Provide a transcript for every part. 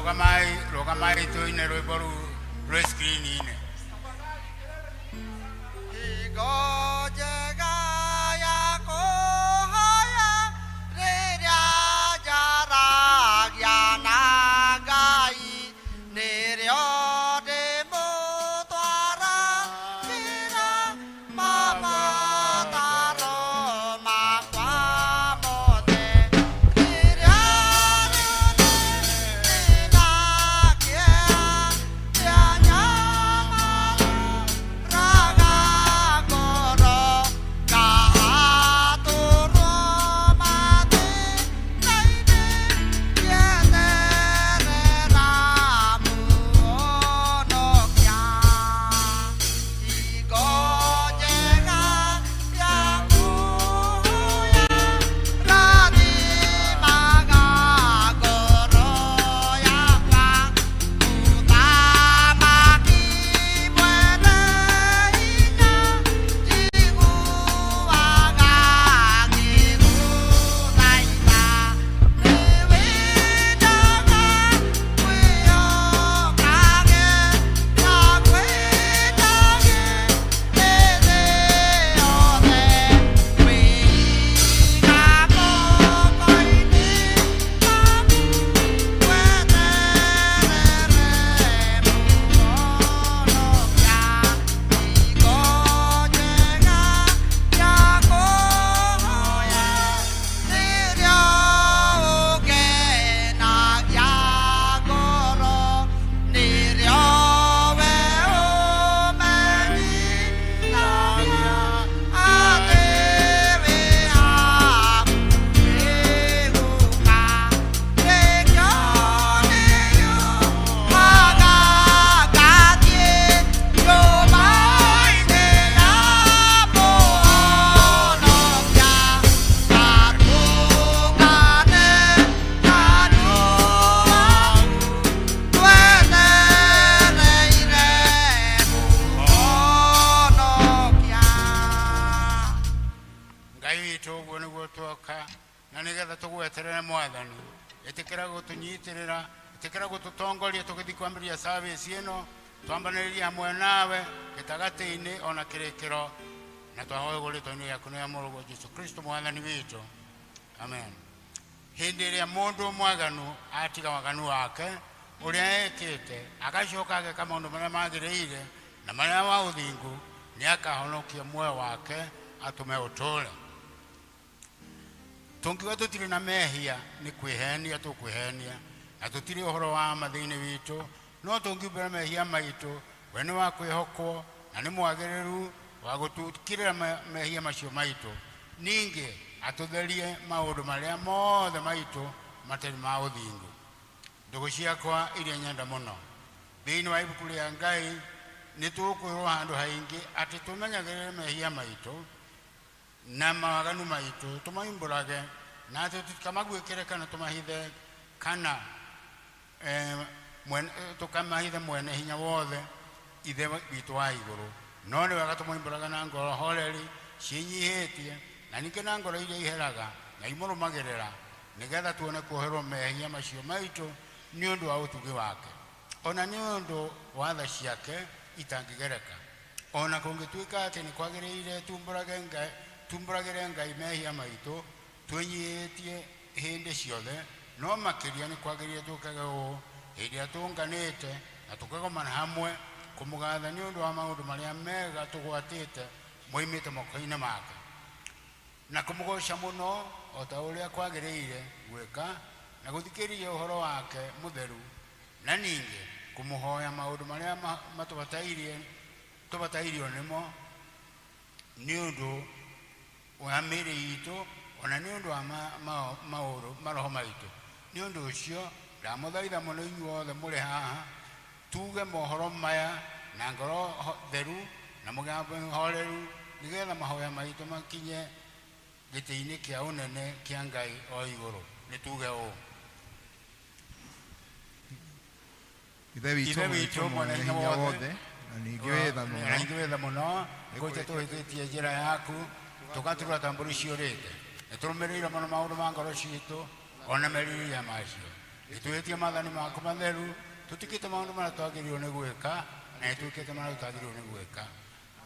Rũgamai, rũgamai tũine rwĩmbo rũu rwĩ screen-inĩ. Hingo njega ya kũhoya rĩrĩa njaragia na Ngai nĩrĩo ndĩmũtwaragĩra mabataro makwa mothe. Rĩrĩa rĩothe ndĩna kĩeha kĩa nyamarũraga ngoro ngahatũrwo mathĩna-inĩ ngĩeterera Mũhonokia. Hingo njega ya kũhoya rathimaga ngoro yakwa. Mũthamaki mwene hinya njiguaga ngĩgũthaitha. Nĩwendaga kwĩhokage na ngwendage hĩndĩ yothe. Ngwĩiga moko-inĩ maku ngweterere Mũhonokia. Hingo njega ya kũhoya nĩrĩo ũngenagia ngoro, nĩrĩo we ũmenyithagia atĩ wĩ hakuhĩ gũka. Nĩkĩo nĩhiũhaga ngathiĩ nyũmba-inĩ ya Mũhonokia, ngatũngane na andũ aku twetereire Mũhonokia. Ngai witũ, ũguo nĩguo twoka na nĩgetha tũgweterere. Mwathani, ĩtĩkĩra gũtũnyitĩrĩra, ĩtĩkĩra gũtũtongoria tũgĩthiĩ kwambĩrĩria service ĩno, twambanĩrĩrie hamwe nawe gĩtagatĩ-inĩ ona kĩrĩkĩro, na twahoya ũguo rĩtwa-inĩ rĩaku nĩ mũrũguo Jesu Kristo Mwathani witũ, amen. Hĩndĩ ĩrĩa mũndũ mwaganu atiga waganu wake ũrĩa ekĩte, agacoka ageka maũndũ marĩa magĩrĩire na marĩa wa ũthingu, nĩ akahonokia muoyo wake atũme ũtũũre. Tũngiuga tũtirĩ na mehia, nĩ kwĩhenia tũkwĩhenia na tũtirĩ ũhoro wa ma thĩinĩ witũ. No tũngiumbũra mehia maitũ, we nĩ wa kwĩhokwo na nĩ mwagĩrĩru wa gũtũkirĩra mehia macio maitũ, ningĩ atũtherie maũndũ marĩa mothe maitũ matarĩ ma ũthingu. Ndũgũ ciakwa iria nyenda mũno, thĩinĩ wa ibuku rĩa Ngai nĩ tũkwĩrwo handũ haingĩ atĩ tũmenyagĩrĩre mehia maitũ na mawaganu maitũ, tũmaimbũrage na atĩ tũtikamaguĩkĩre kana tũmahithe kana tũkamahithe mwene hinya wothe, Ithe witũ wa igũrũ. No nĩ wega tũmũimbũraga na ngoro horeri ciĩnyihĩtie na ningĩ na ngoro iria iheraga na imũrũmagĩrĩra, nĩgetha tuone kuoherwo mehia macio maitũ nĩ ũndũ wa ũtugi wake, ona nĩ ũndũ wa tha ciake itangĩgereka. Ona kũngĩtuĩka atĩ nĩ kwagĩrĩire tumbũrage Ngai, tumbũragĩre Ngai mehia maitũ twĩnyihĩtie hĩndĩ ciothe, no makĩria nĩ kwagĩrĩire twĩkage ũũ hĩndĩ ĩrĩa tũnganĩte na tũkagomana hamwe kũmũgatha nĩ ũndũ wa maũndũ marĩa mega tũgwatĩte moimĩte moko-inĩ make, na kũmũgoca mũno o ta ũrĩa kwagĩrĩire gwĩka, na gũthikĩrĩria ũhoro wake mũtheru, na ningĩ kũmũhoya maũndũ marĩa matũbatairie tũbatairio nĩmo nĩ ũndũ wa mĩĩrĩ itũ ona nĩ ũndũ wa maũndũ maroho maitũ. Nĩ ũndũ ũcio ndamũthaitha mũno inyuothe mũrĩ haha tuge mohoro maya na ngoro theru na mũgambo horeru, nĩgetha mahoya maitũ makinye gĩtĩ-inĩ kĩa ũnene kĩa Ngai o igũrũ. Nĩ tuge ũũ. Ithe witũ, Ithe witũ mwene hinya wothe, na ningĩ wĩ tha na mũno, ningĩ wĩ tha mũno, kũhĩtia tũhĩtĩtie njĩra yaku, tũgaturwo ta mbũri ciũrĩte. Nĩ tũrũmĩrĩire mũno maũndũ ma ngoro citũ ona merirĩria macio. Nĩtwĩhĩtie maathani maku matheru, tũtikĩte maũndũ marĩa twagĩrĩirwo nĩ gwĩka, na nĩtwĩkĩte marĩa tũtagĩrĩirwo nĩ gwĩka.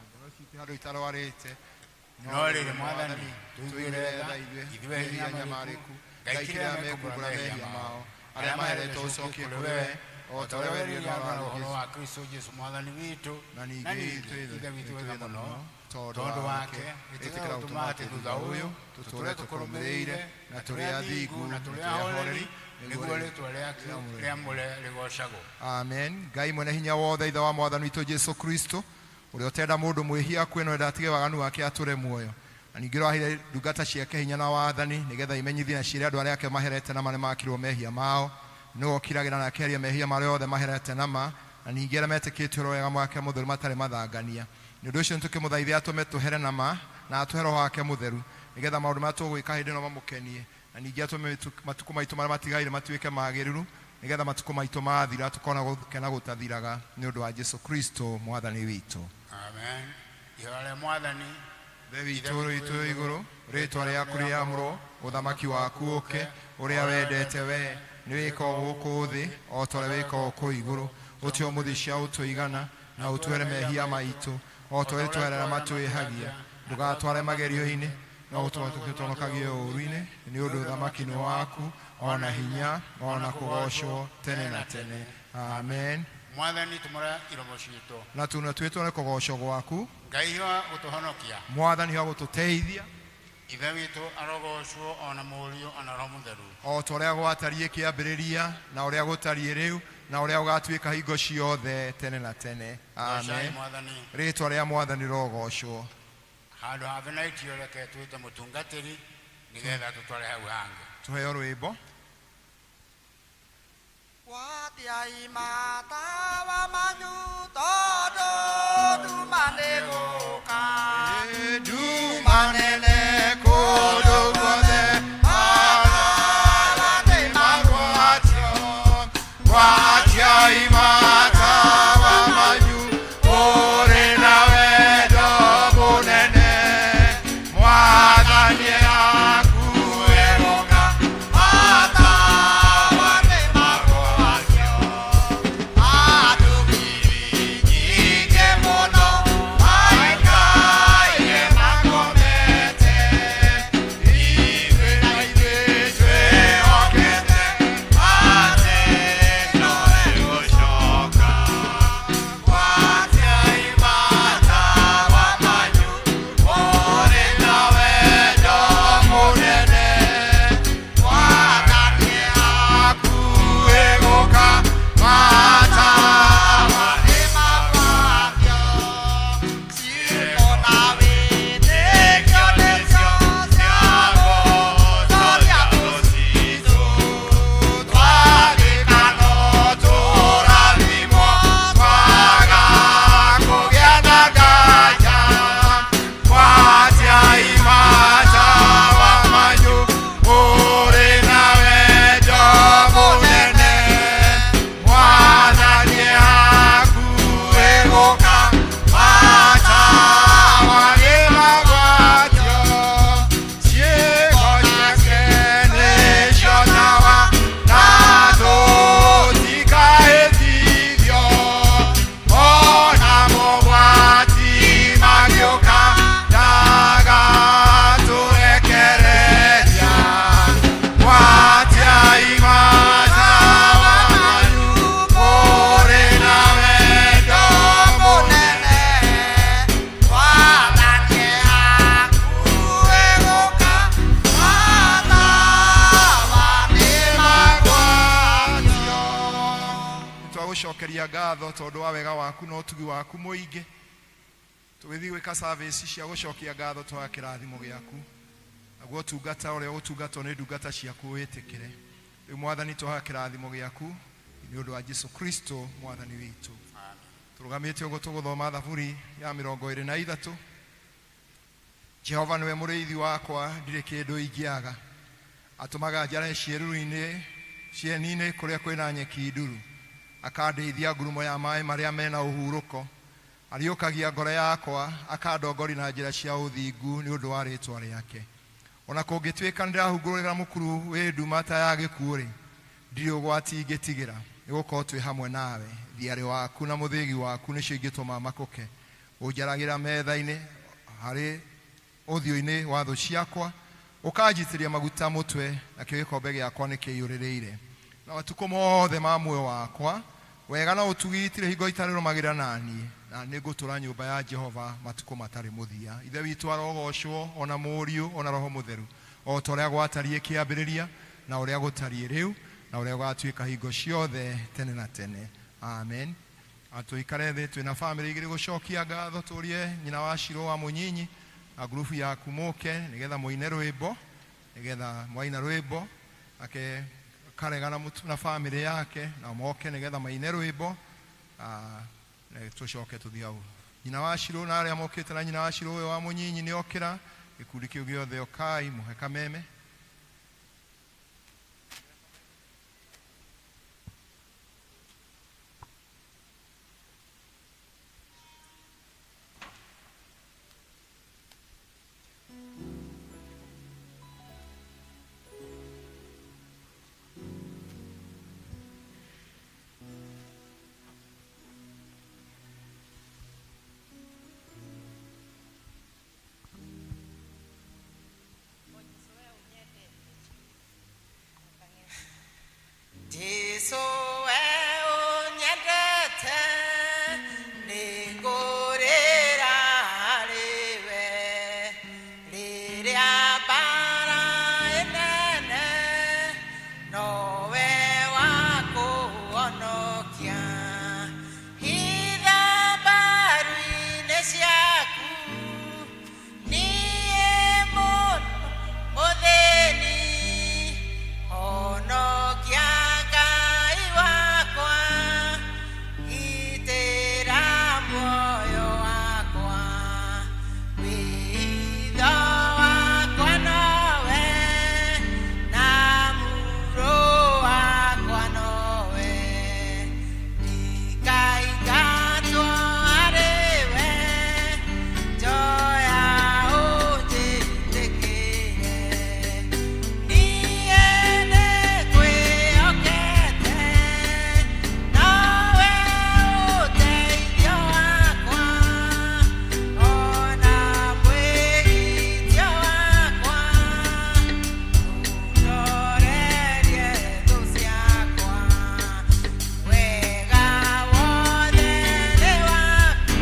Ngoro citũ handũ itarwarĩte. No rĩrĩ, Mwathani, tũiguĩre tha ithuĩ ehia anyamarĩku. nyamarĩku. Ngai Ngai kĩrĩa kĩrĩa mekumbũra mekumbũra mehia mehia mao, mao, arĩa arĩa maheretwo maheretwo ũcokie ũcokie kũrĩ kũrĩ we, we, o o ta ta ũrĩa ũrĩa werĩire werĩire andũ na andũ ũhoro Jesũ. Wa Kristo Jesu Mwathani witũ. Na Na ningĩ ningĩ Ithe witũ wĩ wĩ tha tha mũno, mũno, tondũ tondũ wake wake ĩtĩkĩra ĩtĩkĩra gũtũma gũtũma atĩ atĩ thutha thutha ũyũ ũyũ tũtũre tũtũre tũkũrũmĩrĩire tũkũrũmĩrĩire na na tũrĩ tũrĩ athingu athingu na na tũrĩ tũrĩ ahoreri, ahoreri, nĩguo nĩguo rĩtwa rĩaku rĩamũre. Rĩamũre rĩgocagwo. Amen. Ngai mwene hinya wothe, ithe wa Mwathani witũ Jesu Kristo, ũrĩa ũtenda mũndũ mwĩhia akue no enda atige waganu wake atũre muoyo, na ningĩ ũraheire ndungata ciake hinya na wathani nĩgetha imenyithie na ciĩre andũ arĩa ake maherete na marĩa makirwo mehia mao. Nĩwe ũkiragĩra na akeheria mehia marĩa othe maherete nama, na ningĩ arĩa metĩkĩtie ũhoro wega wake mũtheru matarĩ mathangania. Nĩ ũndũ ũcio nĩtũkĩmũthaithe atũme tũhere nama na atũhe roho wake mũtheru, nĩgetha maũndũ marĩa tũgwĩka hĩndĩ ĩno mamũkenie, na ningĩ atũme matukũ maitũ marĩa matigaire matuĩke magĩrĩru, nĩgetha matukũ maitũ mathira tũkona gũkena gũtathiraga, nĩ ũndũ wa Jesu Kristo Mwathani witũ. Amen. Ihoya rĩa Mwathani. Ithe witũ ũrĩ witũ wĩ igũrũ, rĩtwa rĩaku rĩamũrwo, ũthamaki waku ũke, ũrĩa wendete we nĩ wĩkwo gũkũ thĩ o ta ũrĩa wĩkagwo kũu igũrũ. Ũtue ũmũthĩ cia ũtũigana, na ũtuere mehia maitũ o ta ũrĩa twerera matwĩhagia. Ndũgatware magerio-inĩ, no ũtũhonokagie ũũru-inĩ, nĩ ũndũ ũthamaki nĩ waku, ona hinya, ona kũgocwo tene na tene. Amen. Mwathani, tumũra iromo citũ. Na tũnua twitũ nĩ kũgocwo gwaku. Ngai hiwa gũtũhonokia. Mwathani wa gũtũteithia. Ithe witũ arogocwo, ona Mũriũ, ona Roho Mũtheru. O ta ũrĩa gwatariĩ kĩambĩrĩria, na ũrĩa gũtariĩ rĩu, na ũrĩa ũgatuĩka hingo ciothe tene na tene. Gocai Amen. Mwathani. Rĩtwa rĩa Mwathani rogocwo. Handũ ha venaitio, reke twĩte mũtungatĩri nĩgetha tũtware hau hangĩ. Tũheo rwĩmbo. Gwatiai matawa manyu tondũ nduma nĩ gũka. Nduma nene kũndũ guothe. Matawa nĩ Magwatio, gwatiai matawa manyu, ũrĩ na wendo mũnene, Mwathani akuĩ gũka. Matawa nĩ magwatio. Andũ ngiri nyingĩ mũno maikaire makomete. Ithuĩ na ithuĩ Twĩhokete atĩ nowe gũcoka. Gwatiai matawa manyu, ũrĩ na wendo mũnene, Mwathani akuĩ gũka. Matawa nĩ magwatio. Ciĩko na wĩtĩkio nĩcio cia gũtooria thũ citũ. Twagĩka no tũrathimwo, twaga kũgĩa na nganja. Gwatiai matawa manyu, ũrĩ na wendo mũnene, Mwathani akuĩ gũka. Matawa nĩ magwatio, ciĩko ciake nĩcio tawa, na tũtikahĩtithio, ona mogwati magĩũka, ndagatũrekereria. Gwatiai matawa manyu, ũrĩ na wendo mũnene, Mwathani akuĩ gũka. Matawa nĩ magwatio. Twagũcokeria ngatho tondũ wa wega waku na ũtugi waku mũingĩ. Tũgĩthiĩ gwĩka service cia gũcokia ngatho, twaga kĩrathimo gĩaku, naguo ũtungata ũrĩa ũgũtungatwo nĩ ndungata ciaku wĩtĩkĩre. Rĩu Mwathani, twaga kĩrathimo gĩaku nĩ ũndũ wa Jesu Kristo Mwathani witũ. Tũrũgamĩte ũguo, tũgũthoma Thaburi ya 23. Jehova nĩwe mũrĩithi wakwa, ndirĩ kĩndũ ingĩaga. Atũmaga njare ciĩruru-inĩ, cieni-inĩ kũrĩa kwĩna nyeki nduru. Akandĩithia ngurumo ya maĩ marĩa mena ũhurũko. Ariũkagia ngoro yakwa, akandongoria na njĩra cia ũthingu nĩ ũndũ wa rĩtwa rĩake. Ona kũngĩtuĩka nĩndĩrahungũrĩra mũkuru wĩ nduma ta ya gĩkuũ-rĩ, Ndirĩ ũgwati ingĩtigĩra, nĩgũkorwo twĩ hamwe nawe. Thiarĩ waku na mũthĩgi waku nĩcio ingĩtũma makũke. Ũnjaragĩra metha-inĩ harĩ ũthiũ-inĩ wa thũ ciakwa, ũkanjitĩrĩria maguta mũtwe, nakĩo gĩkombe gĩakwa nĩkĩiyũrĩrĩire. Na matukũ mothe ma muoyo wakwa, wega na ũtugi itirĩ hingo itarĩrũmagĩrĩra naniĩ, na nĩngũtũũra nyũmba ya Jehova matukũ matarĩ mũthia. Ithe witũ arogocwo, o na Mũriũ, o na Roho Mũtheru, o ta ũrĩa gwatariĩ kĩambĩrĩria, na ũrĩa gũtariĩ rĩu, na ũrĩa gũgatuĩka hingo ciothe tene na tene. Amen. Tũikare thĩ twĩna bamĩrĩ igĩrĩ gũcokia ngatho, tũrie nyina wa Shiro wa Mũnyinyi na ngurubu yaku mũke nĩgetha mũine rwĩmbo, nĩgetha mwaina rwĩmbo ake karega na na bamĩrĩ yake na moke nĩgetha maine rwĩmbo, tũcoke tũthiĩ hau. Nyina wa Shiro na arĩa mokĩte na nyina wa Shiro ũyũ wa Mũnyinyi nĩ okĩra, gĩkundi kĩu gĩothe okai mũhe kameme. Jesu we ũnyendete, nĩngũrĩra harĩ we. Rĩrĩa mbara ĩnene, nowe wa kũhonokia. Hitha mbaru-inĩ ciaku, niĩ mũthĩni, honokia Ngai wakwa, gitĩra muoyo wakwa. Wĩitho wakwa nowe, na muro wakwa nowe, ndikaingatwo harĩ we, njoya ũnjĩtĩkĩre. Niĩ nĩngwĩhokete, nowe ũteithio wakwa, ona mwĩgitio wakwa, ũndorerie thũ ciakwa. Wega wothe nĩ waku,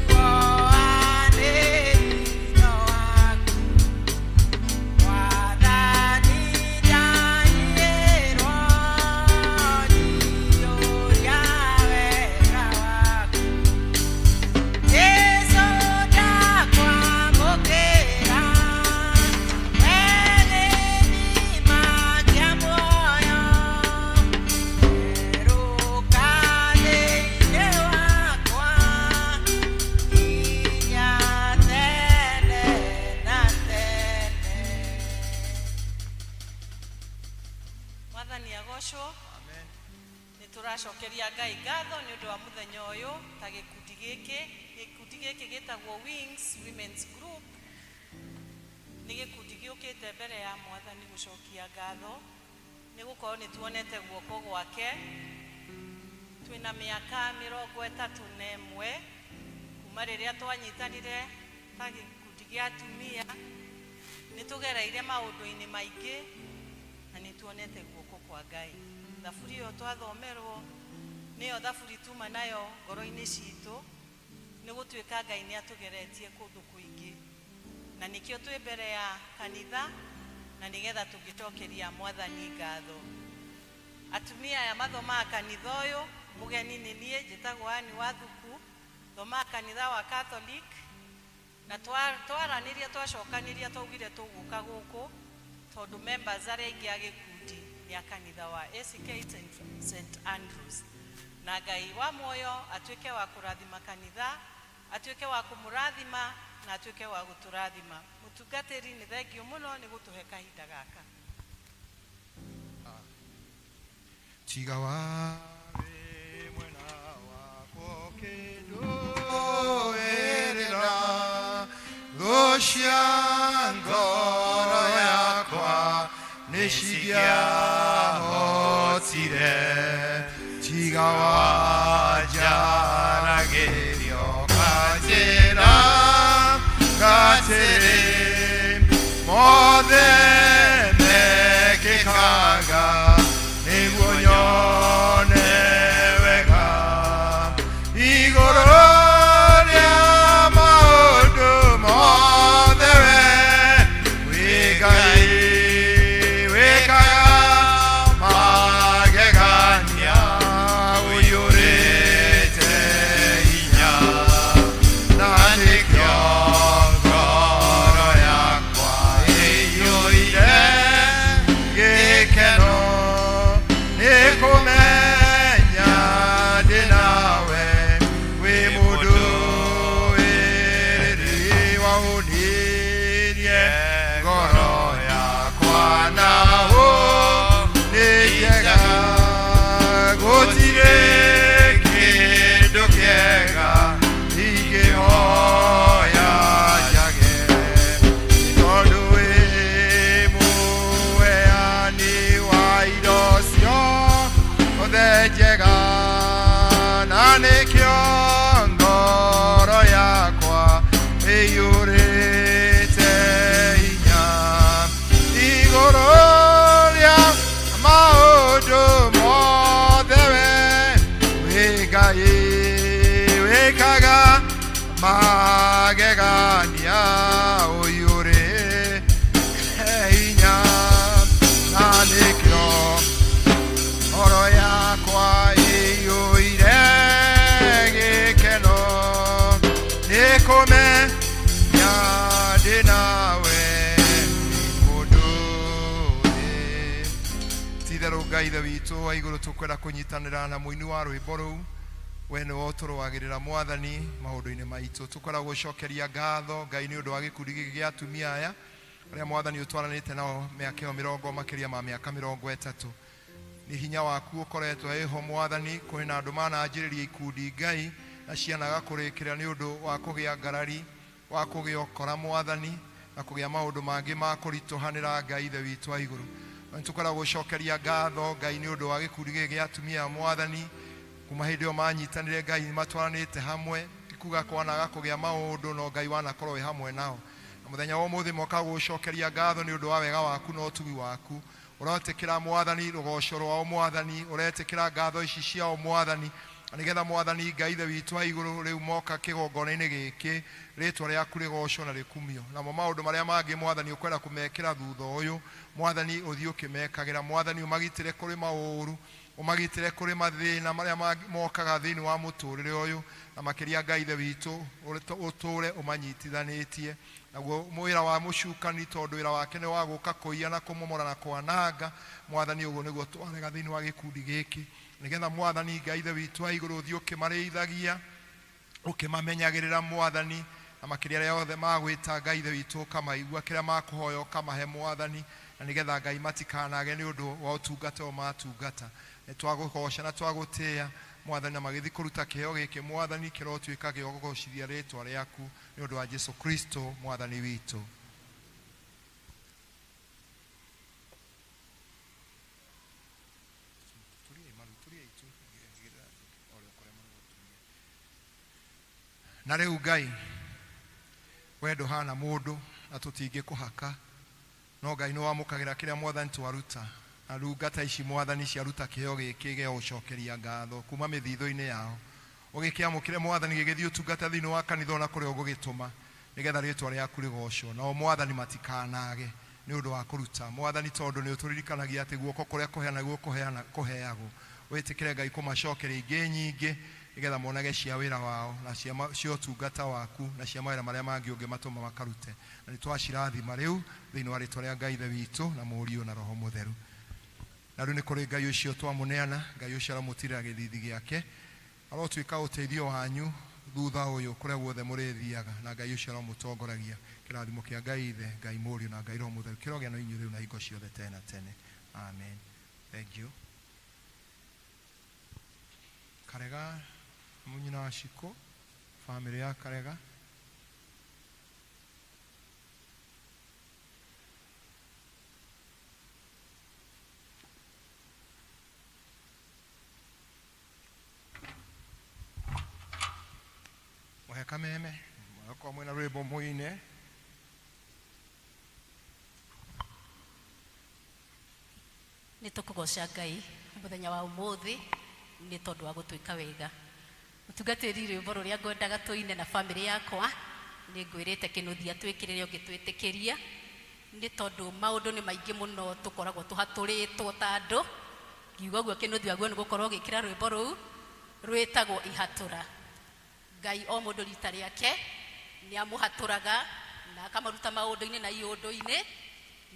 wohanĩri no waku. Mwathani ndanyihĩrwo, njiyũria wega waku. Jesũ ndakwamũkĩra, we gĩthima kĩa muoyo, werũka thĩinĩ wakwa, nginya tene na tene. Mwathani agocwo. Nĩ tũracokeria Ngai ngatho nĩ ũndũ wa mũthenya ũyũ ta gĩkundi gĩkĩ. Gĩkundi gĩkĩ gĩtagwo Wings Women's Group, nĩ gĩkundi gĩũkĩte mbere ya Mwathani gũcokia ngatho, nĩ gũkorwo nĩ tuonete guoko gwake. Twĩna mĩaka 31 kuma rĩrĩa twanyitanire ta gĩkundi gĩa atumia. Nĩ tũgereire maũndũ-inĩ maingĩ na nĩ tuonete guoko kwa Ngai. Thaburi ĩyo twathomerwo nĩyo thaburi tuma nayo ngoro-inĩ citũ, nĩ gũtuĩka Ngai nĩ atũgeretie kũndũ kũingĩ, na nĩkĩo twĩ mbere ya kanitha na nĩgetha tũngĩcokeria Mwathani ngatho. Atumia aya mathomaga kanitha ũyũ, mũgeni nĩ niĩ njĩtagwo Ann Wathuku, thomaga kanitha wa Catholic, na twaranĩria twacokanĩria twaugire tũgũka gũkũ tondũ members arĩa aingĩ a gĩkundi nĩ a kanitha wa ACK St Andrews. Na Ngai wa muoyo atuĩke wa kũrathima kanitha, atuĩke wa kũmũrathima na atuĩke wa gũtũrathima. Mũtungatĩri, nĩ thengiũ mũno nĩ gũtũhe kahinda gaka. Tiga warĩ mwena wakwa ũkĩndũĩrĩra, thũ cia ngoro yakwa Nĩ cingĩahotire tiga wanjaragĩrio kanjĩra ngatĩrĩ mothe mekĩkaga nĩguo nyone wega igũrũ rĩa maũndũ mothe we wĩ Ngai wĩkaga magegania ũiyũrĩte hinya na nĩkĩo ngoro yakwa ĩiyũire gĩkeno nĩ kũmenya ndĩ nawe wĩ mũndũ wĩrĩrĩ waũnirie ngoro yakwa naho nĩ njega gũtirĩ kĩndũ kĩega ingĩhoya njage tondũ wĩ mũheani wa indo ciothe njega na nĩkĩo ngoro yakwa ĩiyũrĩte hinya igũrũ rĩa maũndũ mothe we wĩ Ngai wĩkaga magegania ũiyũrĩte hinya na nĩkĩo ngoro yakwa ĩiyũire gĩkeno nĩ kũmenya ndĩ nawe mũndũ ti-itherũ Ngai ithe witũ wa igũrũ tũkwenda kũnyitanĩra na mũini wa rwĩmbo rũu we nĩwe ũtũrũagĩrĩra mwathani maũndũ-inĩ maitũ tũkwenda gũcokeria ngatho Ngai nĩ ũndũ wa gĩkundi gĩkĩ gĩa atumia aya arĩa mwathani ũtwaranĩte nao mĩaka ĩyo mĩrongo makĩria ma mĩaka 30 nĩ hinya waku ũkoretwo wĩho mwathani kwĩna na andũ mananjĩrĩria ikundi Ngai na cianaga kũrĩkĩra nĩ ũndũ wa kũgĩa ngarari wa kũgĩa ũkora mwathani na kũgĩa maũndũ mangĩ ma kũritũhanĩra Ngai ithe witũ wa igũrũ na nĩ tũkwenda gũcokeria ngatho Ngai nĩ ũndũ wa gĩkundi gĩkĩ gĩa atumia mwathani kuma hĩndĩ ĩyo manyitanĩre Ngai nĩ matwaranĩte hamwe ti kuga kwanaga kũgĩa maũndũ no Ngai wanakorwo wĩ hamwe nao na mũthenya wa ũmũthĩ moka gũgũcokeria ngatho nĩ ũndũ wa wega waku na ũtugi waku ũretĩkĩra mwathani rũgoco rwao mwathani ũretĩkĩra ngatho ici ciao mwathani na nĩgetha mwathani Ngai ithe witũ wa igũrũ rĩu moka kĩgongona-inĩ gĩkĩ rĩtwa rĩaku rĩgocwo na rĩkumio namo maũndũ marĩa mangĩ mwathani ũkwenda kũmekĩra thutha ũyũ mwathani ũthiĩ ũkĩmekagĩra mwathani ũmagitĩre kũrĩ maũru ũmagitĩre kũrĩ mathĩna marĩa mokaga thĩinĩ wa mũtũrĩre ũyũ na makĩria Ngai ithe witũ ũtũre ũmanyitithanĩtie naguo wĩra wa mũcukani tondũ wĩra wake nĩ wa gũka kũiya na kũmomora na kwananga mwathani ũguo nĩguo twarega thĩinĩ wa gĩkundi gĩkĩ nĩgetha mwathani Ngai ithe witũ wa igũrũ ũthiĩ ũkĩmarĩithagia ũkĩmamenyagĩrĩra mwathani na makĩria arĩa othe magwĩta Ngai ithe witũ ũkamaigua kĩrĩa makũhoya ũkamahe mwathani na nĩgetha Ngai matikanage nĩ ũndũ wa ũtungata ũyũ matungata nĩ twagũgoca na twagũtĩĩa mwathani na magĩthiĩ kũruta kĩheo gĩkĩ mwathani kĩrotuĩka gĩa kũgocithia rĩtwa rĩaku nĩ ũndũ wa Jesu Kristo mwathani witũ. Na rĩu Ngai we ndũhana mũndũ na tũtingĩkũhaka no Ngai nĩ wamũkagĩra kĩrĩa mwathani twaruta na ndungata ici mwathani ciaruta kĩheo gĩkĩ gĩa gũcokeria ngatho kuma mĩthithũ-inĩ yao ũgĩkĩamũkĩre mwathani gĩgĩthiĩ ũtungata thĩinĩ wa kanitha ona kũrĩa ũgũgĩtũma nĩgetha rĩtwa rĩaku rĩgocwo nao mwathani matikanage nĩ ũndũ wa kũruta mwathani tondũ nĩ ũtũririkanagia atĩ guoko kũrĩa kũheana guo kũheana kũheagwo wĩtĩkĩre Ngai kũmacokeria ingĩ nyingĩ nĩgetha monage cia wĩra wao na cia ũtungata waku na cia mawĩra marĩa mangĩ ũngĩmatũma makarute na nĩ twacirathima rĩu thĩinĩ wa rĩtwa rĩa Ngai ithe witũ na Mũriũ na Roho Mũtheru na rĩu nĩ kũrĩ Ngai ũcio twamũneana Ngai ũcio aramũtirĩra gĩthithi gĩake arotuĩka ũteithio wanyu thutha ũyũ kũrĩa guothe mũrĩthiaga na Ngai ũcio aromũtongoragia kĩrathimo kĩa Ngai ithe Ngai Mũriũ na Ngai Roho Mũtheru kĩrogĩa na inyuĩ rĩu na hingo ciothe tene na tene amen. Thank you. Karega mũnyina wa Shiko famĩlĩ ya Karega. Kameme akorwo mwĩna rwĩmbo mũine. Nä tå kå goca Ngai må wa å nä tondå wa gå twä ka wega. Mũtungatĩri, rwĩmbo rũrĩa ngwendaga tũine na bamĩrĩ yakwa nĩ ngwĩrĩte Kĩnuthia twĩkĩrĩre ũngĩtwĩtĩkĩria, nĩ tondũ maũndũ nĩ maingĩ mũno tũkoragwo tũhatũrĩtwo ta andũ. Ngiuga ũguo, Kĩnuthia guo nĩ gũkorwo ũgĩkĩra rwĩmbo rũu rwĩtagwo Ihatũra. Ngai o mũndũ rita rĩake nĩ amũhatũraga na akamaruta maũndũ-inĩ na iũndũ-inĩ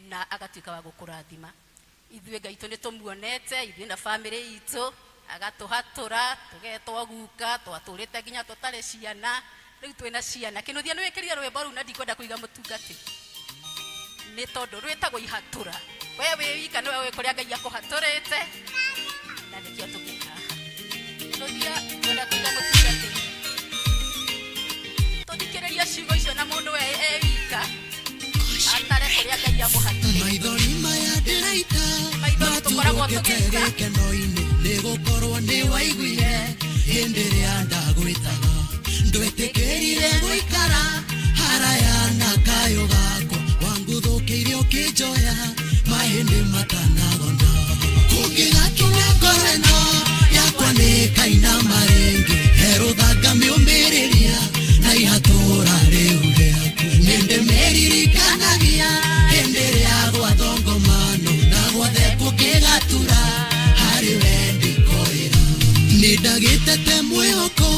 na agatuĩka wa gũkũrathima. Ithuĩ Ngai itũ nĩ tũmuonete, ithuĩ na bamĩrĩ itũ, agatũhatũra tũgetwo guka, twatũrĩte nginya tũtarĩ ciana, rĩu twĩna ciana. Kĩnuthia nĩ wĩkĩrire rwĩmbo rũu na ndikwenda kũiga mũtungati nĩ tondũ rwĩtagwo Ihatũra. We wĩ wika nĩwe wĩ kũrĩa Ngai akũhatũrĩte na nĩkĩo tũkĩ haha. Kĩnuthia, ngwenda kũiga mũtungatĩri tũthikĩrĩrie ciugo icio na mũndũ we e wika atare kũrĩa Ngai amũhatũrĩte. Maithori maya ndĩraita Maithori tũkoragwo maturũkĩte tũgĩita. Gĩkeno-inĩ nĩ gũkorwo nĩ waiguire hĩndĩ ĩrĩa ndagwĩtaga, ndwetĩkĩrire gũikara haraya na kayũ gakwa, wanguthũkĩire ũkĩnjoya mahĩndĩ matanagonda. Kũngĩgakinya ngoro ĩno yakwa nĩ kainama rĩngĩ, herũthanga mĩũmĩrĩria na ihatũra rĩu rĩaku nĩndĩmĩririkanagia hĩndĩ ĩrĩa gwathongomano na gwothe kũngĩgatura harĩ we ndikoĩra. Nĩ ndagĩtete mwĩhoko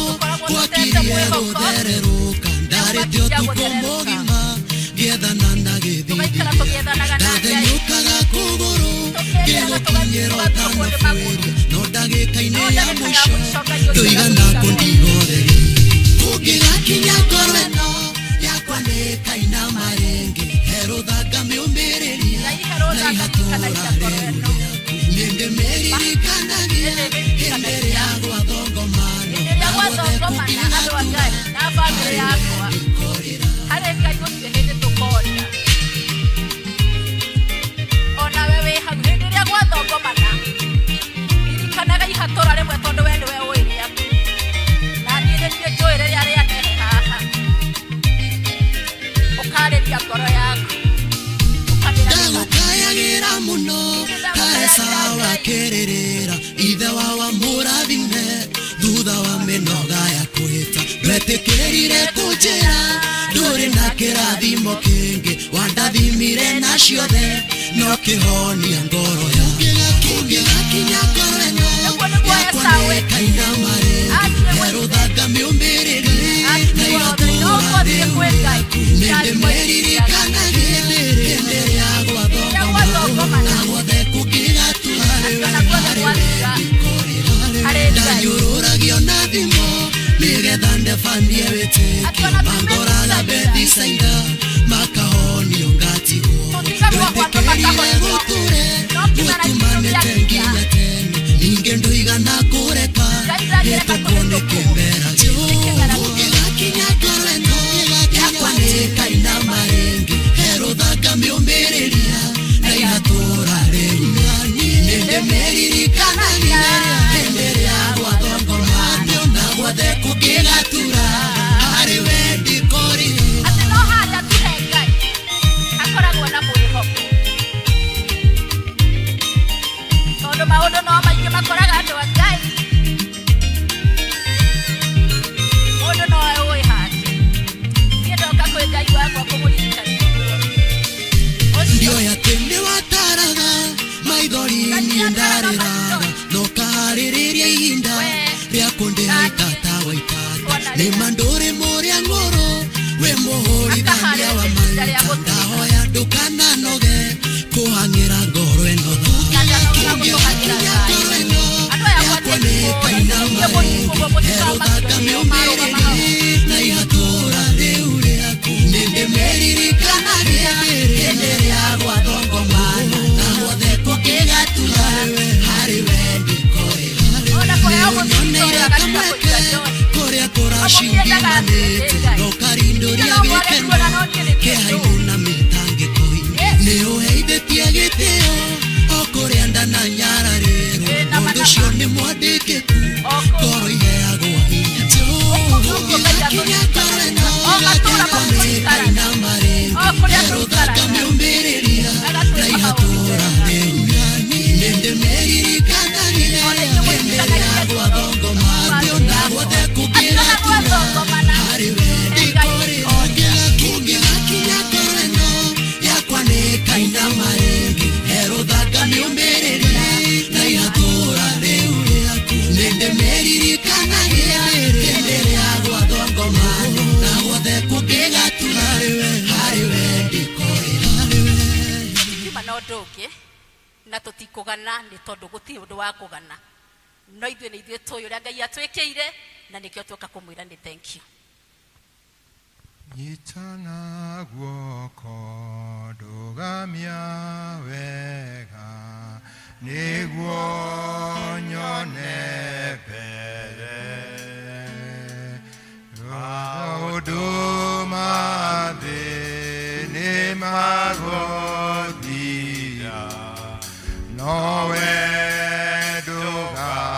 gwakirie gũthererũka, ndarĩte ũtukũ mũgima ngĩethana na gĩthithi, Tũgaikara tũgĩethanaga na Ngai. ndathenyũkaga kũgũrũ ngĩgũkinyĩra ũtanabuĩria, no ndagĩka-inĩ No ya ndagĩka ya mũico mũico Ngai ũcio ndũigana agũtiga. kũndigotheria. Kũngĩgakinya ngoro ĩno yakwa nĩ kainama rĩngĩ, herũthanga mĩũmĩrĩria Ngai na herũthanga ihatũra ndirikanagia ngoro rĩu ĩno. rĩaku nĩndĩmĩririkanagia hĩndĩ ĩrĩa gwathongomano Hĩndĩ ĩrĩa na guothe gwathongomana, andũ a Ngai na bamĩrĩ yakwa, ndikoĩra. Harĩ Ngai gũtirĩ hĩndĩ tũkoria. Onawe wĩ hau hĩndĩ ĩrĩa gwathongomana, ririkanaga ihatũra rĩmwe, tondũ we nĩwe ũĩ rĩaku na niĩ nĩ niĩ njũĩ rĩrĩa rĩanehe haha. Ũkarĩria ngoro yaku ũkamĩra. Ndagũkayagĩra mũno ta Esau akĩrĩrĩra ithe wa wamũrathime thutha wa mĩnoga ya kwĩta, ndwetĩkĩrire kũnjĩra ndũrĩ na kĩrathimo kĩngĩ wandathimire na ciothe no kĩhonia ngoro yakwa. Kũngĩgakinya ngoro ĩno Ũguo nĩguo yakwa Esau nĩ kainama rĩngĩ, Athiĩ gwĩ herũthanga mĩũmĩrĩrie Athiĩ na gwothe, ihatũra no ũthiĩ rĩu kwĩ Ngai. nĩndĩmĩririkanagia hĩndĩ ĩrĩa Hĩndĩ ĩrĩa gwathongomana. gwathongomana na guothe kũngĩgatura Akiona guothe harĩ we gwathira. ndikorĩra. Harĩ Ngai. Ndanyũrũragio na thimo nĩgetha ndebanie wĩtĩkio, Akiona mangoraga Bethisaida makahonio ngatigwo. Tũtigagwo gwatũ Ndwetĩkĩrire makahonio. gũtũre No kĩmera gitũ gũtumanĩte gĩakinya. nginya tene, ningĩ ndũigana kũreka Ngai ndangĩreka hĩtũkwo nĩ tũhĩtũkwo. kĩmera. Nĩ kĩmera. Kũngĩgakinya ngoro ĩno yakwa nĩ kainama rĩngĩ, herũthanga mĩũmĩrĩria na ihatũra rĩu nĩndĩmĩririkanagia hĩndĩ ĩrĩa gwathongomano na guothe kũngĩgatura harĩ we ndikorire. Atĩ no harĩa tu he Ngai akoragwo na mwĩhoko, tondũ maũndũ no maingĩ makoraga andũ a Ngai. Mũndũ no ũĩ hake. Niĩ ndoka kwĩ Ngai wakwa kũmũririkania ũguo ũcio. Ndioĩ atĩ nĩ wataraga maithori, niĩ ndarĩraga no kaharĩrĩria ihinda rĩa kũndĩha itata wa itata. Nĩ ma ndũrĩ mũrĩa ng'ũrũ, wĩ mũhũrithania wa maita, ndahoya ndũkananoge kũhang'ĩra ngoro ĩno. Kũngĩgakinya ngoro ĩno yakwa nĩ kainama rĩngĩ, herũthanga mĩũmĩrĩrie na ihatũra rĩu rĩaku nĩndĩmĩririkanagia hĩndĩ ĩrĩa gwathongomana na guothe kũngĩgatura harĩ we ndikoĩra. Ona kũheo mũthuri Nĩnyoneire ũrĩa agatiga kamweke kũiga John. kũrĩa kũracingimanĩte no karindũria No mwage gĩkeno kuona no niĩ nĩ kĩhainĩ na mĩtangĩko-inĩ. Yes. Nĩ ũheithĩtie gĩtĩo o kũrĩa ndananyararĩrwo, Wĩna ũndũ manama. ũcio nĩ mwandĩkĩku O kũu. ngoro iheagwo hinya. Ũkũ. Na tũtikũgana nĩ tondũ gũtirĩ ũndũ wa kũgana, no ithuĩ nĩ ithuĩ tũĩ ũrĩa Ngai atwĩkĩire, na nĩkĩo tuoka kũmwĩra nĩ thank you. Nyitana guoko, ndũgamia wega, nĩguo nyone mbere. Maũndũ ma thĩ nĩ magũthira, nowe ndũgathira.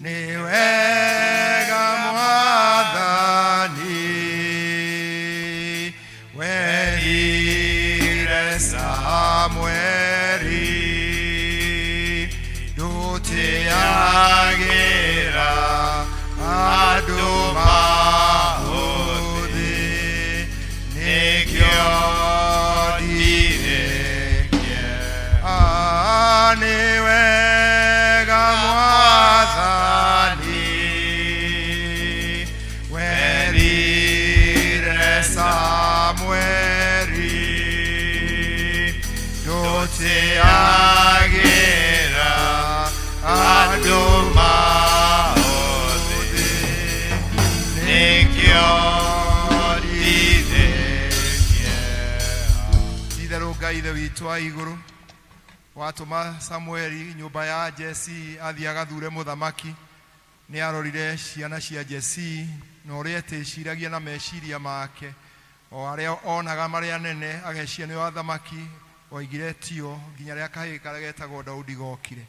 Nĩ wega Mwathani werire Samueli, ndũtĩagĩra andũ maũthĩ, nĩkĩo ndirĩ kĩeha. Nĩ wega Mwathani werire Samueli, ndũtĩagĩra andũ maũthĩ, nĩkĩo ndirĩ kĩeha. Itherũ Ngai Ithe witũ wa igũrũ, watũma Samueli nyũmba ya Jesii athiĩ agathure mũthamaki, nĩ arorire ciana cia Jesii na ũrĩa etĩciragia na meciria make, o arĩa onaga marĩ anene ageciria nĩo athamaki, oigire tio nginya rĩrĩa kahĩĩ karĩa getagwo Daudi gokire.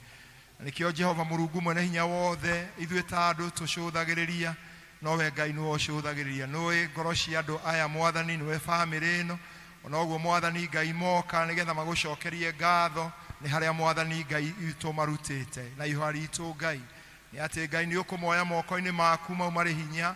Na nĩkĩo Jehova Mũrungu mwene hinya wothe, ithuĩ ta andũ tũcũthagĩrĩria, nowe Ngai nĩwe ũcũthagĩrĩria. Nĩũĩ ngoro cia andũ aya Mwathani, nĩwe bamĩrĩ ĩno, ona ũguo Mwathani Ngai moka nĩgetha magũcokerie ngatho nĩ harĩa Mwathani Ngai witũ marutĩte. Na ihoya ritũ Ngai nĩ atĩ Ngai nĩ ũkũmoya moko-inĩ maku mau marĩ hinya,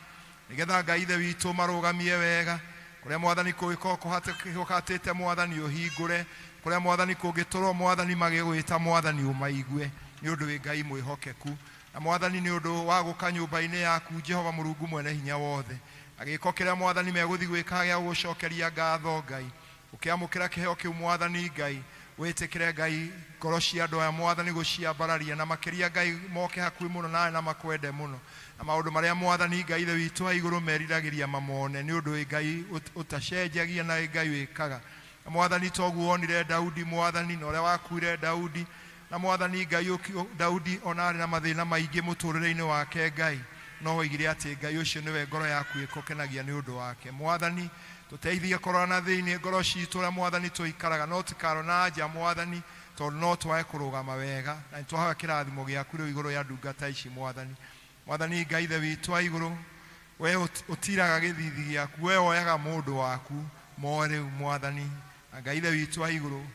nĩgetha Ngai Ithe witũ marũgamie wega. Kũrĩa Mwathani kũngĩkorwo kũhatĩte Mwathani ũhingũre, kũrĩa Mwathani kũngĩtũrwo Mwathani magĩgwĩta Mwathani ũmaigue, nĩ ũndũ wĩ Ngai mwĩhokeku. Na Mwathani nĩ ũndũ wa gũka nyũmba-inĩ yaku Jehova Mũrungu mwene hinya wothe, na gĩko kĩrĩa Mwathani megũthiĩ gwĩka gĩa gũgũcokeria ngatho Ngai, ũkĩamũkĩra kĩheo kĩu Mwathani Ngai, wĩtĩkĩre Ngai ngoro cia andũ aya Mwathani gũciambararia, na makĩria Ngai moke hakuhĩ mũno nawe na makwende mũno, na maũndũ marĩa Mwathani Ngai Ithe witũ wa igũrũ meriragĩria mamone, nĩ ũndũ wĩ Ngai ũtacenjagia na wĩ Ngai wĩkaga. Na Mwathani toguo wonire Daudi Mwathani, na ũrĩa wakuire Daudi, na Mwathani Ngai Daudi ona arĩ na mathĩna maingĩ mũtũrĩre-inĩ wake Ngai, no oigire atĩ Ngai ũcio nĩwe ngoro yaku ĩkũkenagia nĩ ũndũ wake. Mwathani tũteithie kũrora na thĩinĩ ngoro citũ ũrĩa Mwathani tũikaraga, no tikarora na nja Mwathani, tondũ no twage kũrũgama wega. Na nĩtwahoya kĩrathimo gĩaku rĩu igũrũ rĩa ndungata ici Mwathani. Mwathani Ngai Ithe witũ wa igũrũ, we ũtiraga gĩthithi gĩaku, we woyaga mũndũ waku moe rĩu Mwathani, na Ngai Ithe witũ wa igũrũ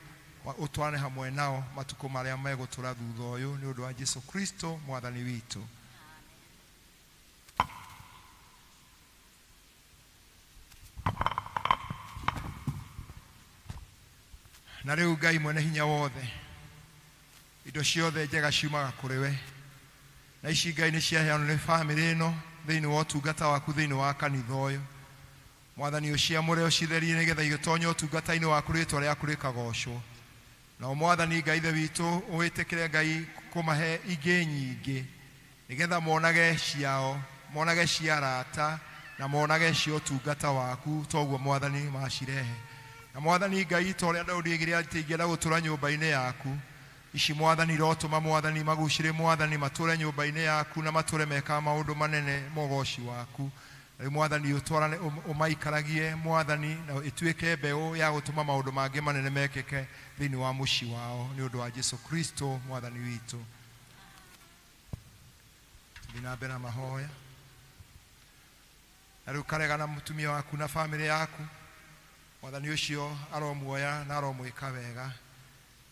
ũtwarane hamwe nao matukũ marĩa megũtũra thutha ũyũ, nĩ ũndũ wa Jesu Kristo Mwathani witũ. Na rĩu Ngai mwene hinya wothe, indo ciothe njega ciumaga kũrĩ we, na ici Ngai nĩ ciaheanwo nĩ bamĩrĩ ĩno thĩinĩ wa ũtungata waku thĩinĩ wa kanitha ũyũ. Mwathani ũciamũre ũcitherie nĩgetha igĩtonye ũtungata-inĩ waku rĩtwa rĩaku rĩkagocwo. Nao Mwathani Ngai Ithe witũ ũwĩtĩkĩre Ngai kũmahe ingĩ nyingĩ, nĩgetha monage ciao, monage cia arata, na monage cia ũtungata waku, toguo Mwathani macirehe. Na Mwathani Ngai, ta ũrĩa Daudi oigire atĩ ingĩenda gũtũra nyũmba-inĩ yaku, ici Mwathani irotũma Mwathani magucĩrĩ Mwathani matũre nyũmba-inĩ yaku na matũre mekaga maũndũ manene mogoci waku. Rĩu Mwathani ũtwarane ũmaikaragie Mwathani, na ĩtuĩke mbeũ ya gũtũma maũndũ mangĩ manene mekĩke thĩinĩ wa mũciĩ wao, nĩ ũndũ wa Jesu Kristo Mwathani witũ. Tũthiĩ na mbere na mahoya. Na rĩu karega na mũtumia waku na bamĩrĩ yaku, Mwathani ũcio aromuoya na aromwĩka wega,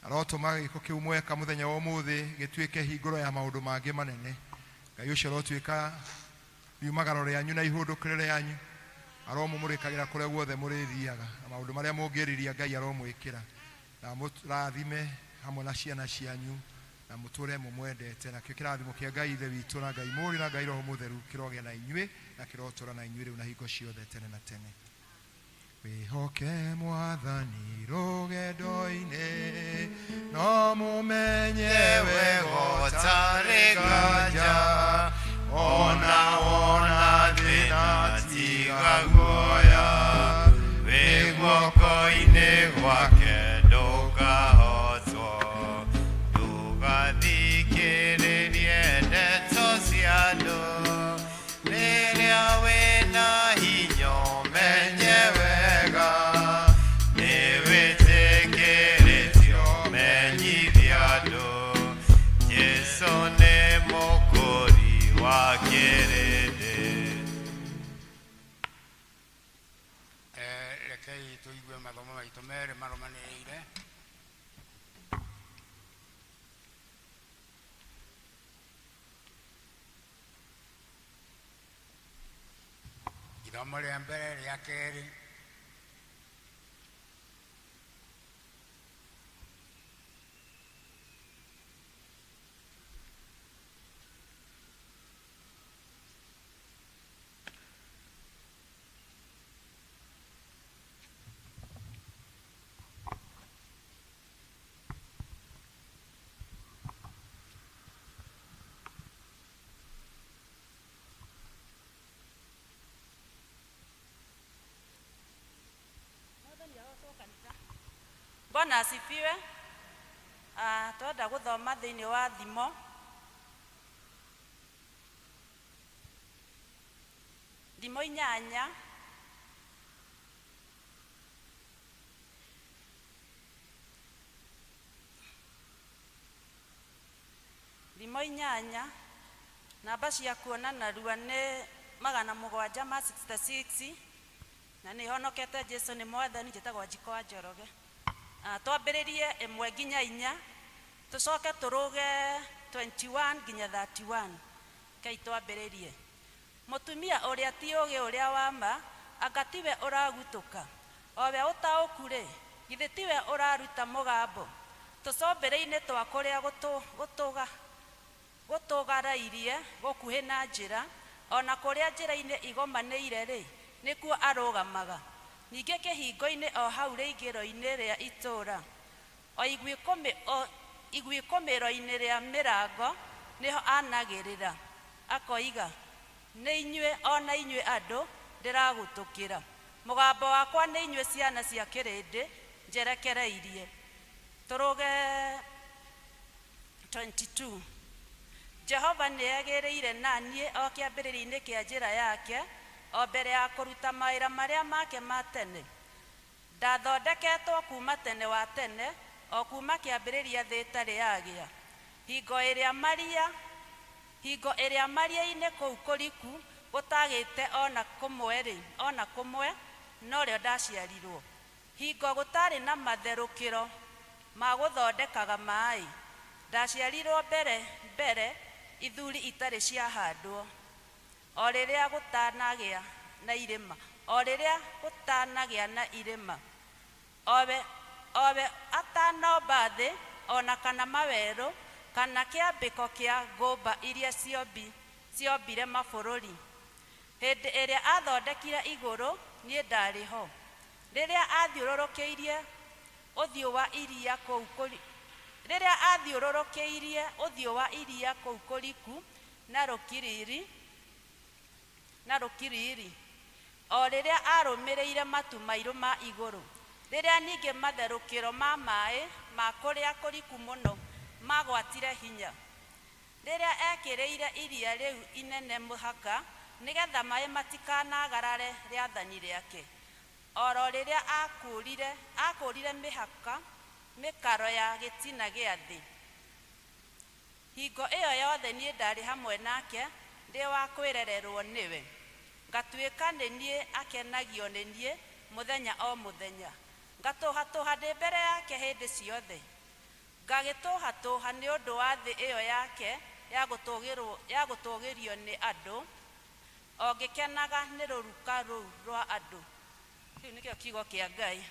arotũma gĩko kĩu mweka mũthenya wa ũmũthĩ gĩtuĩke hingũro ya maũndũ mangĩ manene. Ngai ũcio arotuĩka riumagaro rĩanyu na ihũndũkĩro rĩanyu, aromũmũrĩkagĩra kũrĩa guothe mũrĩthiaga, na maũndũ marĩa mũngĩrirĩa Ngai aromwĩkĩra, na amũrathime hamwe na ciana cianyu, na mũtũre mũmwendete. Nakĩo kĩrathimo kĩa Ngai Ithe witũ na Ngai Mũriũ na Ngai Roho Mũtheru kĩrogĩa na inyuĩ na kĩrotũra na inyuĩ rĩu na hingo ciothe tene na tene. Wĩhoke Mwathani rũgendo No mũmenye wega ũtarĩ nganja, ona wona thĩna tiga guoya, wĩ guoko-inĩ gwake ndũkahotwo. Ndũgathikĩrĩrie ndeto cia andũ, rĩrĩa wĩna hinya ũmenye wega, nĩ wĩtĩkĩrĩtio menyithia andũ, Jesũ nĩ mũkũri wa kĩrĩndĩ. Rekei tũigue mathomo maitũ merĩ marũmanĩrĩire. Ithomo rĩa mbere, rĩa kerĩ. Bwana asifiwe. Twenda gũthoma thĩinĩ wa Thimo 8. Thimo 8, namba cia kuona narua nĩ 766, na nĩ honokete. Jesu nĩ Mwathani. Njĩtagwo Njiko wa Njoroge. Twambĩrĩrie 1 nginya 4, tũcoke tũrũge 21 nginya 31. Kei twambĩrĩrie. Mũtumia ũrĩa ti ũgĩ ũrĩa wa ma, anga tiwe ũragutũka? O we ũtaũku rĩ, githĩ tiwe ũraruta mũgambo tũcombĩrĩ-inĩ twa kũrĩa gũtũgarairie gũkuhĩ na njĩra, ona kũrĩa njĩra-inĩ igomanĩire rĩ, nĩkuo arũgamaga, ningĩ kĩhingo-inĩ o hau rĩingĩro-inĩ rĩa itũũra, o iguĩkũmĩro-inĩ rĩa mĩrango nĩho anagĩrĩra akoiga, nĩ inyuĩ o na inyuĩ andũ ndĩragutũkĩra, mũgambo wakwa nĩ inyuĩ ciana cia kĩrĩndĩ njerekereirie. Tũrũge 22. Jehova nĩ egĩrĩire na niĩ o kĩambĩrĩria-inĩ kĩa njĩra yake, o mbere ya kũruta mawĩra marĩa make ma tene. Ndathondeketwo kuma tene wa tene, o kuma kĩambĩrĩria thĩ ĩtarĩ yagĩa. Hingo ĩrĩa maria-inĩ kũu kũriku gũtagĩte ona kũmwe-rĩ, ona kũmwe norĩo ndaciarirwo. Hingo gũtarĩ na matherũkĩro ma gũthondekaga maĩ, ndaciarirwo mbere mbere ithuri itarĩ ciahandwo, o rĩrĩa gũtanagĩa na irĩma, o rĩrĩa gũtanagĩa na irĩma. Owe atanomba thĩ ona kana mawerũ, kana kĩambĩko kĩa ngũmba iria ciombire mabũrũri. Hĩndĩ ĩrĩa athondekire igũrũ, niĩ ndarĩ ho. Rĩrĩa athiũrũrũkĩirie ũthiũ wa iria kũu kũri rĩrĩa athiũrũrũkĩirie ũthiũ wa iria kũu kũriku na rũkiriri, o rĩrĩa arũmĩrĩire matu mairũ ma igũrũ, rĩrĩa ningĩ matherũkĩro ma maĩ ma kũrĩa kũriku mũno magwatire hinya, rĩrĩa ekĩrĩire iria rĩu inene mũhaka, nĩgetha maĩ matikanagarare rĩathani rĩake, oro rĩrĩa akũrire mĩhaka mĩkaro ya gĩtina gĩa thĩ. Hingo ĩyo yothe niĩ ndarĩ hamwe nake, ndĩ wa kwĩrererwo nĩwe, ngatuĩka nĩ niĩ akenagio nĩ niĩ mũthenya o mũthenya, ngatũhatũha ndĩ mbere yake hĩndĩ ciothe, ngagĩtũhatũha nĩ ũndũ wa thĩ ĩyo yake ya gũtũgĩrio nĩ andũ, o ngĩkenaga nĩ rũruka rũu rwa andũ. Kĩu nĩkĩo kiugo kĩa Ngai.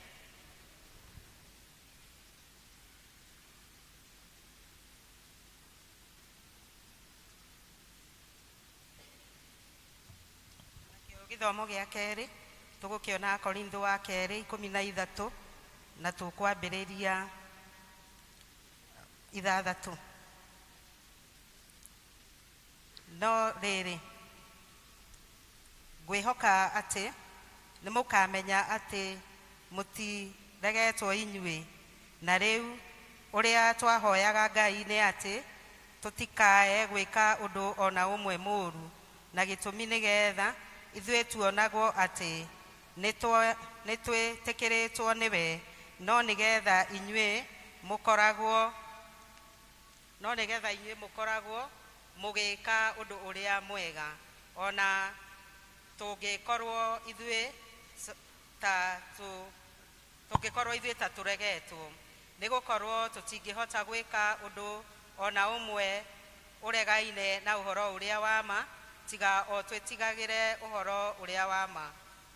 Nakĩo gĩthomo gĩa kerĩ tũgũkĩona Korintho wa kerĩ 13, na tũkwambĩrĩria Ithathatũ. No rĩrĩ, ngwĩhoka atĩ nĩ mũkamenya atĩ mũtiregetwo inyuĩ. Na rĩu ũrĩa twahoyaga Ngai nĩ atĩ tũtikae gwĩka ũndũ ona ũmwe mũũru, na gĩtũmi nĩgetha ithuĩ tuonagwo atĩ nĩtwĩtĩkĩrĩtwo nĩwe, no nĩgetha inyuĩ mũkoragwo no nĩgetha inyuĩ mũkoragwo mũgĩka ũndũ ũrĩa mwega, ona tũngĩkorwo ithuĩ ta tũngĩkorwo ithuĩ ta tũregetwo, nĩgũkorwo tũtingĩhota gwĩka ũndũ ona ũmwe ũregaine na ũhoro ũrĩa wa ma, tiga o twĩtigagĩre ũhoro ũrĩa wa ma.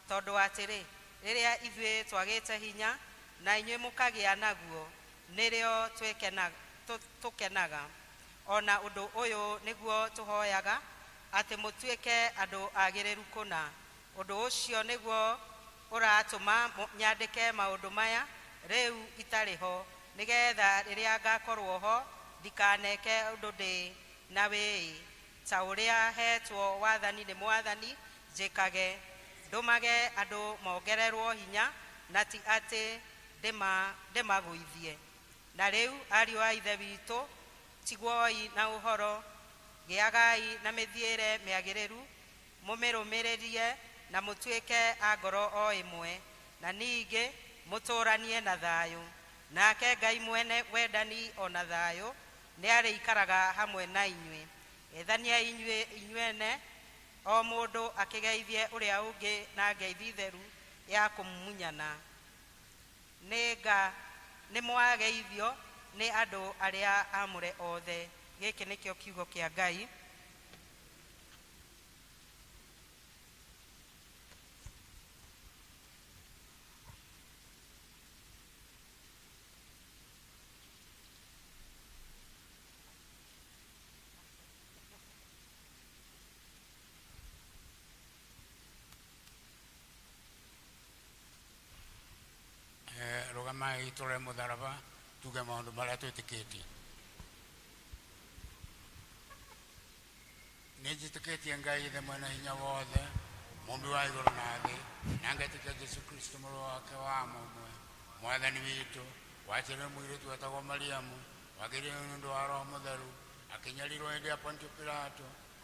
Tondũ atĩrĩ, rĩrĩa ithuĩ twagĩte hinya na inyuĩ mũkagĩa naguo, nĩrĩo tũkenaga. Ona ũndũ ũyũ nĩguo tũhoyaga, atĩ mũtuĩke andũ agĩrĩru kũna. Ũndũ ũcio nĩguo ũratũma nyandĩke maũndũ maya rĩu itarĩ ho, nĩgetha rĩrĩa ngakorwo ho ndikaneke ũndũ ndĩ na wĩĩ, ta ũrĩa hetwo wathani nĩ Mwathani njĩkage, ndũmage andũ mongererwo hinya, na ti atĩ ndĩmagũithie. Na rĩu, ariũ a Ithe witũ, tigwoi na ũhoro, gĩagai na mĩthiĩre mĩagĩrĩru, mũmĩrũmĩrĩrie, na mũtuĩke a ngoro o ĩmwe, na ningĩ mũtũũranie na thayũ. Nake Ngai mwene wendani o na thayũ nĩarĩikaraga hamwe na inyuĩ. Geithaniai inyuĩ inyuene, o mũndũ akĩgeithie ũrĩa ũngĩ na ngeithi theru ya kũmumunyana. Nĩmwageithio nĩ andũ arĩa aamũre othe. Gĩkĩ nĩkĩo kiugo kĩa Ngai. Rũgamai tũrore mũtharaba, tuge maũndũ marĩa twĩtĩkĩtie. Nĩ njĩtĩkĩtie Ngai Ithe mwene hinya wothe, mũmbi wa igũrũ na thĩ, na ngetĩkia Jesu Kristo mũrũ wake wa mũmwe, Mwathani witũ, waciarirwo mũirĩtu wetagwo Mariamu, wagĩrĩirwo nĩ ũndũ wa Roho Mũtheru, akĩnyarirwo hĩndĩ ya Pontio Pilato,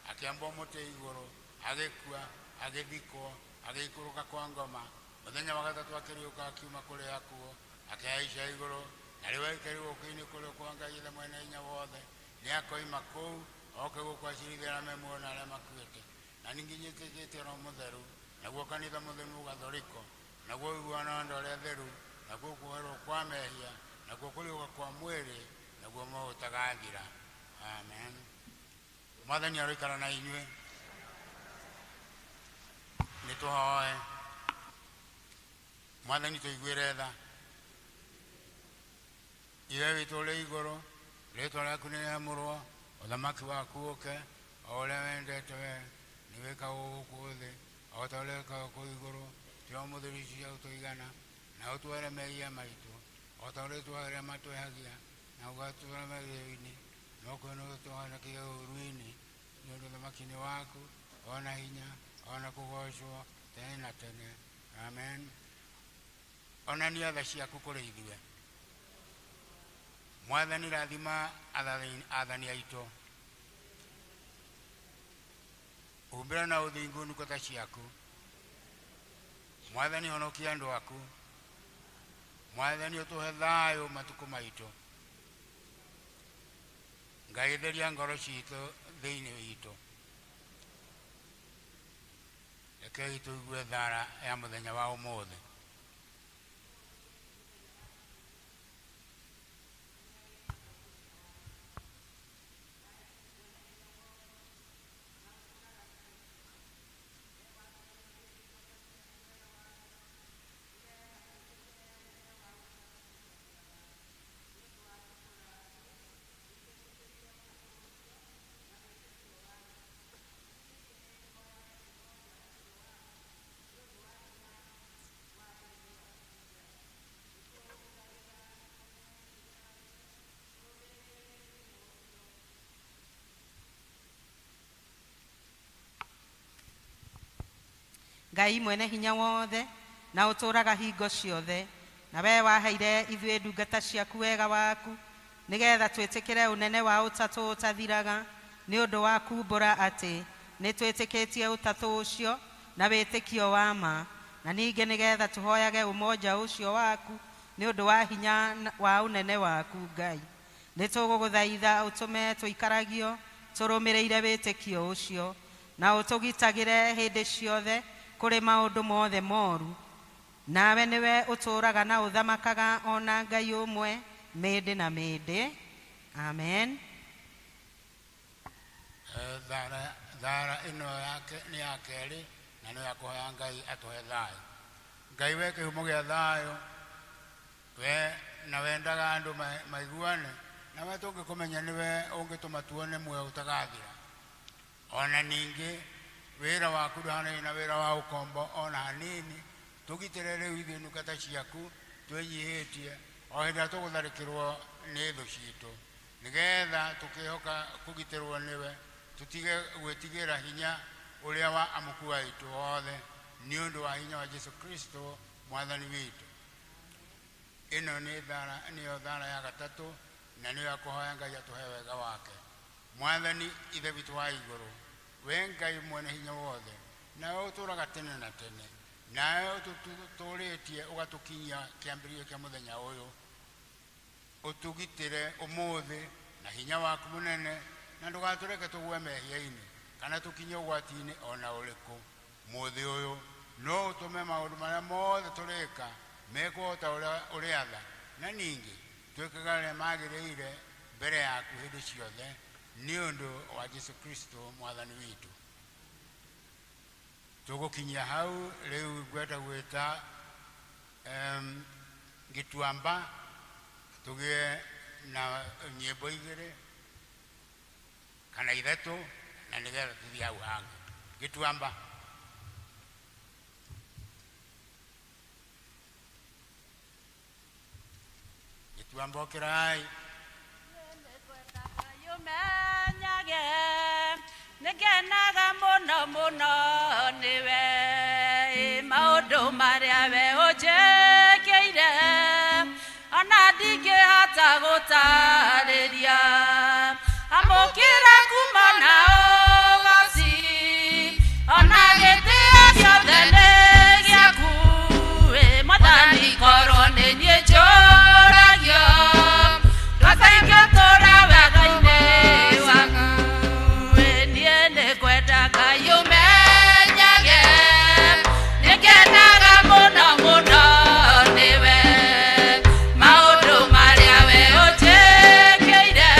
akĩambwo mũtĩ igũrũ, agĩkua, agĩthikwo, agĩikũrũka kwa ngoma. Mũthenya wa gatatũ akĩriũka akiuma kũrĩ akuũ, akĩhaica igũrũ, na rĩu aikarĩ guoko-inĩ kũrĩo kwa Ngai Ithe mwene hinya wothe. Nĩ akoima kũu oke gũkũ acirithie arĩa me muoyo na arĩa makuĩte. Na ningĩ nyĩtĩkĩtie Roho Mũtheru, naguo kanitha mũtheru Mũgathoriko, naguo ũiguano wa andũ arĩa atheru, nakuo kuoherwo kwa mehia, nakuo kũriũka kwa mwĩrĩ, naguo muoyo ũtagathira. Amen. Mwathani aroikara na inyuĩ. Nĩ tũhoe. Mwathani tũiguĩre tha. Ithe witũ ũrĩ igũrũ, rĩtwa rĩaku nĩ rĩamũrwo, ũthamaki waku ũke, o ũrĩa wendete we nĩ wĩkagwo gũkũ thĩ o ta ũrĩa wĩkagwo kũu igũrũ. Tũhe ũmũthĩ irio cia gũtũigana, na ũtuohere mehia maitũ o ta ũrĩa tuohagĩra arĩa matwĩhagia, na ũgatũtwara magerio-inĩ, no kũhonokie ũũru-inĩ, nĩ ũndũ ũthamaki nĩ waku, o na hinya, o na kũgoocwo tene na tene. Amen. Onania tha ciaku kũrĩ ithuĩ. Mwathani, rathima athani aitũ, humbĩra na ũthingu ndungata ciaku. Mwathani, honokia andũ aku. Mwathani, ũtũhe thayũ matukũ maitũ. Ngai, theria ngoro citũ thĩinĩ witũ. Rekei tũigue thara ya mũthenya wa ũmũthĩ. Ngai mwene hinya wothe na ũtũũraga hingo ciothe, na we waheire ithuĩ ndungata ciaku wega waku nĩgetha twĩtĩkĩre ũnene wa ũtatũ ũtathiraga, nĩ ũndũ wa kumbũra atĩ nĩ twĩtĩkĩtie ũtatũ ũcio na wĩtĩkio wa ma, na ningĩ nĩgetha tũhoyage ũmoja ũcio waku nĩ ũndũ wa hinya wa ũnene waku. Ngai, nĩ tũgũgũthaitha ũtũme tũikaragio tũrũmĩrĩire wĩtĩkio ũcio na ũtũgitagĩre hĩndĩ ciothe kũrĩ maũndũ mothe moru. Nawe nĩwe ũtũũraga na ũthamakaga o na Ngai ũmwe mĩndĩ na mĩndĩ. Amen. Thara thara ĩno yake nĩ ya kerĩ na nĩ ya kũhoya Ngai atũhe thayũ. Ngai, we kĩhumo gĩa thayũ, we na wendaga andũ maiguane na we, tũngĩkũmenya nĩwe ũngĩtũma tuone muoyo ũtagathira. Ona ningĩ wĩra waku ndũhanaine na wĩra wa ũkombo ona hanini. Tũgitĩre rĩu ithuĩ ndungata ciaku twĩnyihĩtie o hĩndĩ ĩrĩa tũgũtharĩkĩrwo nĩ thũ citũ, nĩgetha tũkĩhoka kũgitĩrwo nĩwe tũtige gwĩtigĩra hinya ũrĩa wa amuku aitũ othe, nĩ ũndũ wa hinya wa Jesu Kristo Mwathani witũ. Ĩno nĩ thara, nĩyo thara ya gatatũ na nĩyo ya kũhoya Ngai atũhe wega wake. Mwathani Ithe witũ wa igũrũ, we Ngai mwene hinya wothe, nawe ũtũũraga tene na tene, nawe ũtũtũũrĩtie ũgatũkinyia kĩambĩrĩria kĩa mũthenya ũyũ, ũtũgitĩre ũmũthĩ na hinya waku mũnene, na ndũgatũreke tũgwe mehia-inĩ kana tũkinye ũgwati-inĩ ona ũrĩkũ mũthĩ ũyũ, no ũtũme maũndũ marĩa mothe tũrĩka mekwo o ta ũrĩa ũrĩatha, na ningĩ twĩkaga ũrĩa magĩrĩire mbere yaku hĩndĩ ciothe, nĩ ũndũ wa Jesu Kristo Mwathani witũ. Tũgũkinyia hau rĩu. Ngwenda gwĩta Gĩtuamba tũgĩe na nyĩmbo igĩrĩ kana ithatũ na nĩgetha tũthiĩ hau hangĩ. Gĩtuamba. Gĩtuamba, ũkĩrai. Ũmenyage nĩngenaga mũno mũno nĩwe, maũndũ marĩa we ũnjĩkĩire ona ndingĩhota gũtarĩria. Amũkĩra kuma na ũgoci ona gĩtĩo gĩothe nĩ gĩaku. Mwathani, korwo nĩ niĩ njũragio ndwata ingĩtũra wega-inĩ waku. Niĩ nĩngwenda Ngai ũmenyage nĩngenaga mũno mũno nĩwe, maũndũ marĩa we ũnjĩkĩire.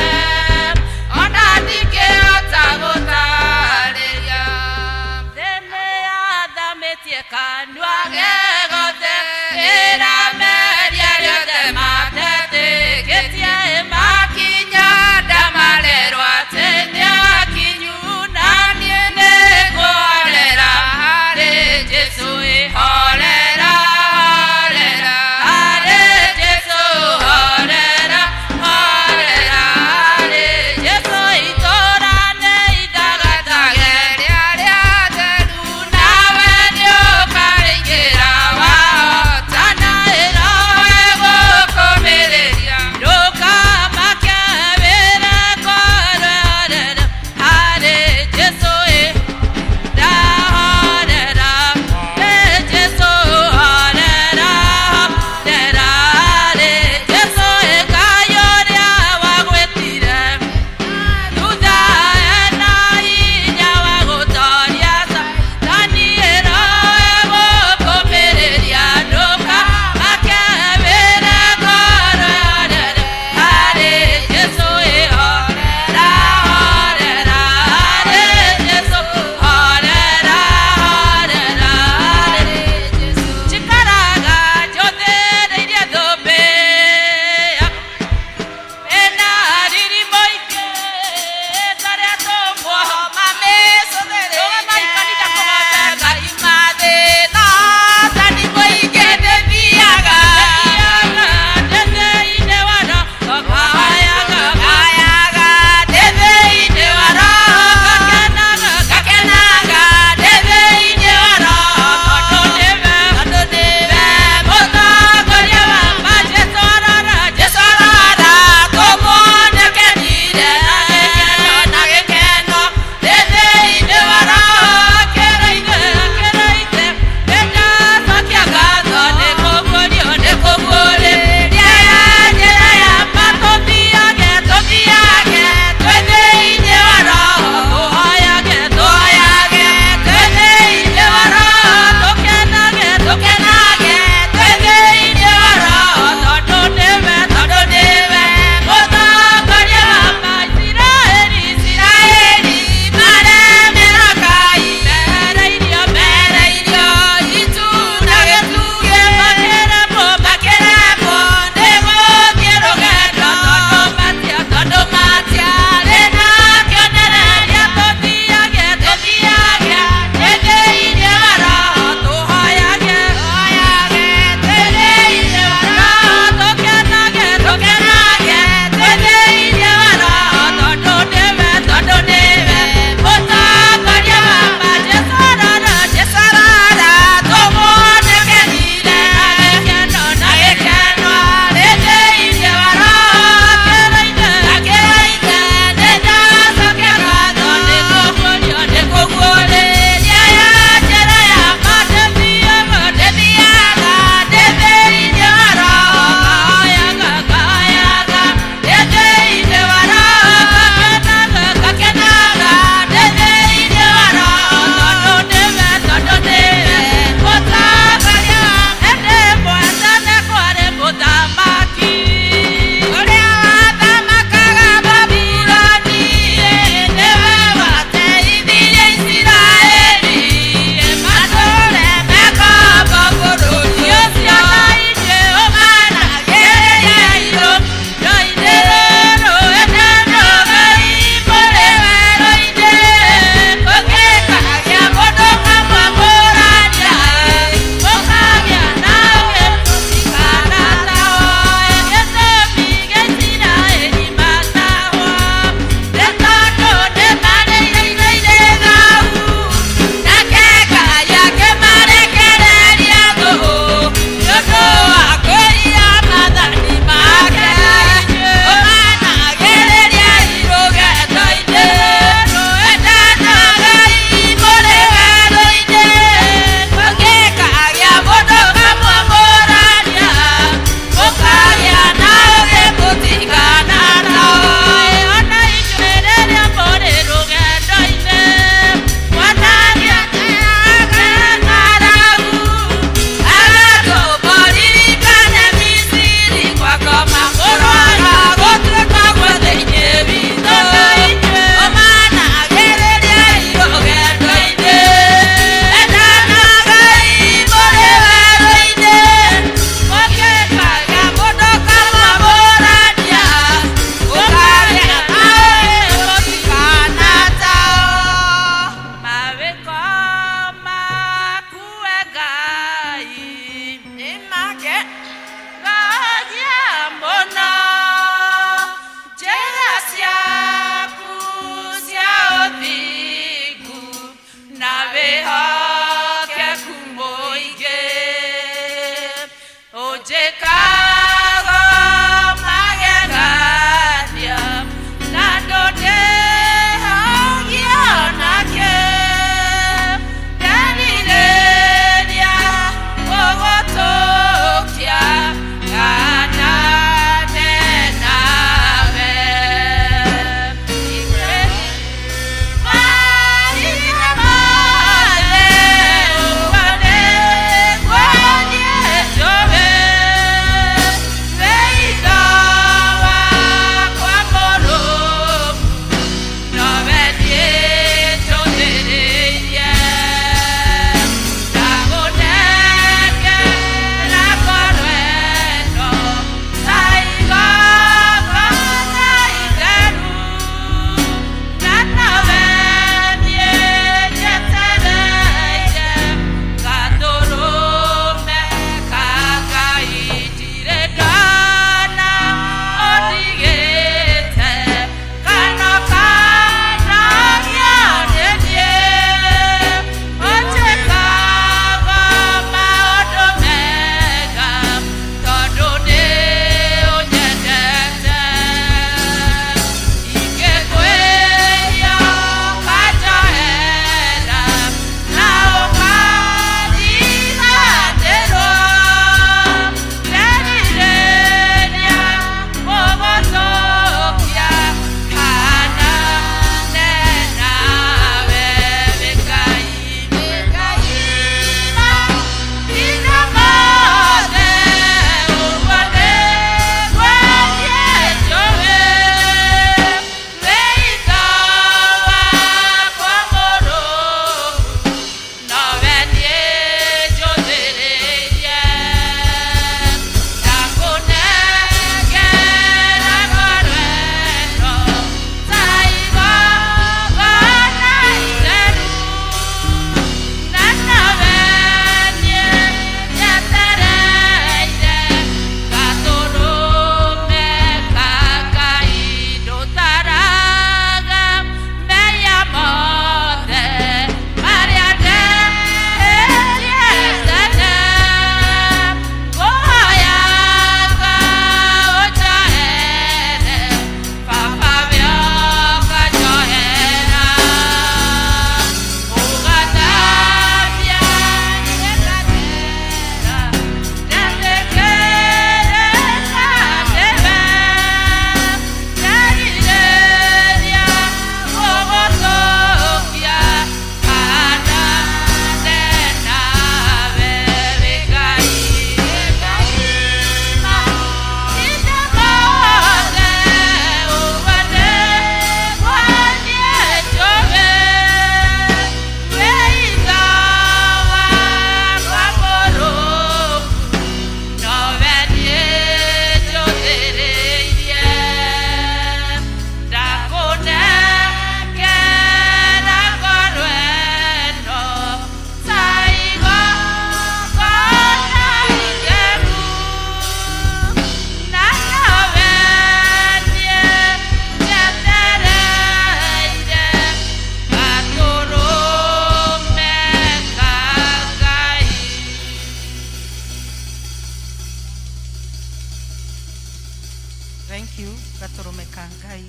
Thank you gatũrũme ka Ngai,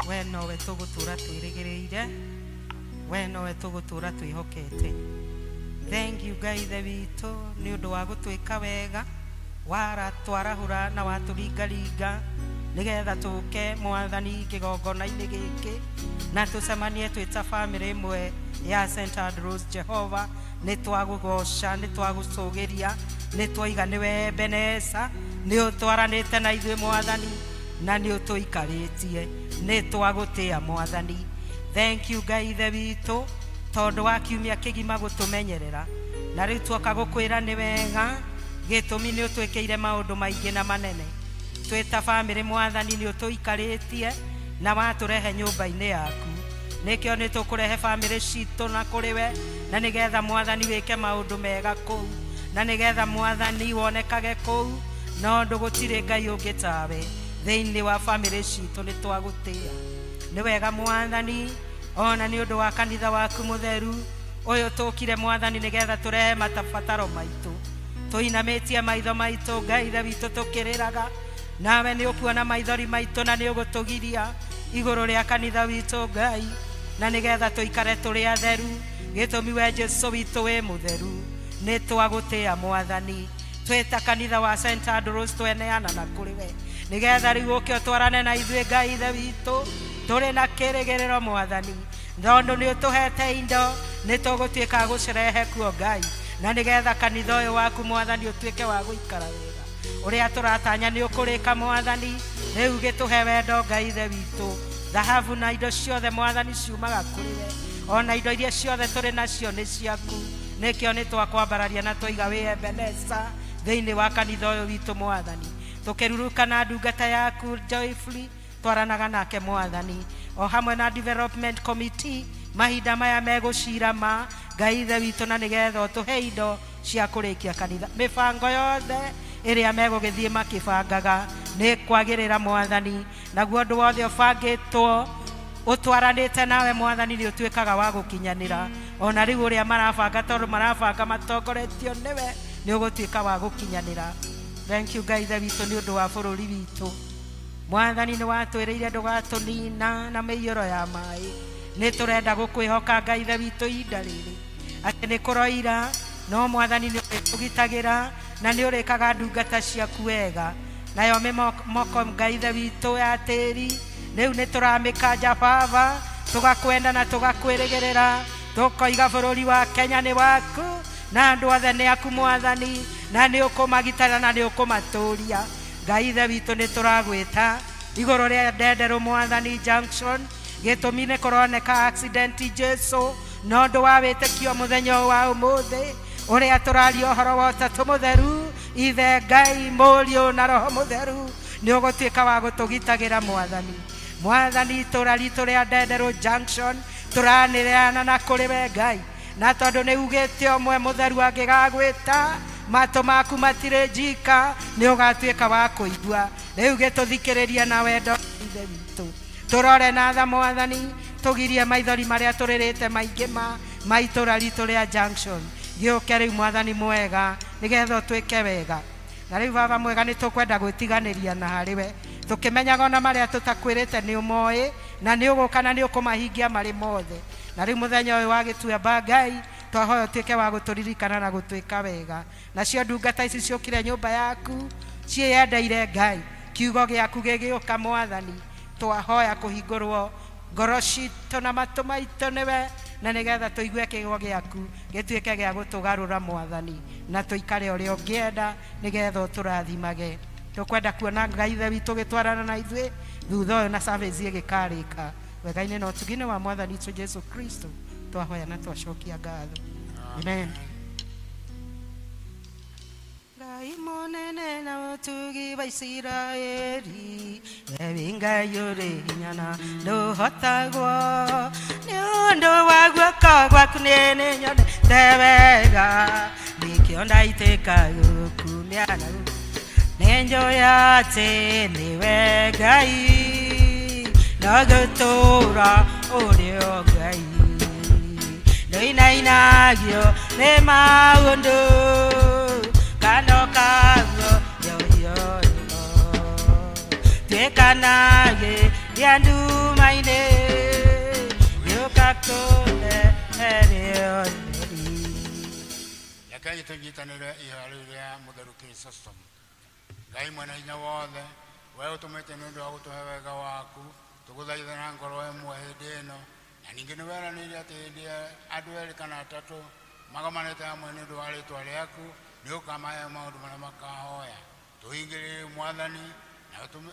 we nowe tũgũtũra twĩrĩgĩrĩire, we nowe tũgũtũra twĩhokete. Thank you Ngai Ithe witũ nĩ ũndũ wa gũtwĩka wega, waratwarahũra na watũringaringa nĩgetha tũke Mwathani kĩgongona-inĩ gĩkĩ na tũcemanie twĩ ta bamĩrĩ ĩmwe ya St. Andrews. Jehova, nĩ twagũgoca, nĩ twagũcũgĩria, nĩ twoiga nĩwe Ebeneza, nĩ ũtwaranĩte na ithuĩ Mwathani na nĩ ũtũikarĩtie, nĩ twagũtĩa Mwathani. Thank you Ngai Ithe witũ tondũ wa kiumia kĩgima gũtũmenyerera, na rĩu tuoka gũkwĩra nĩ wega, gĩtũmi nĩ ũtwĩkĩire maũndũ maingĩ na manene. Twĩ ta bamĩrĩ Mwathani nĩ ũtũikarĩtie na watũrehe nyũmba-inĩ yaku, nĩkĩo nĩ tũkũrehe bamĩrĩ citũ na kũrĩ we, na nĩgetha Mwathani wĩke maũndũ mega kũu, na nĩgetha Mwathani wonekage kũu, no ũndũ gũtirĩ Ngai ũngĩ tawe thĩinĩ wa bamĩrĩ citũ. Nĩ twagũtĩa, nĩ wega Mwathani, ona nĩ ũndũ wa kanitha waku mũtheru ũyũ tũkire Mwathani nĩgetha tũrehe matabataro maitũ, tũinamĩtie maitho maitũ Ngai Ithe witũ tũkĩrĩraga, nawe nĩ ũkuona maithori maitũ na nĩ ũgũtũgiria igũrũ rĩa kanitha witũ Ngai, na nĩgetha tũikare tũrĩ atheru, gĩtũmi we Jesu witũ wĩ mũtheru. Nĩ twagũtĩa Mwathani, twĩ ta kanitha wa St. Andrews tweneana na kũrĩ we nĩgetha rĩu ũke ũtwarane na ithuĩ Ngai Ithe witũ tũrĩ na kĩrĩgĩrĩro Mwathani, tondũ nĩ ũtũhete indo nĩ tũgũtuĩka gũcirehe kuo Ngai, na nĩgetha kanitha ũyũ waku Mwathani ũtuĩke wa gũikara wega ũrĩa tũratanya nĩ ũkũrĩka Mwathani. Rĩu gĩtũhe wendo Ngai Ithe witũ, thahabu na indo ciothe Mwathani ciumaga kũrĩ we, ona indo iria ciothe tũrĩ nacio nĩ ciaku, nĩkĩo nĩ twakwambararia na twaiga wĩ Ebeneza thĩinĩ wa kanitha ũyũ witũ Mwathani, tũkĩrurukana ndungata yaku joyfully twaranaga nake Mwathani, o hamwe na development committee mahinda maya megũcira ma Ngai Ithe witũ, na nĩgetha ũtũhe indo cia kũrĩkia kanitha. Mĩbango yothe ĩrĩa megũgĩthiĩ makĩbangaga nĩ kwagĩrĩra Mwathani, naguo ũndũ wothe ũbangĩtwo ũtwaranĩte nawe Mwathani nĩ ũtuĩkaga wa gũkinyanĩra. Ona rĩu ũrĩa marabanga, tondũ marabanga matongoretio nĩwe, nĩ ũgũtuĩka wa gũkinyanĩra. Thank you Ngai Ithe witũ nĩ ũndũ wa bũrũri witũ Mwathani, nĩ watwĩrĩire ndũgatũnina na mĩiyũro ya maĩ. Nĩ tũrenda gũkwĩhoka Ngai Ithe witũ ihinda rĩrĩ atĩ nĩ kũroira, no Mwathani nĩ ũrĩtũgitagĩra na nĩ ũrĩkaga ndungata ciaku wega. Nayo mĩmoko Ngai Ithe witũ ya tĩri rĩu nĩ tũramĩkanja Baba, tũgakwenda na tũgakwĩrĩgĩrĩra, tũkoiga bũrũri wa Kenya nĩ waku na andũ othe nĩ aku Mwathani, na nĩ ũkũmagitĩra na nĩ ũkũmatũria. Ngai Ithe witũ, nĩ tũragwĩta igũrũ rĩa Ndenderũ Mwathani Junction, gĩtũmi nĩ kũroneka accident Jesu, na ũndũ wa wĩtĩkio mũthenya ũyũ wa ũmũthĩ ũrĩa tũraria ũhoro wa ũtatũ mũtheru, Ithe Ngai, Mũriũ na Roho Mũtheru, nĩ ũgũtuĩka wa gũtũgitagĩra Mwathani. Mwathani, itũra ritũ rĩa Ndenderũ Junction tũranĩrĩana na kũrĩ we Ngai, na tondũ nĩ ugĩte ũmwe mũtheru angĩgagwĩta matũ maku matirĩ njika, nĩ ũgatuĩka wa kũigua. Rĩu gĩtũthikĩrĩria na wendo Ithe witũ, tũrore na tha Mwathani, tũgirie maithori marĩa tũrĩrĩte maingĩ ma itũra ritũ rĩa Junction. Gĩũke rĩu Mwathani mwega nĩgetha ũtwĩke wega. Na rĩu Baba mwega, nĩ tũkwenda gwĩtiganĩria na harĩ we, tũkĩmenyaga ona marĩa tũtakwĩrĩte nĩ ũmoĩ, na nĩ ũgũka na nĩ ũkũmahingia marĩ mothe. Na rĩu mũthenya ũyũ wa gĩtuamba Ngai, twahoya ũtuĩke wa gũtũririkana na gũtwĩka wega. Nacio ndungata ici ciũkire nyũmba yaku ciĩyendeire Ngai, kiugo gĩaku gĩgĩũka Mwathani, twahoya kũhingũrwo ngoro citũ na matũ maitũ nĩwe, na nĩgetha tũigue kiugo gĩaku gĩtuĩke gĩa gũtũgarũra Mwathani, na tũikare ũrĩa ũngĩenda nĩgetha ũtũrathimage. Tũkwenda kuona Ngai Ithe witũ gĩtwarana na ithuĩ thutha ũyũ na service ĩgĩkarĩka wega-inĩ na ũtugi-inĩ wa Mwathani witũ Jesu Kristo, twahoya na twacokia ngatho, amen. Ngai mũnene na ũtugi wa Isiraeli, we wĩ Ngai ũrĩ hinya na ndũhotagwo, nĩ ũndũ wa guoko gwaku nĩ nyonete wega, nĩkĩo ndaitĩka gũkumia na nĩ njũĩ atĩ nĩwe Ngai, no gũtũũra ũrĩ o Ngai, ndũinainagio nĩ maũndũ kana ũkaguo yoyoyo. Tuĩkanagĩria nduma-inĩ gĩũka kũrehere ũtheri. Rekei tũnyitanĩre ihoya rĩu rĩa mũtheru Chrysostom. Ngai mwene hinya wothe, we ũtũmĩte nĩ ũndũ wa gũtũhe wega waku, tũgũthaitha na ngoro ĩmwe hĩndĩ ĩno, na ningĩ nĩ weranĩire atĩ hĩndĩ ĩrĩa andũ erĩ kana atatũ magomanĩte hamwe nĩ ũndũ wa rĩtwa rĩaku, nĩ ũkamahe maũndũ marĩa makahoya. Tũhingĩrĩrie Mwathani, na ũtũme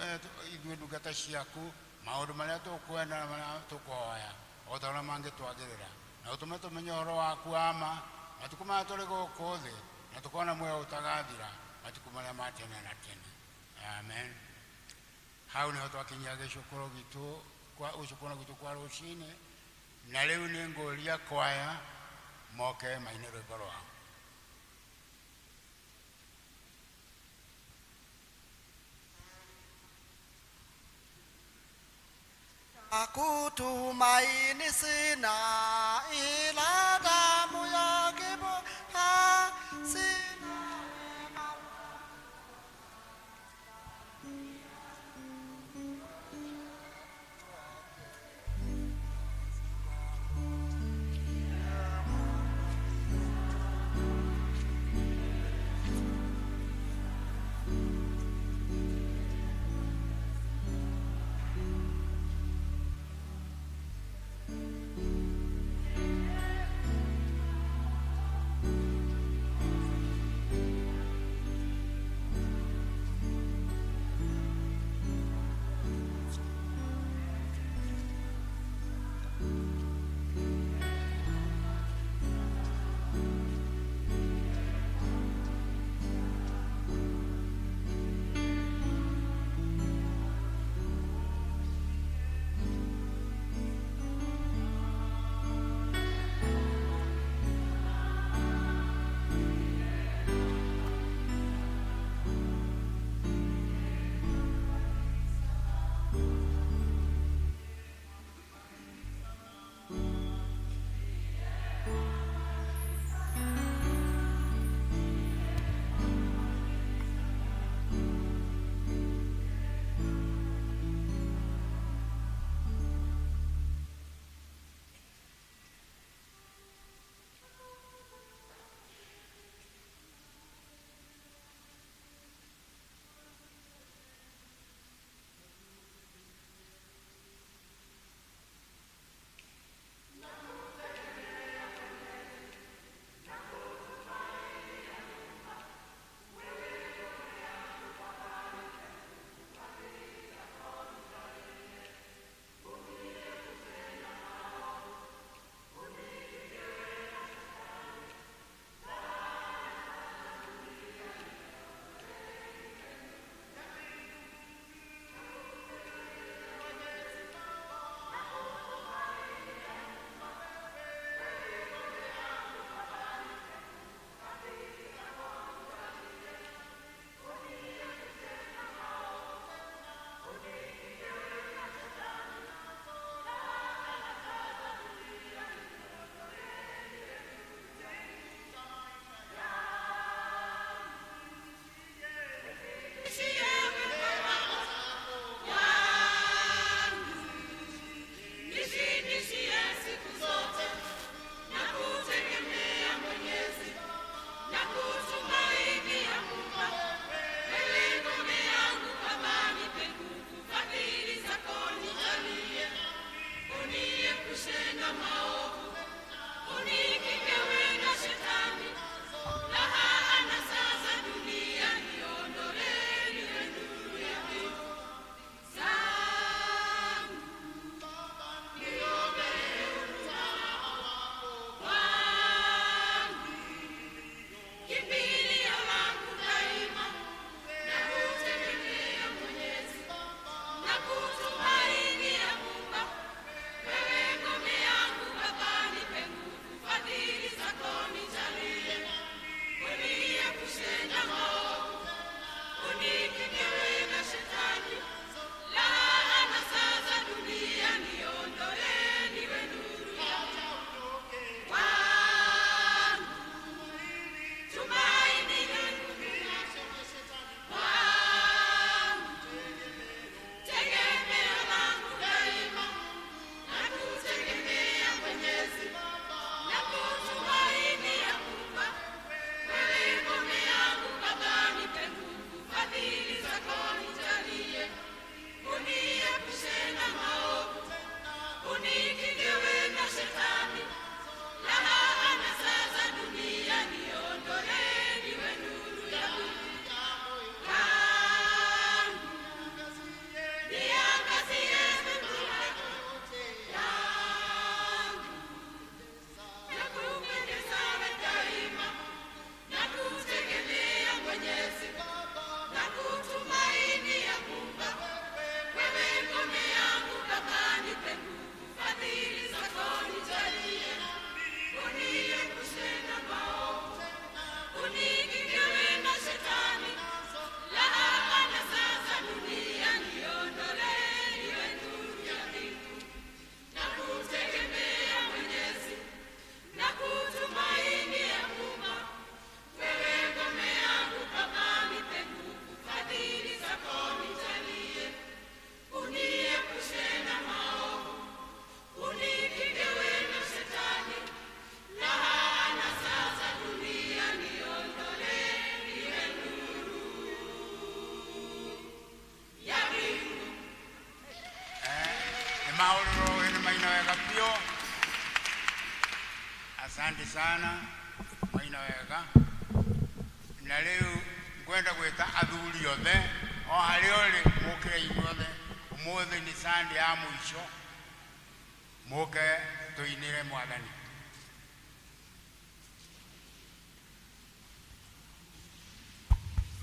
ithuĩ ndungata ciaku maũndũ marĩa tũkwenda na marĩa tũkũhoya o ta ũrĩa mangĩtwagĩrĩra, na ũtũme tũmenye ũhoro waku wa ma matukũ maya tũrĩ gũkũ thĩ, na tũkona muoyo ũtagathira matukũ marĩa ma tene na tene. Amen. Hau nĩho twakinyia gĩcukũro gitũ kwa gũcukũra gwitũ kwa rũcinĩ, na rĩu nĩ ngũria kwaya moke maine rwĩmbo rwao. Kutumaini sina ila damu yake Bwana, sina wema. Mahũrĩrwo nĩ maina wega biũ. Asante sana, maina wega. Na rĩu ngwenda gwĩta athuri othe o harĩa ũrĩ, mũkĩre inyuothe. Ũmũthĩ nĩ Sunday ya mũico, mũke tũinĩre Mwathani.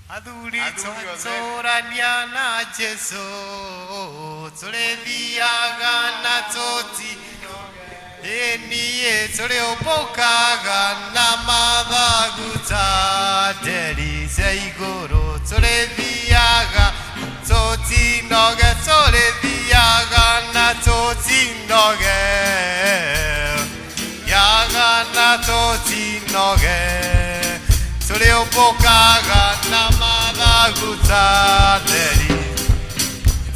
Athuri. Athuri othe. Twatũrania na Jesu, tũrĩthiaga na tũti ĩniĩ, tũrĩũmbũkaga na mathagu ta nderi cia igũrũ, tũrĩthiaga tũtinoge, tũrĩthiaga na tũtinoge, yaga na tũtinoge, tũrĩũmbũkaga na mathagu ta nderi,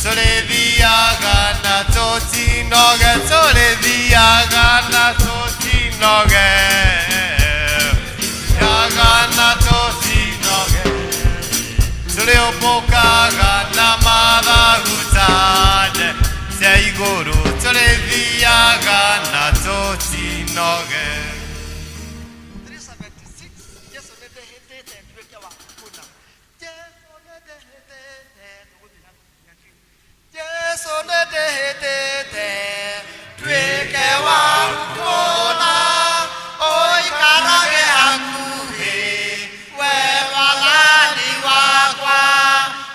tũrĩthiaga na tũtinoge, tũrĩthiaga na tũtinoge, yaga na tũtinoge, tũrĩũmbũkaga na mathagu ta nderi cia igũrũ, tũrĩthiaga na tũtinoge. 376, Jesu nĩ ndĩhĩtĩte nduĩke waku kũna. Jesu nĩ ndĩhĩtĩte, tũgũthiĩ na nginya kĩu. Jesu nĩ ndĩhĩtĩte nduĩke waku kũna, ũikarage hakuhĩ, we Mwathani wakwa,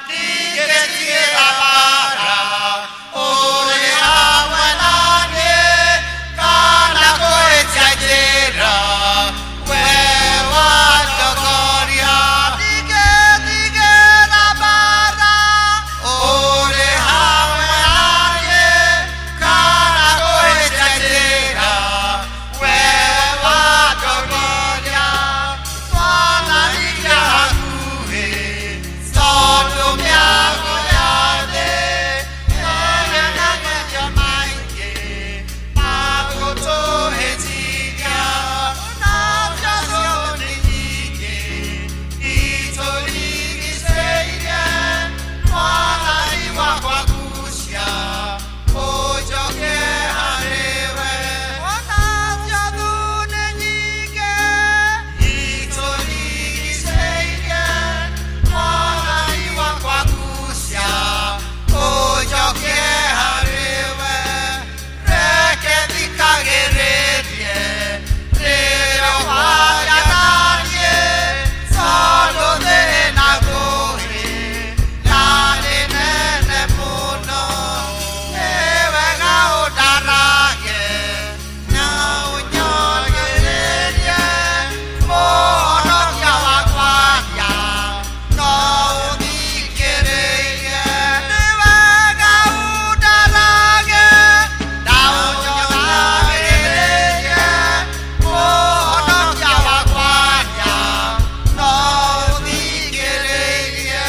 ndingĩtigĩra mbaara, ũrĩ hamwe na niĩ, kana kũhĩtia njĩra, we wanjongoria, ndingĩtigĩra mbaara, ũrĩ hamwe na niĩ, kana kũhĩtia njĩra, we wanjongoria, twanarigia hakuhĩ, tondũ mĩago ya thĩ ĩna maingĩ magũtũhĩtithia, na ciacio nĩ nyingĩ itũrigicĩirie, Mwathani wakwa gucia ũnjoke harĩwe, ona ciothu nĩ nyingĩ itũrigicĩirie, Mwathani wakwa gucia ũnjoke harĩwe, reke thikagĩrĩrie rĩrĩa waria na niĩ, tondũ thĩna ngũhĩ na nĩ nene mũno, nĩ wega ũndarage na ũnyonererie, Mũhonokia wakwa no ũthikĩrĩrie, nĩ wega ũndarage na ũnyonererie, Mũhonokia wakwa no ũthikĩrĩrie,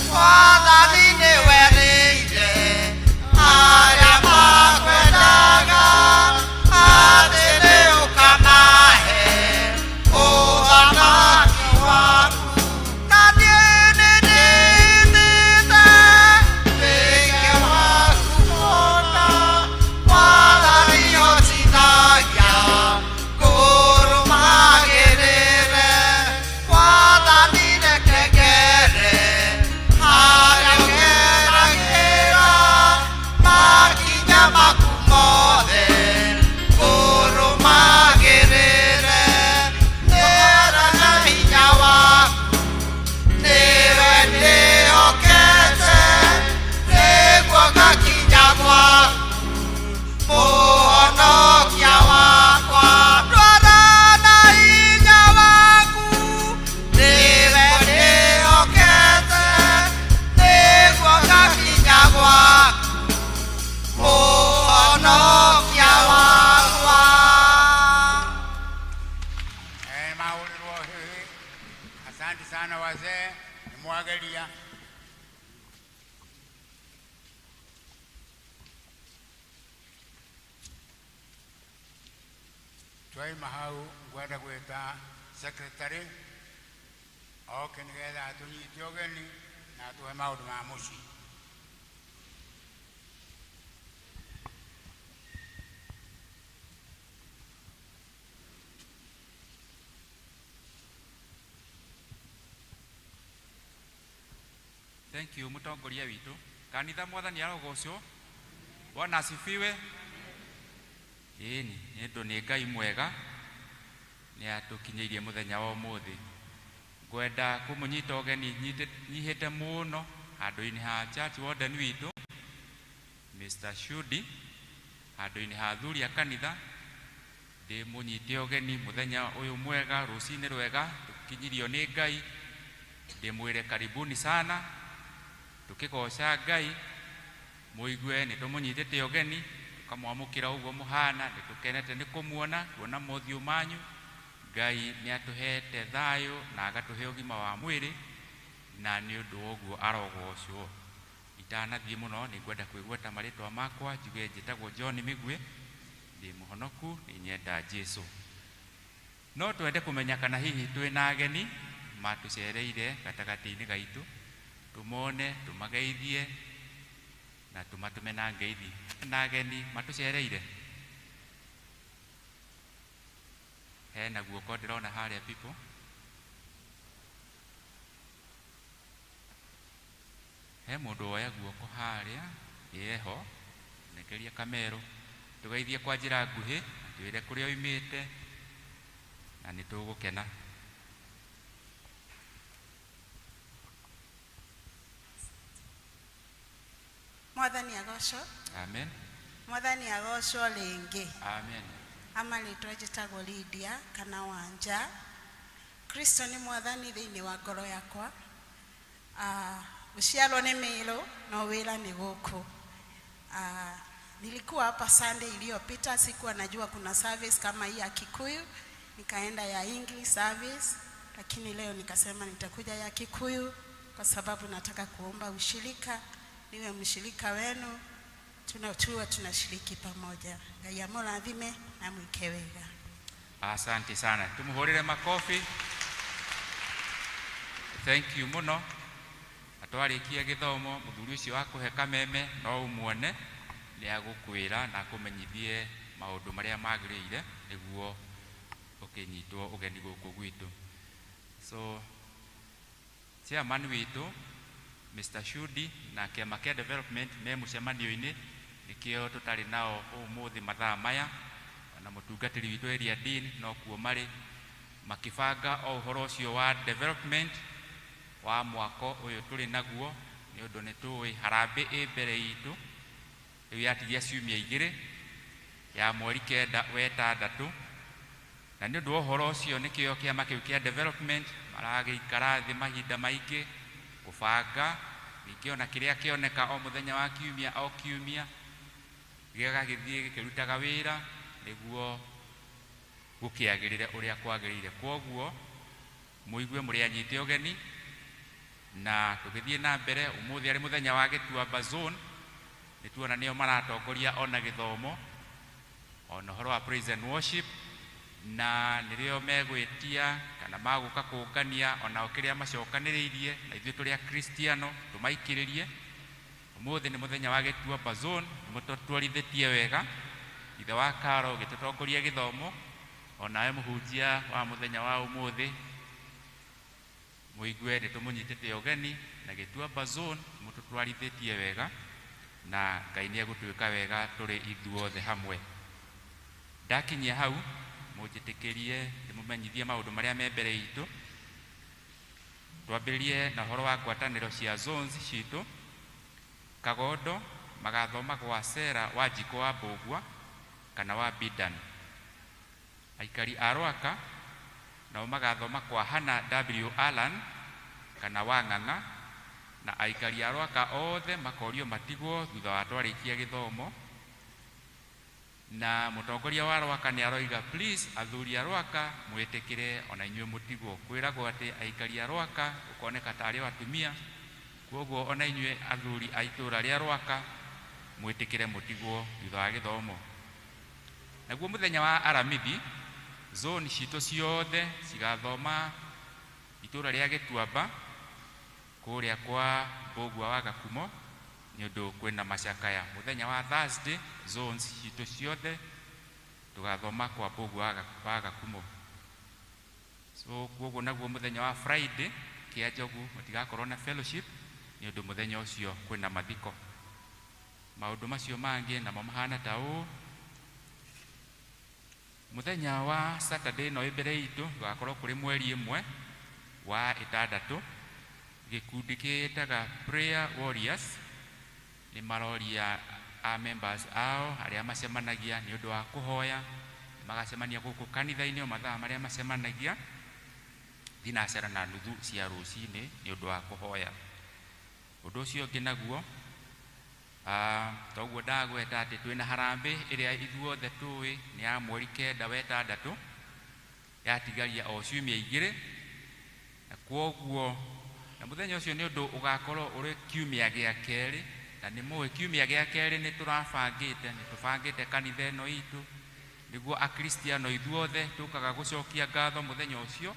Mwathani nĩwerĩire arĩa makwendaga atĩ nĩ ũkamahe ũthamaki waku, na niĩ nĩndĩtĩte wĩke waku kũna, Mwathani hotithagia ngũrũmagĩrĩre, Mwathani reke ngere harĩa ngeragĩra, makinya maku mothe ngũrũmagĩrĩre, nĩra na hinya waku nĩwe ndĩhokete, nĩguo ngakinya gwaku, Mũhonokia wakwa, ndwara na hinya waku nĩwe ndĩhokete, nĩguo ngakinya gwaku, Mũhonokia wakwa. Mahũrĩrwo hĩhĩ. Asante sana wazee, nĩ mwageria. Twaima hau, ngwenda gwĩta secretary oke nĩgetha atũnyite ũgeni na atũhe maũndũ ma mũciĩ. Thank you mũtongoria witũ. Kanitha mwathani arogocwo. Bwana asifiwe. Ĩni, nĩ ũndũ nĩ Ngai mwega nĩ atũkinyĩirie mũthenya wa ũmũthĩ. Ngwenda kũmũnyita ũgeni nyihĩte mũno handũ-inĩ ha church warden witũ Mr. Shudi, handũ-inĩ ha athuri a kanitha ndĩmũnyite ũgeni mũthenya ũyũ mwega, rũcinĩ rwega tũkinyirio nĩ Ngai. Ndĩmwĩre karibuni sana, tũkĩgoca Ngai, mũigue nĩ tũmũnyitĩte ũgeni, tũkamwamũkĩra ũguo mũhana, nĩ tũkenete nĩ kũmuona, kuona mothiũ manyu. Ngai nĩ atũhete thayũ na agatũhe ũgima wa mwĩrĩ, na nĩ ũndũ wa ũguo arogocwo. Itanathiĩ mũno nĩ ngwenda kwĩgweta marĩtwa makwa, njuge njĩtagwo John Mĩgwe, ndĩ mũhonoku, nĩ nyenda Jesu. No twende kũmenya kana hihi twĩna ageni matũcereire gatagatĩ-inĩ gaitũ, tũmone, tũmageithie na tũmatũme na ngeithi. Na ageni matũcereire? Hena guoko ndĩrona harĩa people. He mũndũ woya guoko harĩa, ĩeho, nekeria kamero, tũgeithie kwa njĩra nguhĩ, twĩre kũrĩa oimĩte, na nĩ tũgũkena. Mwathani agocwo. Amen. Mwathani agocwo rĩngĩ. Amen. Ama rĩtwa njĩtagwo Lydia kana Wanja. Kristo nĩ mwathani thĩinĩ wa ngoro yakwa. Gũciarwo nĩ Meru no wĩra nĩ gũkũ. Nilikuwa hapa Sunday iliyopita, sikuwa najua kuna service kama hii ya Kikuyu, nikaenda ya English service, lakini leo nikasema nitakuja ya Kikuyu kwa sababu nataka kuomba ushirika, niwe mshirika wenu, tuwe tunashiriki pamoja. Ngai amũrathime na mwĩke wega. Asante sana. Tumuhurire makofi. Thank you muno. Na twarikia gĩthomo mũthuri ũcio wa kũhe kameme no ũmuone nĩ agũkwĩra na akũmenyithie maũndũ marĩa magĩrĩire nĩguo ũkĩnyitwo ũgeni gũkũ gwitũ. So chairman witũ Mr. Shudi na kĩama kĩa development me mũcemanio-inĩ, nĩkĩo tũtarĩ nao ũmũthĩ mathaa maya, na mũtungatĩri witũ area dean no kuo marĩ makĩbanga o ũhoro ũcio wa development wa mwako ũyũ tũrĩ naguo, nĩ ũndũ nĩ tũĩ harambĩ ĩ mbere itũ, rĩu yatigia ciumia igĩrĩ ya mweri 9 wetandatũ, na nĩ ũndũ wa ũhoro ũcio nĩkĩo kĩama kĩu kĩa development maragĩikara thĩ mahinda maingĩ gũbanga, ningĩ ona kĩrĩa kĩoneka o mũthenya wa kiumia o kiumia gĩgagĩthiĩ gĩkĩrutaga wĩra nĩguo gũkĩagĩrĩre ũrĩa kwagĩrĩire. Kwoguo mũigue mũrĩ anyite ũgeni na tũgĩthiĩ na mbere. Ũmũthĩ arĩ mũthenya wa Gĩtuamba zone, nĩ tuona nĩo maratongoria ona gĩthomo ona ũhoro wa praise and worship, na nĩrĩo megwĩtia kana magũka kũngania onao kĩrĩa macokanĩrĩirie, na ithuĩ tũrĩ akristiano tũmaikĩrĩrie. Ũmũthĩ nĩ mũthenya wa Gĩtuamba zone, nĩmũtũtwarithĩtie wega, ithe wa Karo gĩtũtongoria gĩthomo, onawe mũhunjia wa mũthenya wa ũmũthĩ mũigue nĩ tũmũnyitĩte ũgeni, na Gĩtuamba zone mũtũtwarithĩtie wega, na Ngai nĩ egũtuĩka wega tũrĩ ithuothe hamwe. Ndakinyia hau mũnjĩtĩkĩrie ndĩmũmenyithie maũndũ marĩa me mbere itũ. Twambĩrĩrie na ũhoro wa ngwatanĩro cia zones citũ. Kagondo magathoma gwa Sera wa Njiko wa Mbũgua kana wa Bidan. Aikari a Rwaka nao magathoma kwa Hannah W. Allan kana wa Ng'ang'a, na aikari a Rwaka othe makorio matigwo thutha wa twarĩkia gĩthomo. Na mũtongoria wa Rwaka nĩ aroiga please athuri a Rwaka mwĩtĩkĩre ona inyuĩ mũtigwo. Kwĩragwo atĩ aikari a Rwaka ũkoneka tarĩ o atumia, kwoguo ona inyuĩ athuri a itũra rĩa Rwaka mwĩtĩkĩre mũtigwo thutha wa gĩthomo. Naguo mũthenya wa Aramithi zone citũ ciothe cigathoma itũra rĩa Gĩtuamba kũrĩa kwa Mbũgua wa Gakumo nĩ ũndũ kwĩna macakaya. Mũthenya wa Thursday zones citũ ciothe tũgathoma kwa Mbũgua wa Gakumo. So kwoguo naguo mũthenya wa Friday kĩa Njogu mũtigakorwo na fellowship nĩ Nĩ ũndũ mũthenya ũcio kwĩna mathiko. Maũndũ macio mangĩ namo mahana ta ũũ: mũthenya wa Saturday ĩno ĩ mbere itũ, gũgakorwo kũrĩ mweri 1 wa 6, gĩkundi kĩĩtaga Prayer Warriors nĩ maroria a members ao arĩa macemanagia nĩ ũndũ wa kũhoya, magacemania gũkũ kanitha-inĩ o mathaa marĩa macemanagia, 3:30 cia rũcinĩ, nĩ ũndũ wa kũhoya. Ũndũ ũcio ũngĩ naguo, toguo ndagweta atĩ twĩna harambĩ ĩrĩa ithuothe tũĩ nĩ ya mweri 9 wa 6, yatigaria o ciumia 2, na kwoguo na mũthenya ũcio nĩ ũndũ ũgakorwo ũrĩ kiumia gĩa kerĩ, na nĩ mũĩ kiumia gĩa kerĩ nĩ tũrabangĩte, nĩ tũbangĩte kanitha ĩno itũ nĩguo Akristiano ithuothe tũkaga gũcokia ngatho mũthenya ũcio,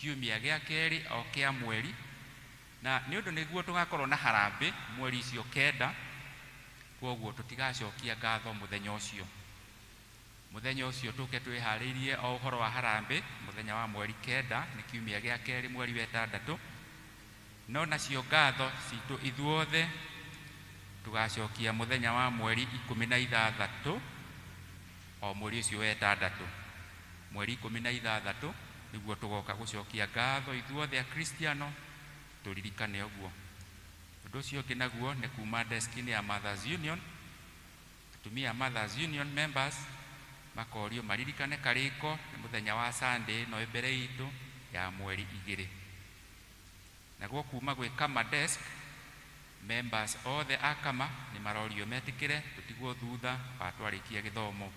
kiumia gĩa kerĩ o kĩa mweri. Na nĩ ũndũ nĩguo tũgakorwo na harambĩ mweri icio 9, kwoguo tũtigacokia ngatho mũthenya ũcio. Mũthenya ũcio tũke twĩharĩirie o ũhoro wa harambĩ mũthenya wa mweri 9, nĩ kiumia gĩa kerĩ mweri wa 6. No nacio ngatho citũ ithuothe tũgacokia mũthenya wa mweri 16 o mweri ũcio wa ĩtandatũ. Mweri 16 nĩguo tũgoka gũcokia ngatho ithuothe Akristiano, tũririkane ũguo. Ũndũ ũcio ũngĩ naguo nĩ kuma desk-inĩ ya Mothers Union. Atumia a Mothers Union members makorio maririkane karĩko nĩ mũthenya wa Sunday ĩno ĩ mbere itũ ya mweri 2. Naguo kuma gwĩ Kama desk, members othe a Kama nĩ marorio metĩkĩre tũtigwo thutha wa twarĩkia gĩthomo.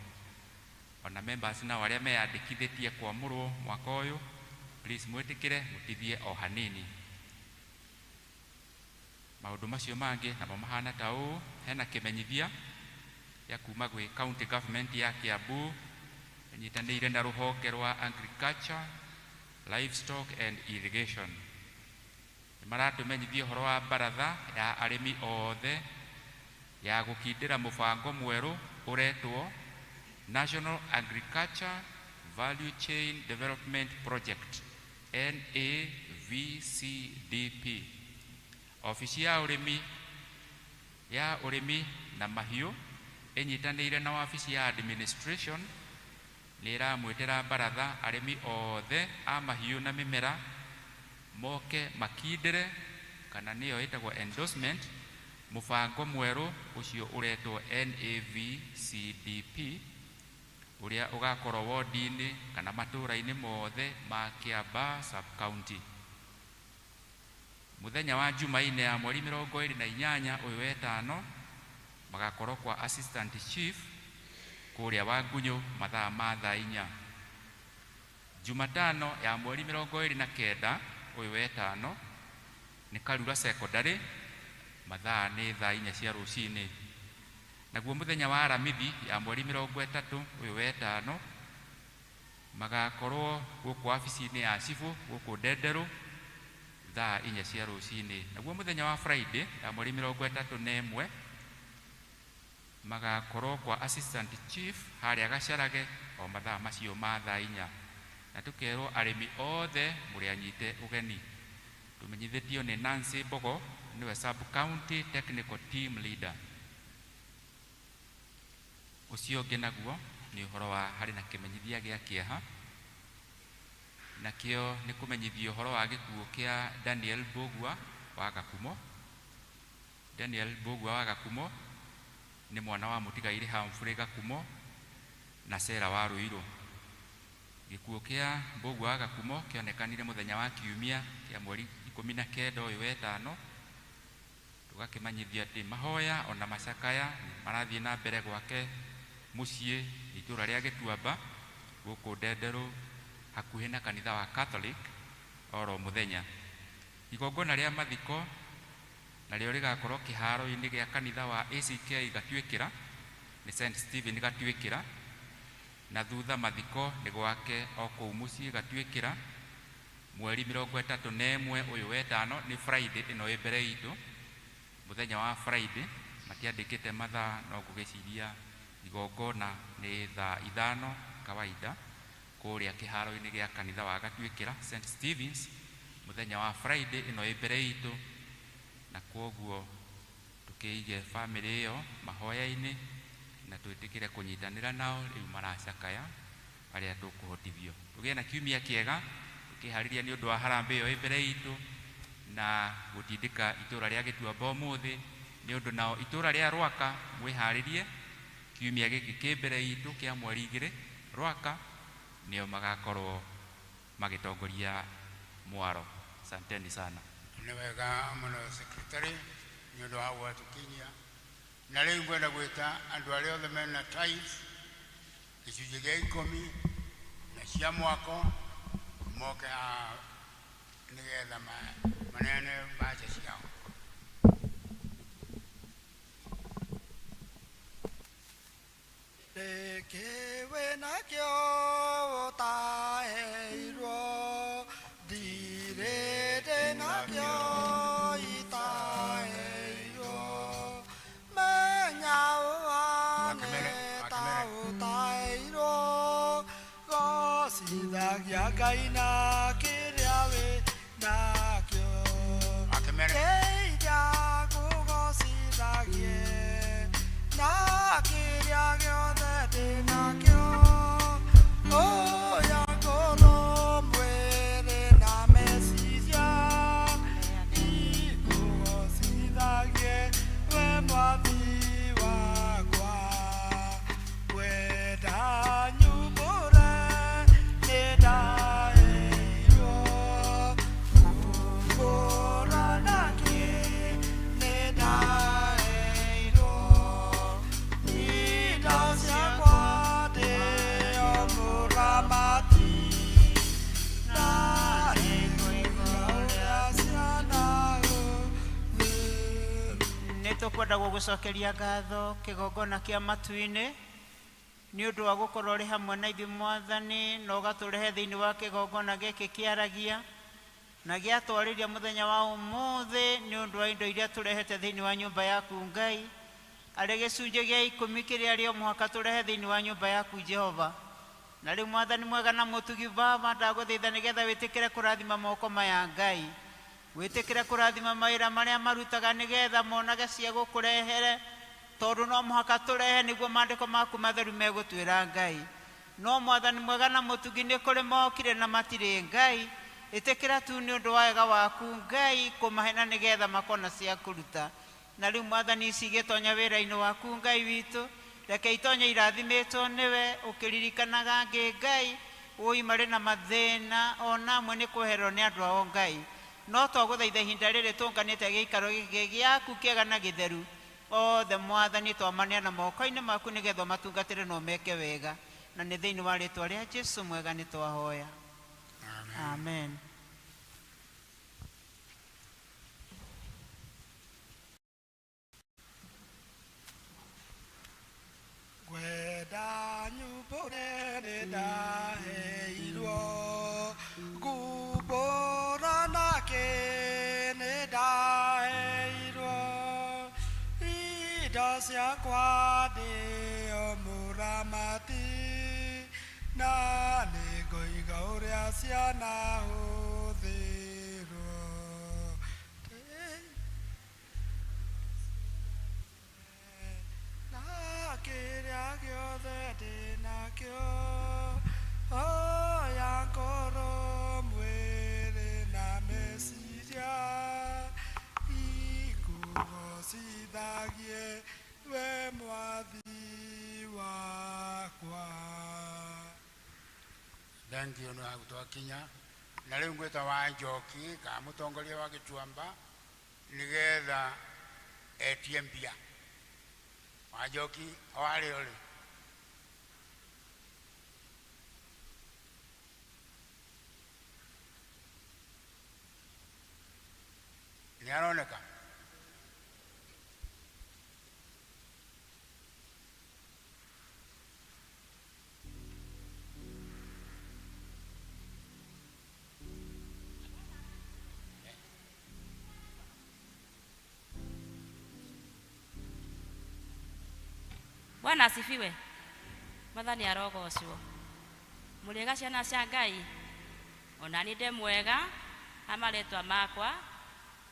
Ona members nao arĩa meyandĩkithĩtie kwamũrwo mwaka ũyũ, please mwĩtĩkĩre mũtithie o hanini. Maũndũ macio mangĩ namo mahana ta ũũ: hena kĩmenyithia gĩa kuma gwĩ county government ya Kiambu ĩnyitanĩire na rũhonge rwa Agriculture, Livestock and Irrigation. Nĩ maratũmenyithia ũhoro wa baratha ya arĩmi othe ya gũkindĩra mũbango mwerũ ũretwo National Agriculture Value Chain Development Project, NAVCDP. Obici ya ũrĩmi na mahiũ ĩnyitanĩire na wabici ya administration nĩ ĩramwĩtĩra baratha arĩmi othe a mahiũ na mĩmera moke makindĩre, kana nĩyo ĩtagwo endorsement, mũbango mwerũ ũcio ũretwo NAVCDP, ũrĩa ũgakorwo wodi-inĩ kana matũũra-inĩ mothe ma Kiambaa sub-county. Mũthenya wa Jumaine ya mweri 28 ũyũ wetano, magakorwo kwa assistant chief kũrĩa Wangunyũ mathaa ma thaa 4. Jumatano ya mweri 29 ũyũ wetano nĩ Karura Secondary, mathaa nĩ thaa 4 cia rũcinĩ. Naguo mũthenya wa Aramithi ya mweri 30 ũyũ wetano, magakorwo gũkũ wabici-inĩ ya cibũ gũkũ Ndenderũ thaa 4 cia rũcinĩ. Naguo mũthenya wa Friday ya mweri 31 magakorwo kwa assistant chief harĩa Gacarage o mathaa macio ma thaa 4. Na tũkerwo arĩmi othe mũrĩ anyite ũgeni. Tũmenyithĩtio nĩ Nancy Mbogo, nĩwe sub county technical team leader. Ũcio ũngĩ naguo nĩ ũhoro wa harĩ na kĩmenyithia gĩa kĩeha, nakĩo nĩ kũmenyithia ũhoro wa gĩkuũ kĩa Daniel Mbũgua wa Gakumo. Daniel Mbũgua wa Gakumo nĩ mwana wa mũtigairĩ Humphrey Gakumo na Sarah wa Ruiru. Gĩkuũ kĩa Mbũgua wa Gakumo kĩonekanire mũthenya wa kiumia kĩa mweri 19 ũyũ wetano. Tũgakĩmenyithia atĩ mahoya ona macakaya marathiĩ na mbere gwake mũciĩ itũũra rĩa Gĩtuamba gũkũ Ndenderũ hakuhĩ na kanitha wa Catholic oro mũthenya. Igongona rĩa mathiko narĩo rĩgakorwo kĩharo-inĩ gĩa kanitha wa ACK Gatuĩkĩra, nĩ St Stephen Gatuĩkĩra, na thutha mathiko nĩ gwake o kũu mũciĩ Gatuĩkĩra mweri 31 ũyũ wetano, nĩ Friday ĩno ĩ mbere itũ. Mũthenya wa Friday matiandĩkĩte mathaa, no ngũgĩciria igongona nĩ thaa 5 kawaida kũrĩa kĩharo-inĩ gĩa kanitha wa Gatuĩkĩra St Stevens mũthenya wa Friday ĩno ĩ mbere itũ. Na kwoguo tũkĩige bamĩrĩ ĩyo mahoya-inĩ na twĩtĩkĩre kũnyitanĩra nao rĩu maracakaya arĩa tũkũhotithio. Tũgĩe na kiumia kĩega tũkĩharĩria nĩ ũndũ wa harambee ĩyo ĩ mbere itũ na gũtindĩka itũra rĩa Gĩtuamba ũmũthĩ nĩ ũndũ nao itũra rĩa Rwaka mwĩharĩrie kiumia gĩkĩ kĩ mbere itũ kĩa mweri 2 Rwaka nĩo magakorwo magĩtongoria mwaro. Asanteni sana. Nĩ wega mũno secretary nĩ ũndũ wa gwatũkinyia. Na rĩu ngwenda gwĩta andũ arĩa othe mena tithes gĩcunjĩ gĩa 10 na cia mwako moke haha nĩgetha maneane mbeca ciao. Nĩkĩ wĩnakĩo ũtaheirwo? Ndirĩ ndĩnakĩo itaheirwo. Menya ũhane ta ũtaheirwo. Gocithagia Ngai na kĩrĩa wĩnakĩo. Ndeithia ngũgocithagie na kĩrĩa gĩothe ndĩnakĩo. Oya ngoro, mwĩrĩ na meciria ikũgocithagie we Mwathi wakwa. Ngwenda nyumbũre nĩ ndaheirwo. Kumbũra nakĩ nĩ ndaheirwo. Indo ciakwa ndĩo mũramati na nĩngũiga ũrĩa ciana. Nĩ tũkwenda gũgũcokeria ngatho kĩgongona kĩa matu-inĩ nĩ ũndũ wa gũkorwo ũrĩ hamwe na ithuĩ Mwathani, na ũgatũrehe thĩinĩ wa kĩgongona gĩkĩ kĩaragia na gĩatwarĩria mũthenya wa ũmũthĩ nĩ ũndũ wa indo iria tũrehete thĩinĩ wa nyũmba yaku Ngai, arĩ gĩcunjĩ gĩa 10 kĩrĩa arĩ o mũhaka tũrehe thĩinĩ wa nyũmba yaku Jehova. Na rĩu Mwathani mwega na mũtugi Baba, ndagũthaitha nĩgetha wĩtĩkĩre kũrathima moko maya Ngai, wĩtĩkĩre kũrathima mawĩra marĩa marutaga nĩgetha monage cia gũkũrehere, tondũ no mũhaka tũrehe nĩguo maandĩko maku matheru megũtwĩra Ngai. No Mwathani mwega na mũtugi, nĩ kũrĩ mokire na matirĩ Ngai, ĩtĩkĩra tu nĩ ũndũ wa wega waku Ngai kũmahe na nĩgetha makona cia kũruta. Na rĩu Mwathani, ici igĩtonya wĩra-inĩ waku Ngai witũ, reke itonye irathimĩtwo nĩwe, ũkĩririkanaga angĩ Ngai ũi marĩ na mathĩna ona amwe nĩ kwehererwo nĩ andũ ao Ngai. No twagũthaitha ihinda rĩrĩ tũnganĩte gĩikaro gĩkĩ gĩaku kĩega na gĩtheru, othe Mwathani twamaneana moko-inĩ maku nĩgetha ũmatungatĩre na ũmeke wega. Na nĩ thĩinĩ wa rĩtwa rĩa Jesu mwega nĩ twahoya. Amen. Ngwenda nyumbũre nĩ ndaheirwo. Ngumbũra nakĩ nĩ ndaheirwo. Indo ciakwa ndĩo mũramati na nĩngũiga ũrĩa ciana hũthĩrwo. Na kĩrĩa gĩothe ndĩnakĩo. Oya ngoro, mwĩrĩ na meciria ikũgocithagie we Mwathi wakwa. Thank you nĩ hau twakinya. Na rĩu ngwĩta wa Njoki kana mũtongoria wa Gĩtuamba nĩgetha etie mbia. Wa Njoki o harĩa ũrĩ. Nĩ aroneka? Bwana asifiwe. Mwathani arogocwo. Mũrĩega ciana cia Ngai? Ona niĩ ndĩ mwega. Ha marĩtwa makwa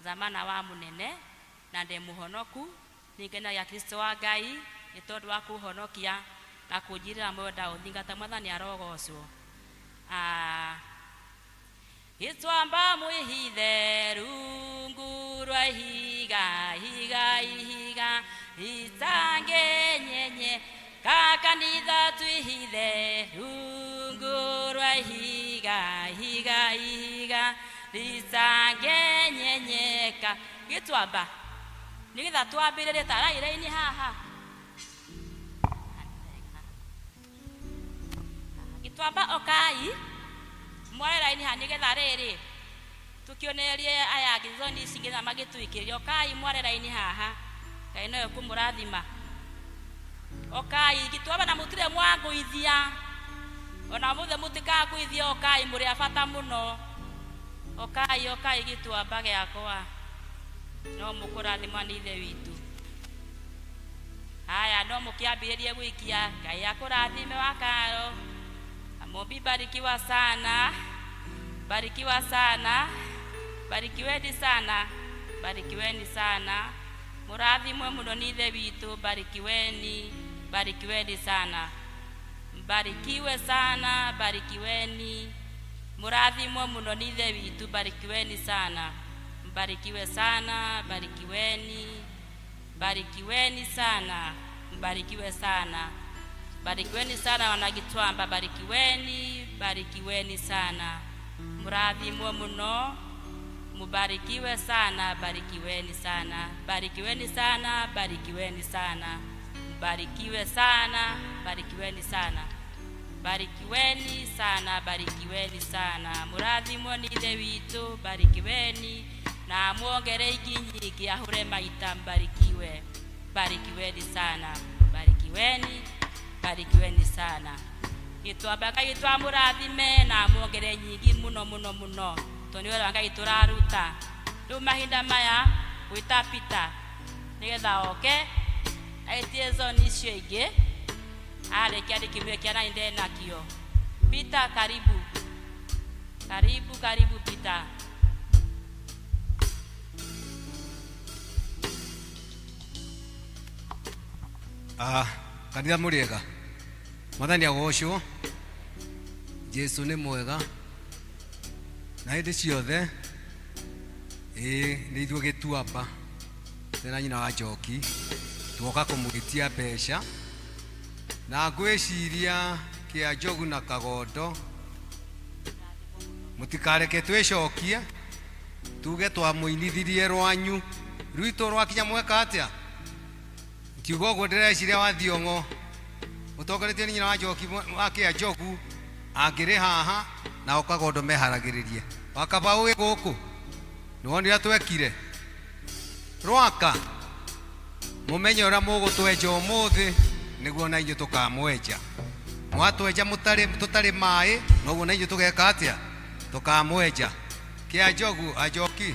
Zamana wa mũnene na ndĩ mũhonoku nĩngenagia Kristo wa Ngai nĩ tondũ wa kũhonokia na kũnjirĩra muoyo ndaũthingata. Mwathani arogocwo. Ah, Gĩtuamba mwĩhithe rungu rwa ihiga ihiga ihiga itangenyenye kakanitha twĩhithe rungu rwa ihiga ihiga ihiga ritangenyenyeka. Gĩtuamba nĩgetha twambĩrĩrie tarairaini haha. Gĩtuamba okai mware raini haha nĩgetha rĩrĩ tũkĩonererie aya angĩ zoni ici nginya magĩtũikĩria. Okai mware raini haha. Ngai nowe kũmũrathima. Okai Gĩtuamba na mũtirĩ mwangũithia ona mũthe mũtikangũithia. Okai mũrĩ a bata mũno. Okai okai Gĩtuamba gĩakwa no mũkũrathimwa nĩ Ithe witũ. Haya, no mũkĩambĩrĩrie gũikia. Ngai akũrathime wa Karo. Mombi, barikiwa sana, barikiwa sana, barikiweni sana, barikiweni sana, mũrathimwe mũno nĩ Ithe witũ. Barikiweni, barikiweni sana, mbarikiwe sana, barikiweni, mũrathimwe mũno nĩ Ithe witũ. Barikiweni sana, mbarikiwe sana, barikiweni, barikiweni sana, mbarikiwe sana, barikiweni sana wanagitwamba, barikiweni, barikiweni sana, murathimwe muno, mubarikiwe sana, barikiweni sana, barikiweni sana, barikiweni sana, mbarikiwe sana, barikiweni sana, barikiweni sana, barikiweni sana, murathimwo nĩ Ithe witũ. Barikiweni na muongere ingĩ nyingĩ ahure maita. Mbarikiwe, barikiweni sana, barikiweni, barikiweni sana. Gĩtuamba Ngai twamũrathime na muongere nyingĩ mũno mũno mũno tondũ nĩ wĩra wa Ngai tũraruta. Rĩu mahinda maya gwĩta Peter nĩgetha oke aitie zoni icio ingĩ arĩkia ndĩkĩmwe kĩa nani ndenakio. Peter, karibu, karibu, karibu Peter. Ah, kanitha mũrĩega. Mwathani agocwo. Jesu nĩ mwega na hĩndĩ ciothe. Ĩĩ nĩ ithuĩ Gĩtuamba tena nyina wa Njoki tuoka kũmwĩtia mbeca na ngwĩciria kĩa Njogu na Kagondo mũtikareke twĩcokie tuge twamũinithirie rwanyu rwitũ rwakinya mweka atĩa. Nkiuga ũguo ndĩreciria wa Thiong'o mũtongoretie nĩ nyina wa Njoki wa kĩa Njogu angĩrĩ haha nao Kagondo meharagĩrĩrie wakaba wĩ gũkũ nĩwonire twekire rwaka mũmenye ũrĩa mũgũtwenja ũmũthĩ nĩguo na inyuĩ tũkamwenja. Mwatwenja mũtarĩ tũtarĩ maĩ noguo na inyuĩ tũgeka atĩa tũkamwenja. Kĩa Njogu anjoki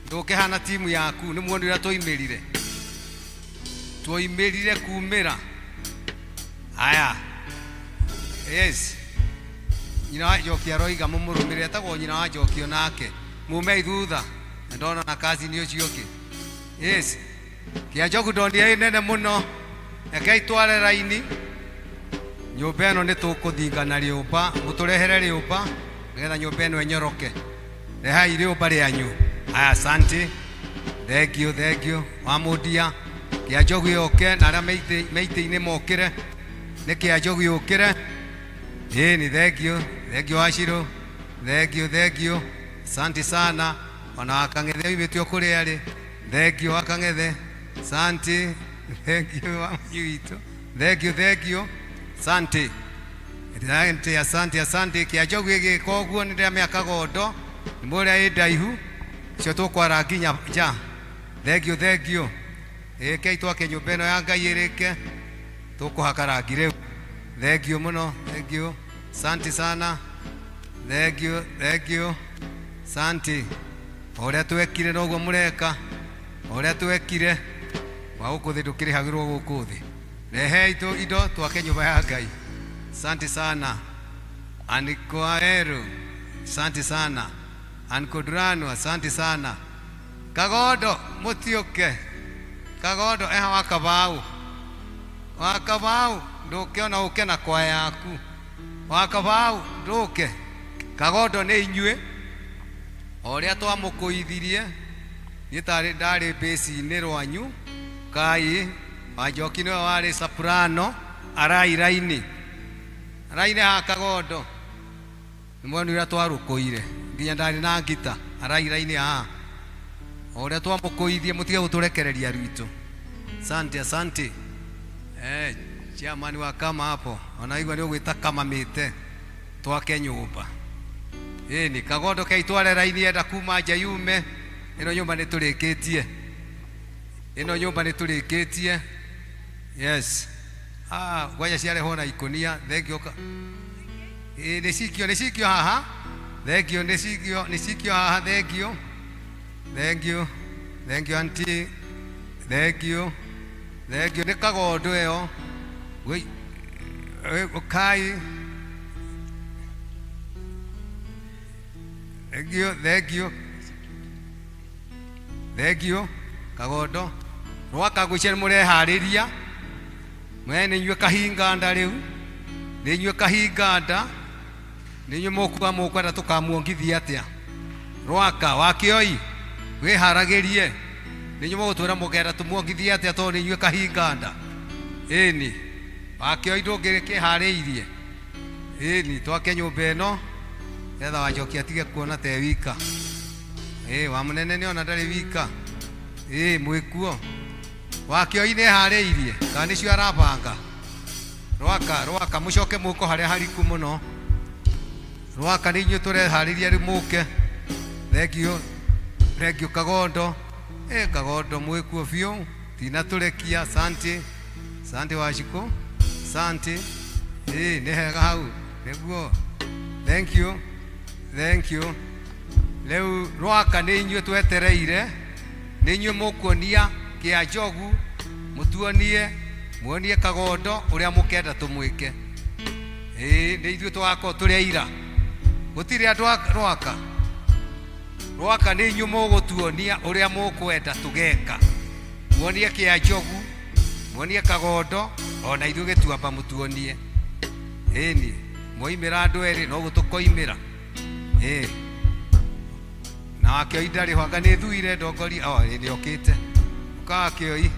ndũkĩhana timu yaku nĩ muonire ũrĩa twoimĩrire twoimĩrire kumĩra. Aya, yes, nyina wa Njoki aroiga mũmũrũmĩrĩre etagwo nyina wa Njoki onake mumei thutha na ndona na kazi nĩ ũcio ũngĩ. Yes, kĩa Njogu ndonire ĩ nene mũno. Rekei tware raini nyũmba ĩno nĩ tũkũthinga na rĩũmba mũtũrehere rĩũmba nĩgetha nyũmba ĩno ĩnyoroke. Rehai rĩũmba rĩanyu. Aya, asante, thank you, thank you wamũndia. Kĩa Njogu yũke na arĩa me itĩ-inĩ mokĩre. Nĩ kĩa Njogu yũkĩre. Ĩni, thank you, thank you Wachirũ, thank you, thank you, asante sana. Ona wakang'ethe oimĩte o kũrĩa arĩ, thank you wakang'ethe, asante, thank you wamunyi witũ, thank you, thank you, asante, asante, asante, asante. Kĩa Njogu ĩgĩka ũguo nĩ ndĩramenya Kagondo nĩ mũrĩa ĩ ndaihu cio tũkwara nginya nja. Thank you, thank you. Ĩkei twake nyũmba ĩno ya Ngai ĩrĩke tũkũhaka rangi rĩu. Thank you mũno, thank you, asante sana, thank you, thank you, asante. O ũrĩa twekire noguo mũreka, o ũrĩa twekire wa gũkũ thĩ ndũkĩrĩhagĩrwo gũkũ thĩ. Rehei indo twake nyũmba ya Ngai. Asante sana. Anikoaero, asante sana. Ankodurano, asante sana. Kagondo mũtiũke. Kagondo eha wa Kabau. Wa Kabau ndũke ona ũke na kwa yaku. Wa Kabau ndũke. Kagondo nĩ inyuĩ. O ũrĩa twamũkũithirie niĩ tarĩ ndarĩ bĩci-inĩ rwanyu kai Wanjoki nĩwe warĩ soprano arairaini araine ha Kagondo nĩ mwenu ũrĩa twarũkũire nginya ndarĩ na ngita arairaini haha o ũrĩa twamũkũithie mũtige gũtũrekereria rwitũ. Asante, asante. Chairman wa kama hapo onaigua nĩ ũgwĩta kama mĩte twake nyũmba. Ĩni Kagondo kei tware raini enda kuma nja yume ĩno nyũmba nĩ tũrĩkĩtie ĩno nyũmba nĩ tũrĩkĩtie. Yes. Ngwanja ciarehwo na ikũnia thengio nĩ cikio nĩ cikio haha thengio nĩ cikio nĩ cikio haha thengio thengio thengio auntie thengio thengio nĩ Kagondo ĩyo. Wei ũkai thengio thengio thengio Kagondo rwaka ngwĩciria nĩ mũreharĩria mwe nĩ inyuĩ kahinganda rĩu nĩ inyuĩ kahinganda nĩ inyuĩ mũkuga mũkwenda tũkamuongithia atĩa rwaka wakĩoi wĩharagĩrie nĩ inyuĩ mũgũtwĩra mũkenda tũmuongithie atĩa tondũ nĩ inyuĩ kahinganda. Ĩni wakĩoi ndũngĩkĩharĩirie. Ĩni twake nyũmba ĩno nĩgetha Wanjoki atige kuona te wika. Wa mũnene nĩ ona ndarĩ wika. Mwĩkuo wakĩoi nĩ eharĩirie kana nĩcio arabanga. Rwaka rwaka mũcoke mũko harĩa hariku mũno. Rwaka nĩ inyuĩ tũreharĩria rĩu mũke. Thengio thengio Kagondo. Kagondo mwĩkuo biũ tinatũrekia. Asante asante Wachikũ asante. Nĩ hega hau nĩguo. Thank you thank you. Rĩu rwaka nĩ inyuĩ twetereire nĩ inyuĩ mũkuonia kĩa njogu mũtuonie muonie Kagondo ũrĩa mũkenda tũmwĩke. Nĩ ithuĩ tũgakorwo tũrĩ aira gũtirĩ andũ a rwaka rwaka nĩ inyuĩ mũgũtuonia ũrĩa mũkwenda tũgeka muonie kĩa njogu muonie Kagondo ona ithuĩ gĩtuamba mũtuonie. Ĩni mwoimĩra andũ erĩ noguo tũkoimĩra. Na wakĩoi ndarĩ ho anga nĩ thuire ndongoria. Nĩ okĩte. Ũka wakĩoi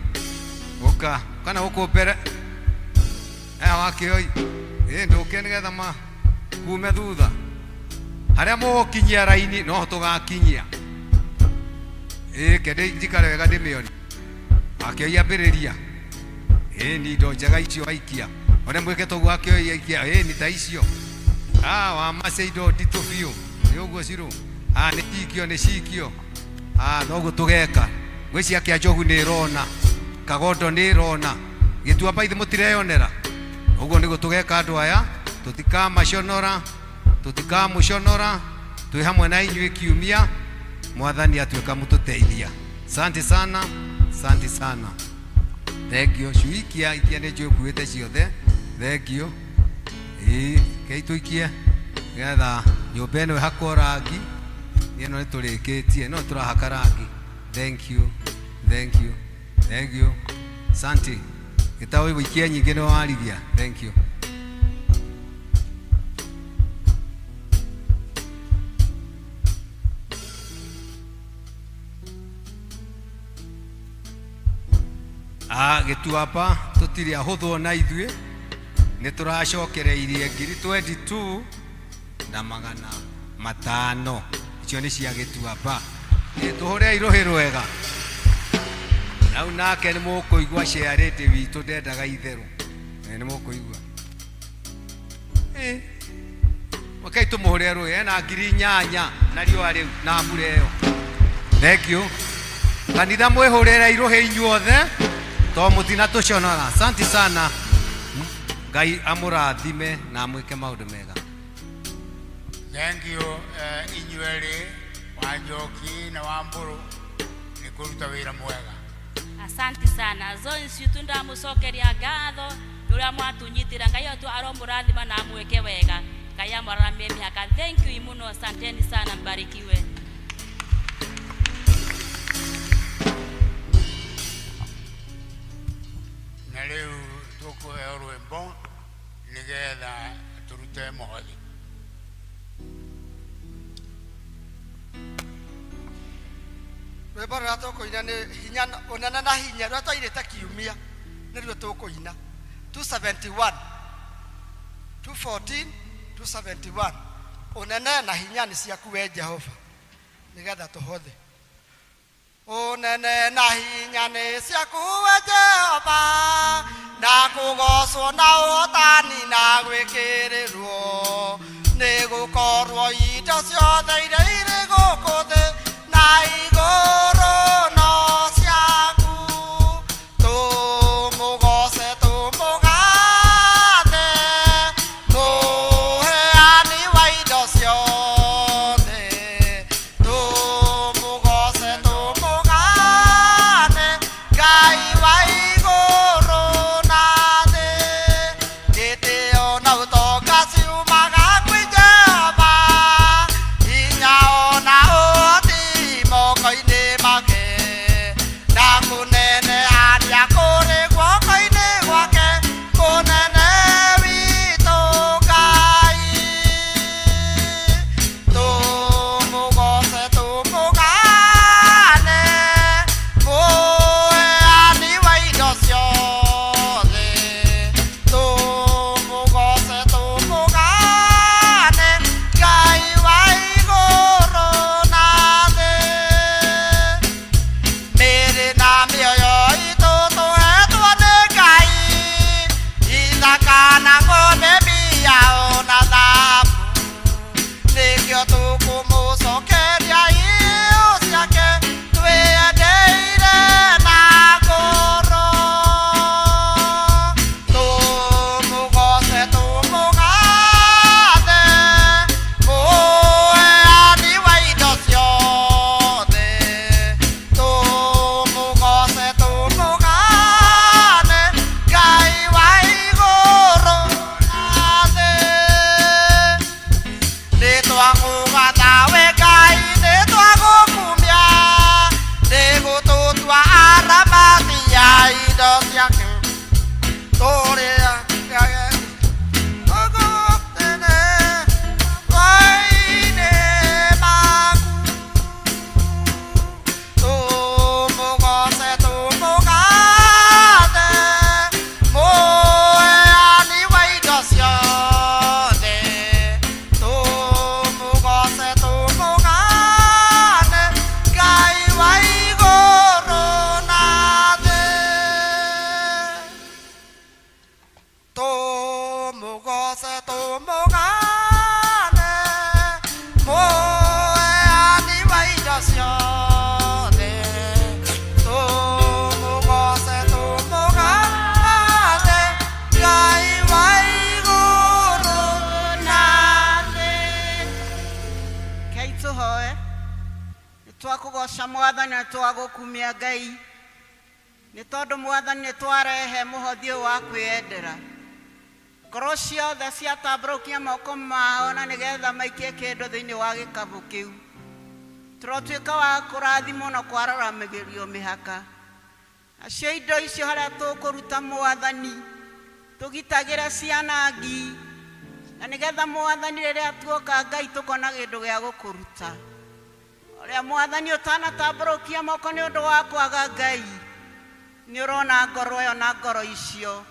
ũka kana gũkũ mbere wakĩoi ndũke nĩgetha ma kume thutha harĩa mũgũkinyia raini no tũgakinyia. Kende njikare wega ndĩmĩone. Wakĩoi ambĩrĩria. Ni indo njega icio waikia one mwĩke toguo wakĩoi aikia. Ni ta icio wamacia indo nditũ biũ nĩ ũguo cirũ. Nĩ cikio nĩ cikio. Noguo tũgeka ngwĩciria kĩa njogu nĩ ĩrona Kagondo nĩ ĩrona gĩtuamba ithe mũtireyonera ũguo nĩguo tũgeka andũ aya tũtikamaconora tũtikamũconora twĩ hamwe na inyuĩ kiumia mwathani atuĩka mũtũteithia. Asante sana asante sana thengio cuikia ikia nĩ njũĩ ũkuĩte ciothe thengio. Kei tũikie nĩgetha nyũmba ĩno ĩhakwo rangi ĩno nĩ tũrĩkĩtie no tũrahaka rangi. Thank you thank you thank you asante. Gĩtaũ wĩikie nyingĩ nĩ warigia. Thank you. Gĩtuamba tũtirĩ ahũthũ ona ithuĩ nĩ tũracokereirie ngiri 22 na magana matano icio nĩ cia gĩtuamba. Tũhũrei rũhĩ rwega rau nake nĩ mũkũigua ciarĩndĩ witũ ndendaga itherũ. Nĩ mũkũigua. Rekei tũmũhũre rũhĩ ena ngiri inyanya na riũa rĩu na mbura ĩyo. Thank you. Kanitha mwĩhũrĩre rũhĩ inyuothe to mũtinatũconora. Asante sana. Ngai amũrathime na amwĩke maũndũ mega. Thank you inyuĩ erĩ wa Njoki na wa Mbũrũ nĩ kũruta wĩra mwega. Asante sana zone citũ ndamũcokeria ngatho nĩ ũrĩa mwatũnyitĩra Ngai witũ aromũrathima na amwĩke wega Ngai amũraramie mĩhaka. Thank you mũno, asanteni sana, mbarikiwe. Tũkũheo rwĩmbo nĩgetha tũrute mũhothi. Rwĩmbo rũrĩa tũkũina nĩ hinya ũnene na hinya rũrĩa twairĩte kiumia nĩruo tũkũina 271 214 271 ũnene na hinya nĩ ciaku we Jehova nĩgetha tũhothe. Ũnene na hinya nĩ ciaku we Jehova na kũgocwo na ũhotani na gwĩkĩrĩrwo nĩ gũkorwo indo ciothe iria irĩ gũkũ thĩ na igũrũ no ciaku. Tũmũgoce tũmũgathe mũheani wa indo ciothe. Tũmũgoce tũmũgane Ngai wa igũrũ na thĩ. Gĩtĩo na ũtonga ciumaga kwĩ Jehova, hinya ona ũhoti moko-inĩ make. Na kũneneharia kũrĩ guoko-inĩ gwake, kũnene witũ Ngai. Tũmũgoce tũmũgane mũheani wa indo ciothe. Tũmũgoce tũmũgane Ngai wa igũrũ na thĩ. Mĩĩrĩ na mĩoyo itũ tũhetwo nĩ Ngai, ithaka na ng'ombe mbia ona thahabu. Nĩkĩo tũkũmũcokeria iheo ciake twĩyendeire na ngoro. Tũmũgoce tũmũgathe mũheani wa indo ciothe. Tũmũgoce tũmũgane Ngai wa igũrũ na thĩ. Nĩ twakũgatha we Ngai, nĩ twagũkumia, nĩ gũtũtua aramati a indo ciake. Tũrĩa tũgũtene rwa-inĩ maku. Tũmũgoce tũmũgathe mũheani wa indo ciothe. Tũmũgoce tũmũgane Ngai wa igũrũ na thĩ. Tũmũgoce tũmũgane mũheani wa indo ciothe. Tũmũgoce tũmũgane Ngai wa igũrũ na thĩ. Rekei tũhoe. Nĩ twakũgoca mwathani na twagũkumia Ngai nĩ tondũ mwathani nĩ twarehe mũhothi ũyũ wa kwĩyendera. Ngoro ciothe ciatambũrũkia moko mao na nĩgetha maikie kĩndũ thĩinĩ wa gĩkabũ kĩu. Tũrotuĩka wa kũrathimwo na kwararamĩrio mĩhaka. Nacio indo icio harĩa tũkũruta mwathani tũgitagĩre cianangi na nĩgetha mwathani rĩrĩa tuoka Ngai tũkona kĩndũ gĩa gũkũruta. Ũrĩa mwathani ũtanatambũrũkia moko nĩ ũndũ wa kwaga Ngai nĩ ũrona ngoro ĩyo na ngoro icio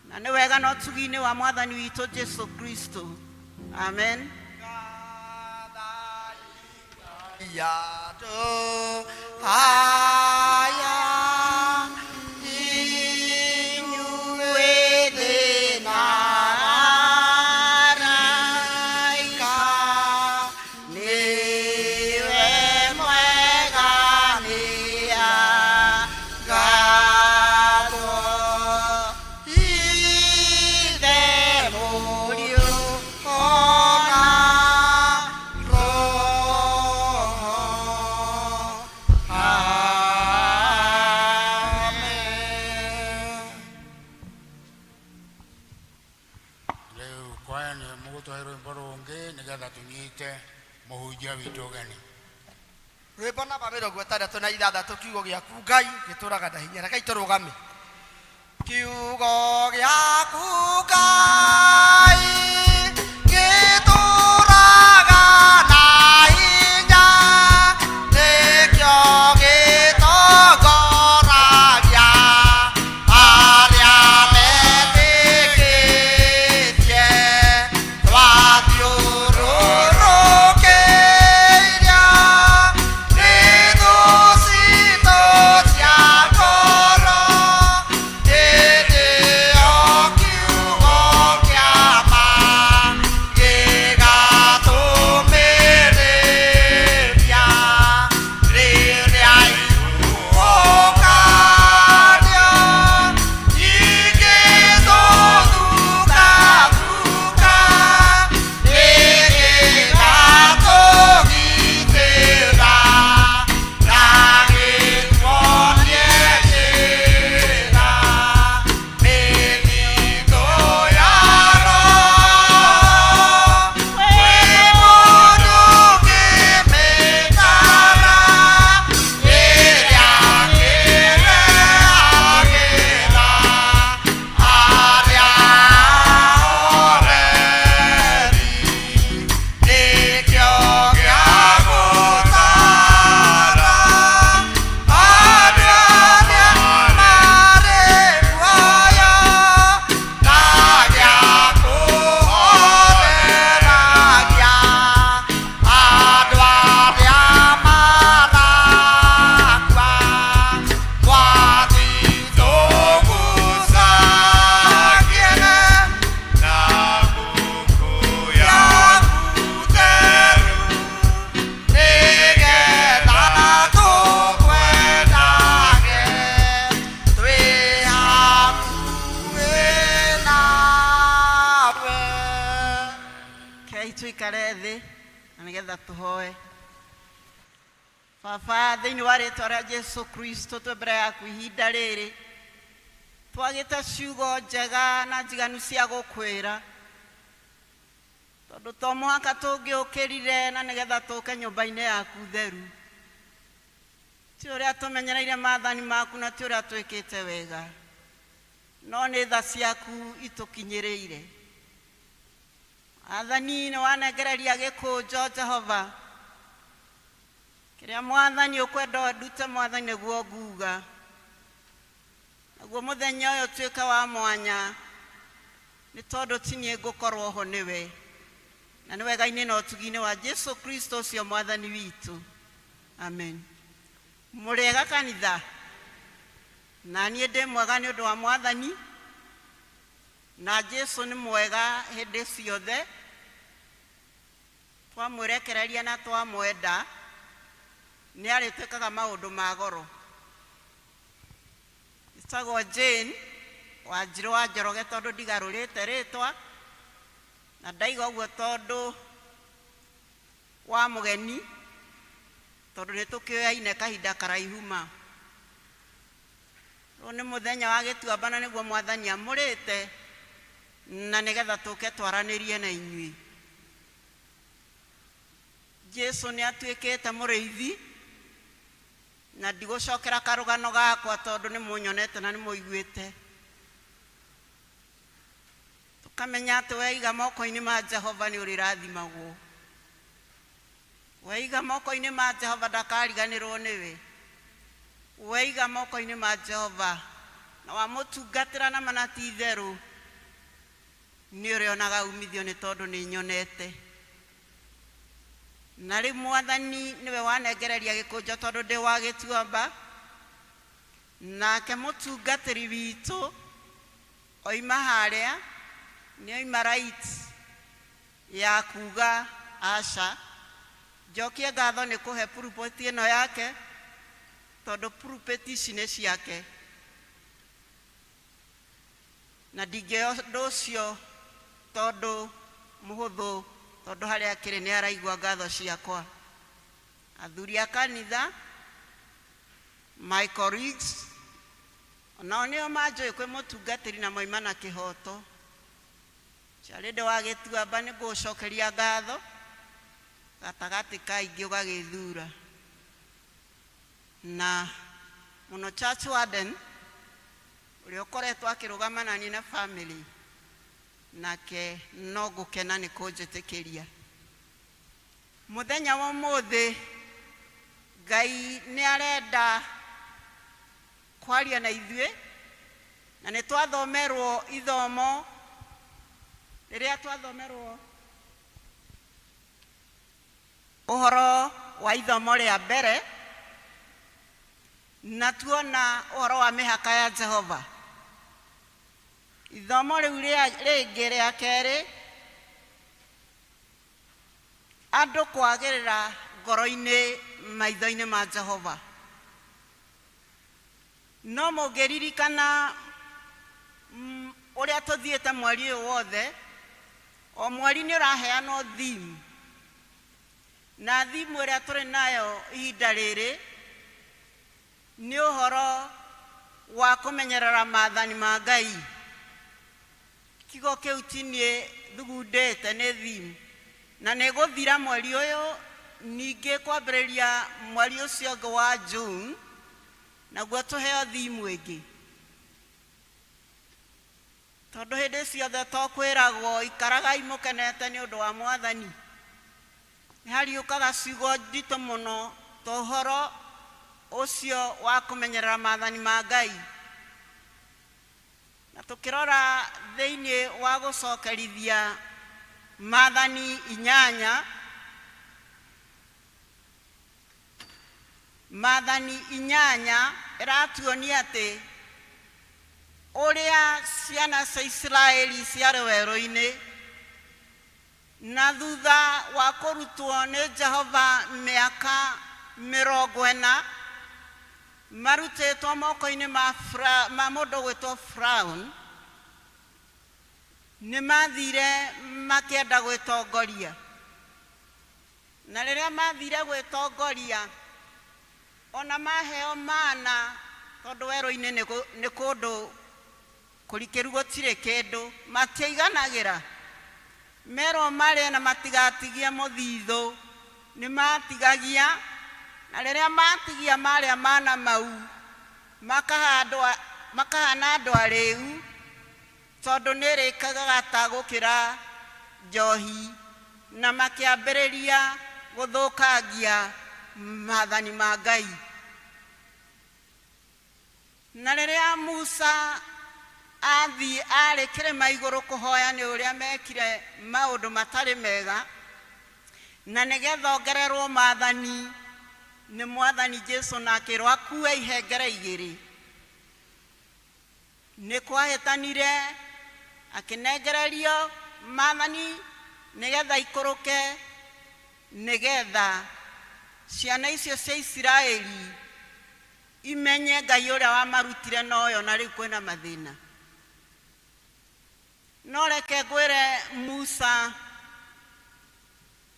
na nĩ wega na ũtugi-inĩ wa mwathani witũ Jesu Kristo. Amen. Yado haya inyuĩ thĩ na araika nĩwe mwega nĩangathwo. Ithe Mũriũ ona Roho. Amen. Rĩu kwaya nĩ mũgũtũhe rwĩmbo rũngĩ nĩgetha tũnyite mũhunjia witũ ũgeni. Rwĩmbo namba 66 kiugo gĩaku Ngai gĩtũraga na hinya. Rekei tũrũgame. Kiugo gĩaku Tũikare thĩ na nĩgetha tũhoe. Baba, thĩinĩ wa rĩtwa rĩa Jesu Kristo, twĩ mbere yaku ihinda rĩrĩ, twagĩte ciugo njega na njiganu cia gũkwĩra, tondũ to mũhaka tũngĩũkĩrire na nĩgetha tũke nyũmba-inĩ yaku theru. Ti ũrĩa tũmenyereire maathani maku na ti ũrĩa twĩkĩte wega, no nĩ tha ciaku itũkinyĩrĩire. Mwathani, nĩ wanengereria gĩkũnjo Jehova, kĩrĩa Mwathani ũkwenda ndute, Mwathani, nĩguo nguga. Naguo mũthenya ũyũ ũtuĩke wa mwanya, nĩ tondũ ti niĩ ngũkorwo ho, nĩwe. Na nĩ wega-inĩ na ũtugi-inĩ wa Jesu Kristo ũcio Mwathani witũ. Amen. Mũrĩega kanitha? Na niĩ ndĩ mwega nĩ ũndũ wa Mwathani, na Jesu nĩ mwega hĩndĩ ciothe. Twamwĩrekereria na twamwenda, nĩ arĩtwĩkaga maũndũ ma goro. Njĩtagwo Jane Wanjirũ wa Njoroge tondũ ndigarũrĩte rĩtwa, na ndaiga ũguo tondũ wa mũgeni, tondũ nĩ tũkĩoyaine kahinda karaihu ma. Ũyũ nĩ mũthenya wa gĩtuamba na nĩguo Mwathani amũrĩte, na nĩgetha tũke twaranĩrie na inyuĩ. Jesu nĩ atuĩkĩte mũrĩithi, na ndigũcokera karũgano gakwa tondũ nĩ mũnyonete na nĩ mũiguĩte. Tũkamenya atĩ weiga moko-inĩ ma Jehova nĩ ũrĩrathimagwo. Weiga moko-inĩ ma Jehova ndakariganĩrwo nĩwe. Weiga moko-inĩ ma Jehova na wamũtungatĩra na mana ti itherũ, nĩ ũrĩonaga umithio nĩ tondũ nĩ nyonete. Na rĩu Mwathani nĩwe wanengereria gĩkũnjo tondũ ndĩ wa gĩtuamba, nake mũtungatĩri witũ oima harĩa nĩ oima right ya kuga aca. Njokie ngatho nĩ kũhe pulpit ĩno yake, tondũ pulpit ici nĩ ciake, na ndingĩoya ũndũ ũcio tondũ mũhũthũ, tondũ harĩa akĩrĩ nĩ araigua ngatho ciakwa. Athuri a kanitha, my colleagues, onao nĩo manjũĩ kwĩ mũtungatĩri na moima na kĩhoto. Charĩndĩ wa gĩtuamba, nĩ ngũgũcokeria ngatho gatagatĩ ka aingĩ ũgagĩthura. Na mũno church warden ũrĩa ũkoretwo akĩrũgama na niĩ na family nake, no ngũkena nĩ kũnjĩtĩkĩria. Mũthenya wa ũmũthĩ Ngai nĩ arenda kwaria na ithuĩ, na nĩ twathomerwo ithomo rĩrĩa twathomerwo ũhoro wa ithomo rĩa mbere, na tuona ũhoro wa mĩhaka ya Jehova. Ithomo rĩu rĩngĩ rĩa kerĩ, andũ kwagĩrĩra ngoro-inĩ maitho-inĩ ma Jehova. No mũngĩririkana ũrĩa tũthiĩte mweri ũyũ wothe, o mweri nĩ ũraheanwo theme, na theme ĩrĩa tũrĩ nayo ihinda rĩrĩ nĩ ũhoro wa kũmenyerera maathani ma Ngai. Kiugo kĩu ti niĩ thugundĩte, nĩ theme, na nĩ ĩgũthira mweri ũyũ, ningĩ kwambĩrĩria mweri ũcio ũngĩ wa June, naguo tũheo theme ĩngĩ. Tondũ hĩndĩ ciothe to kwĩragwo ikaragai mũkenete nĩ ũndũ wa Mwathani, nĩ hariũkaga ciugo nditũ mũno ta ũhoro ũcio wa kũmenyerera maathani ma Ngai. Na tũkĩrora thĩinĩ wa gũcokerithia maathani inyanya, maathani inyanya ĩratuonia atĩ ũrĩa ciana cia Isiraeli ciarĩ werũ-inĩ, na thutha wa kũrutwo nĩ Jehova mĩaka mĩrongo ĩna, marutĩtwo moko-inĩ ma, ma mũndũ ũgwĩtwo Firauni, nĩ mathire makĩenda gwĩtongoria. Na rĩrĩa mathire gwĩtongoria, ona maheo mana, tondũ werũ-inĩ nĩ kũndũ kũrikĩru gũtirĩ kĩndũ, matiaiganagĩra. Merwo marĩe na matigatigie mũthithũ, nĩ matigagia, na rĩrĩa matigia marĩa mana mau, makahana andũ arĩu, tondũ nĩ ĩrĩkagagata gũkĩra njohi, na makĩambĩrĩria gũthũkangia maathani ma Ngai. Na rĩrĩa Musa athiĩ arĩ kĩrĩma igũrũ kũhoya nĩ ũrĩa mekire maũndũ matarĩ mega, na nĩgetha ongererwo maathani nĩ Mwathani Jesu na akĩrwo akue ihengere igĩrĩ, nĩ kwahĩtanire akĩnengererio maathani nĩgetha aikũrũke, nĩgetha ciana icio cia Isiraeli imenye Ngai ũrĩa wamarutire noyo, na rĩu kwĩna mathĩna. No reke ngwĩre, Musa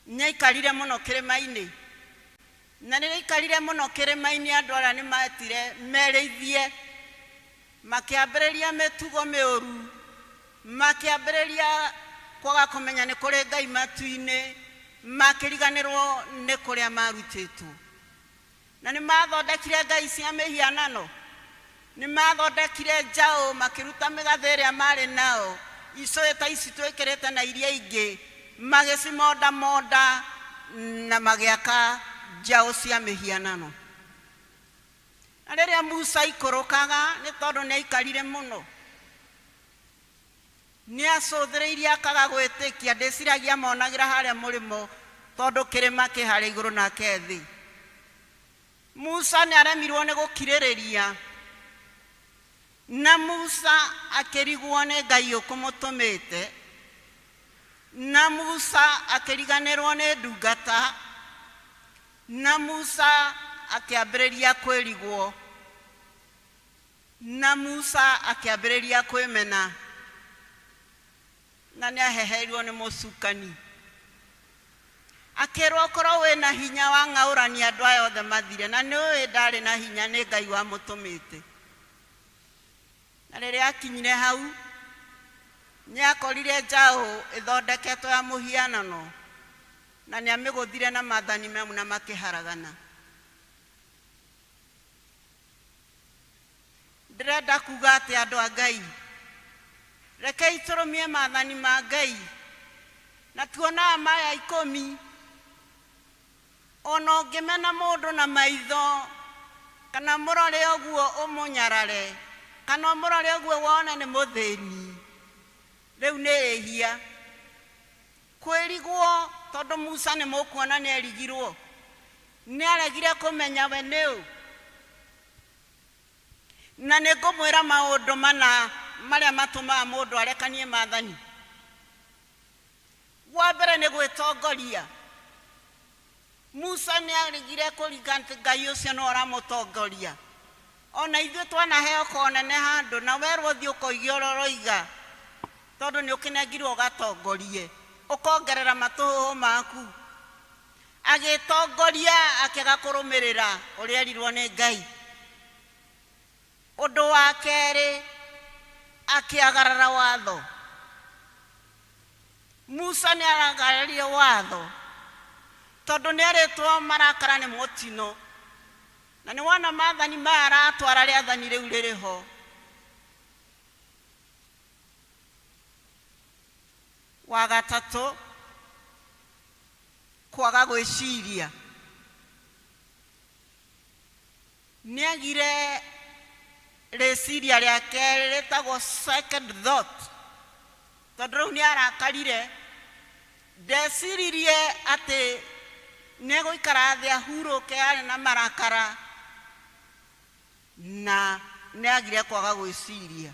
nĩaikarire mũno kĩrĩma-inĩ, na rĩrĩa aikarire mũno kĩrĩma-inĩ, andũ arĩa nĩmetire merĩithie, makĩambĩrĩria mĩtugo mĩũru, makĩambĩrĩria kwaga kũmenya nĩ kũrĩ Ngai matu-inĩ, makĩriganĩrwo nĩ kũrĩa marutĩtwo. Na nĩ maathondekire ngai cia mĩhianano, nĩ maathondekire njaũ, makĩruta mĩgathĩ ĩrĩa maarĩ nao, icũhĩ ta ici twĩkĩrĩte na iria ingĩ, magĩcimondamonda na magĩaka njaũ cia mĩhianano. Na rĩrĩa Musa aikũrũkaga, nĩ tondũ nĩ aikarire mũno, Nĩ acũthĩrĩirie akaga gwĩtĩkia, ndĩciragia monagĩra harĩa mũrĩmo tondũ kĩrĩma kĩ harĩa igũrũ nake thĩ. Musa nĩ aremirwo nĩ gũkirĩrĩria, na Musa akĩrigwo nĩ Ngai ũkũmũtũmĩte, na Musa akĩriganĩrwo nĩ ndungata, na Musa akĩambĩrĩria kwĩrigwo. Na Musa akĩambĩrĩria kwĩmena, na nĩaheheirwo nĩ mũcukani. Akĩrwo, Korwo wĩ na hinya wa ng'aũrania andũ aya othe mathire, na nĩũĩ ndarĩ na hinya, nĩ Ngai wamũtũmĩte. Na rĩrĩa akinyire hau, nĩakorire njaũ ĩthondeketwo ya mũhianano, na nĩamĩgũthire na maathani mau na makĩharagana. Ndĩrenda kuga atĩ andũ a Ngai, rekei tũrũmie maathani ma Ngai, na tuonaga maya ikũmi, ona ũngĩmena mũndũ na maitho, kana mũrore ũguo ũmũnyarare, kana ũmũrore ũguo wone nĩ mũthĩni, rĩu nĩ ĩhia. Kwĩrigwo, tondũ Musa nĩ mũkuona nĩ erigirwo, nĩ aregire kũmenya we nĩ ũ. Na nĩ ngũmwĩra maũndũ mana marĩa matũmaga mũndũ arekanie maathani. Wa mbere nĩ gwĩtongoria. Musa nĩ aregire kũringa atĩ Ngai ũcio nĩwe ũramũtongoria. O na ithuĩ twanaheo konene handũ na werwo ũthiĩ ũkoige ũrĩa ũroiga, tondũ nĩ ũkĩnengirwo ũgatongorie, ũkongerera matũhũhũ maku. Agĩtongoria akĩaga kũrũmĩrĩra ũrĩa erirwo nĩ Ngai. Ũndũ wa kerĩ, akĩagarara watho. Musa nĩ agararire watho tondũ nĩ erĩtwo marakara nĩ mũtino, na nĩ wona maathani maya aratwara rĩathani rĩu rĩrĩ ho. Wa gatatũ, kwaga gwĩciria. Nĩ agire rĩciria rĩa kerĩ rĩtagwo second thought, tondũ rĩu nĩ arakarire, ndeciririe atĩ nĩ egũikara thĩ ahurũke arĩ na marakara, na nĩ agire kwaga gwĩciria.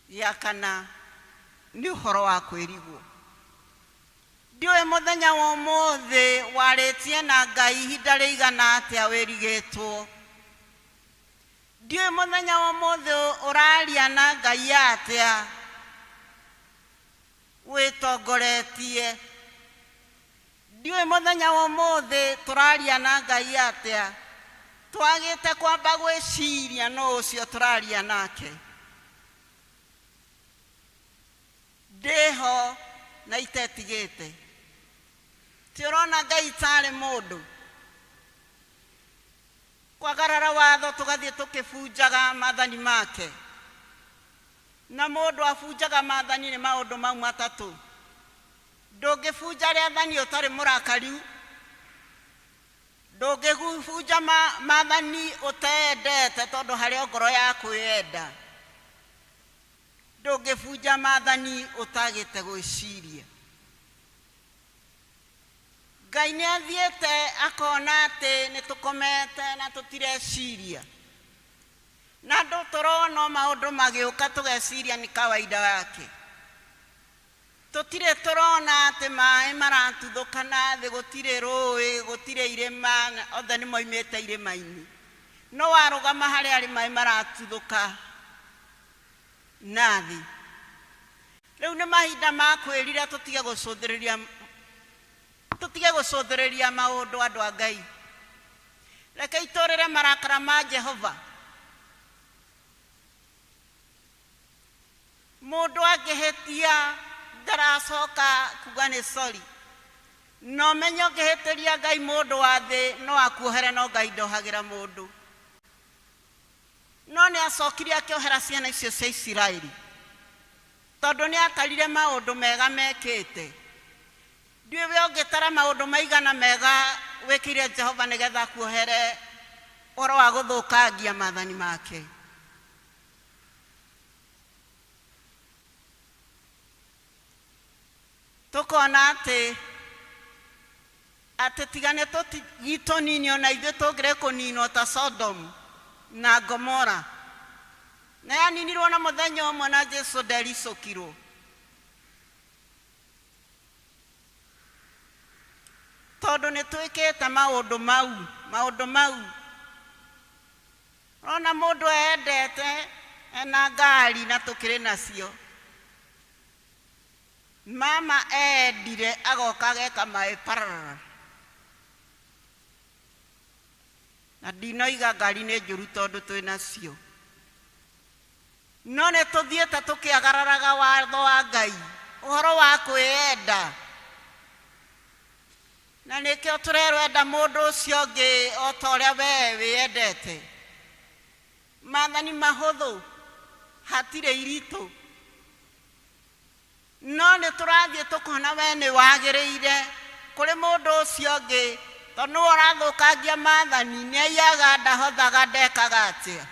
Gĩa kana nĩ ũhoro wa kwĩrigwo. Ndiũĩ mũthenya wa ũmũthĩ warĩtie na Ngai ihinda rĩigana atĩa wĩrigĩtwo. Ndiũĩ mũthenya wa ũmũthĩ ũraria na Ngai atĩa. Wĩtongoretie. Ndiũĩ mũthenya wa ũmũthĩ tũraria na Ngai atĩa. Twagĩte kwamba gwĩciria nũ ũcio tũraria nake. Ndĩho na itetigĩte. Ti ũrona Ngai tarĩ mũndũ? Kwagarara watho tũgathiĩ tũkĩbunjaga maathani make. Na mũndũ abunjaga maathani nĩ maũndũ mau matatũ. Ndũngĩbunja rĩathani ũtarĩ mũrakariu. Ndũngĩbunja maathani ũteendete tondũ harĩ o ngoro ya kwĩyenda. Ndũngĩbunja maathani ũtagĩte gwĩciria. Ngai nĩ athiĩte akona atĩ nĩ tũkomete na tũtireciria. Na andũ tũrona o maũndũ magĩũka tũgeciria nĩ kawaida yake. Tũtirĩ tũrona atĩ maĩ maratuthũka na thĩ, gũtirĩ rũĩ, gũtirĩ irĩma, othe nĩ moimĩte irĩma-inĩ. No warũgama harĩa arĩ maĩ maratuthũka na thĩ. Rĩu nĩ mahinda ma kwĩrira tũtige gũcũthĩrĩria tũtige gũcũthĩrĩria maũndũ andũ a Ngai. Rekei tũrĩre marakara ma Jehova. Mũndũ angĩhĩtia ndaracoka kuga nĩ sorry. Na ũmenye ũngĩhĩtĩria Ngai mũndũ wa thĩ no akuohere no Ngai ndohagĩra mũndũ. No nĩ acokire akĩohera ciana icio cia Isiraeli tondũ nĩ atarire maũndũ mega mekĩte. Ndiũĩ we ũngĩtara maũndũ maigana mega wĩkĩire Jehova nĩgetha akuohere ũhoro wa gũthũkangia maathani make. Tũkona atĩ atĩ tiga nĩ tũtigi tũnini ona ithuĩ tũngĩrĩ kũninwo ta Sodom na Gomora. Na yaninirwo na mũthenya ũmwe na Jesu ndericũkirwo. Tondũ nĩ twĩkĩte maũndũ mau, maũndũ mau. Ũrona mũndũ eendete ena ngari na tũkĩrĩ nacio. Mama eendire agoka ageka maĩ pararara. Na ndinoiga ngari nĩ njũru tondũ twĩ nacio. No nĩ tũthiĩte tũkĩagararaga watho wa Ngai, ũhoro wa kwĩyenda. Na nĩkĩo tũrerwo enda mũndũ ũcio ũngĩ o ta ũrĩa wee wĩyendete. Maathani mahũthũ, hatirĩ iritũ. No nĩ tũrathiĩ tũkona wee nĩ wagĩrĩire kũrĩ mũndũ ũcio ũngĩ, tondũ nĩwe ũrathũkangia maathani, nĩ aiyaga, ndahothaga, ndekaga atĩa.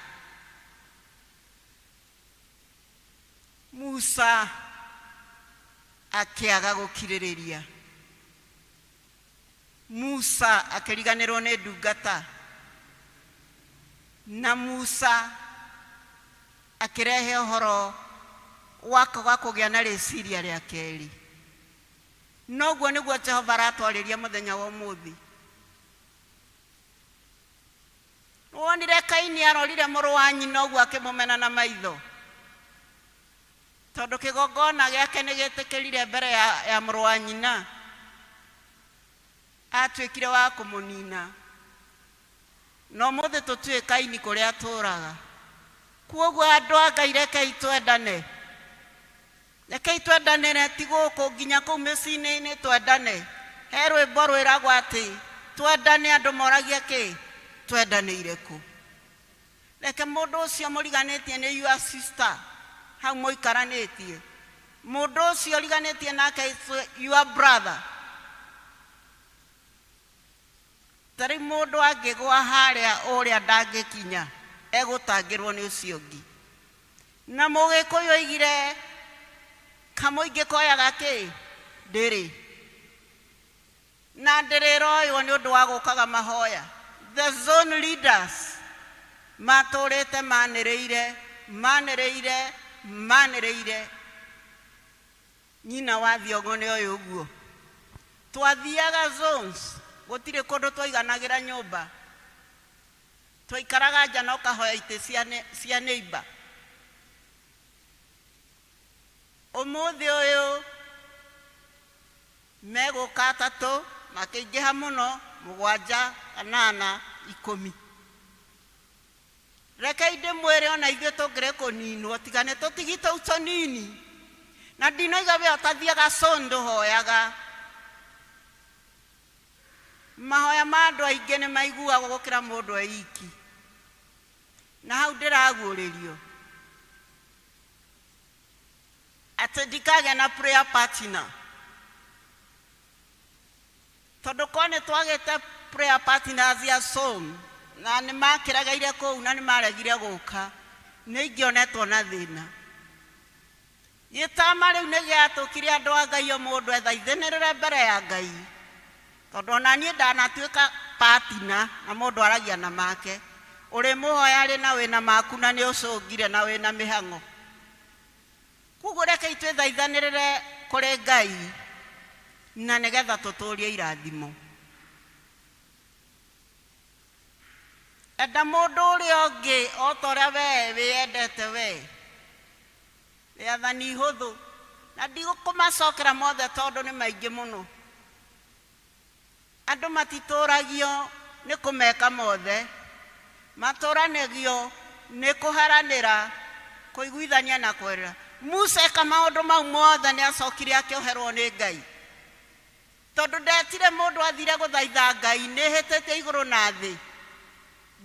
Musa akĩaga gũkirĩrĩria. Musa akĩriganĩrwo nĩ ndungata, na Musa akĩrehe ũhoro wa kwaga kũgĩa na rĩciria rĩa kerĩ. Noguo nĩguo Jehova aratwarĩria mũthenya wa ũmũthĩ. Nĩwonire Kaini arorire mũrũ wa nyina ũguo akĩmũmena na maitho? Tondũ kĩgongona gĩake nĩ gĩtĩkĩrire mbere ya, ya mũrũ wa nyina, atuĩkire wa kũmũnina. Na ũmũthĩ tũtiũĩ Kaini kũrĩa atũraga. Kwoguo andũ a Ngai rekei twendane. Rekei twendanĩre ti gũkũ nginya kũu mĩciĩ-inĩ twendane. He rwĩmbo rwĩragwo atĩ twendane andũ moragie kĩ? Twendanĩire kũ? Reke mũndũ ũcio mũriganĩtie nĩ your sister hau mũikaranĩtie. Mũndũ ũcio ũriganĩtie nake is your brother. Ta rĩu mũndũ angĩgũa harĩa ũrĩa ndangĩkinya, egũtangĩrwo nĩ ũcio ũngĩ. Na mũgĩkũyũ oigire kamũingĩ koyaga kĩ? Ndĩrĩ. Na ndĩrĩ ĩroywo nĩ ũndũ wa gũkaga mahoya. The zone leaders matũrĩte manĩrĩire, manĩrĩire, manĩrĩire. Nyina wa Thiong'o nĩ oĩ ũguo. Twathiaga zones, gũtirĩ kũndũ twaiganagĩra nyũmba. Twaikaraga nja na ũkahoya itĩ cia neighbor. Ũmũthĩ ũyũ Megũka atatũ, makĩingĩha mũno, mũgwanja, anana, ikũmi. Rekei ndĩmwĩre ona ithuĩ tũngĩrĩ kũninwo tiga nĩ tũtigi tũu tũnini. Na ndinoiga we ũtathiaga cũ ndũhoyaga. Mahoya ma andũ aingĩ nĩ maiguagwo gũkĩra mũndũ e iki. Na hau ndĩraguũrĩrio atĩ ndikagĩa na prayer partner. Tondũ korwo nĩ twagĩte prayer partners ya Zoom na nĩ makĩregeire kũu na nĩ maregire gũka, nĩ ingĩonetwo na thĩna. Gĩtama rĩu nĩ gĩatũkire andũ a Ngai o mũndũ ethaithanĩrĩre mbere ya Ngai. Tondũ ona niĩ ndanatuĩka partner na mũndũ aragia na make. Ũrĩmũhoya rĩ na wĩna maku na nĩ ũcũngire na wĩna mĩhang'o. Koguo rekei twĩthaithanĩrĩre kũrĩ Ngai na nĩgetha tũtũrie irathimo. Enda mũndũ ũrĩa ũngĩ o ta ũrĩa wee wĩyendete wee. Rĩathani ihũthũ, na ndigũkũmacokera mothe tondũ nĩ maingĩ mũno. Andũ matitũragio nĩ kũmeka mothe, matũranagio nĩ kũheranĩra, kũiguithania na kwerĩra. Musa eka maũndũ mau mothe nĩ acokire akĩoherwo nĩ Ngai. Tondũ ndetire mũndũ athire gũthaitha Ngai, nĩ hĩtĩtie igũrũ na thĩ,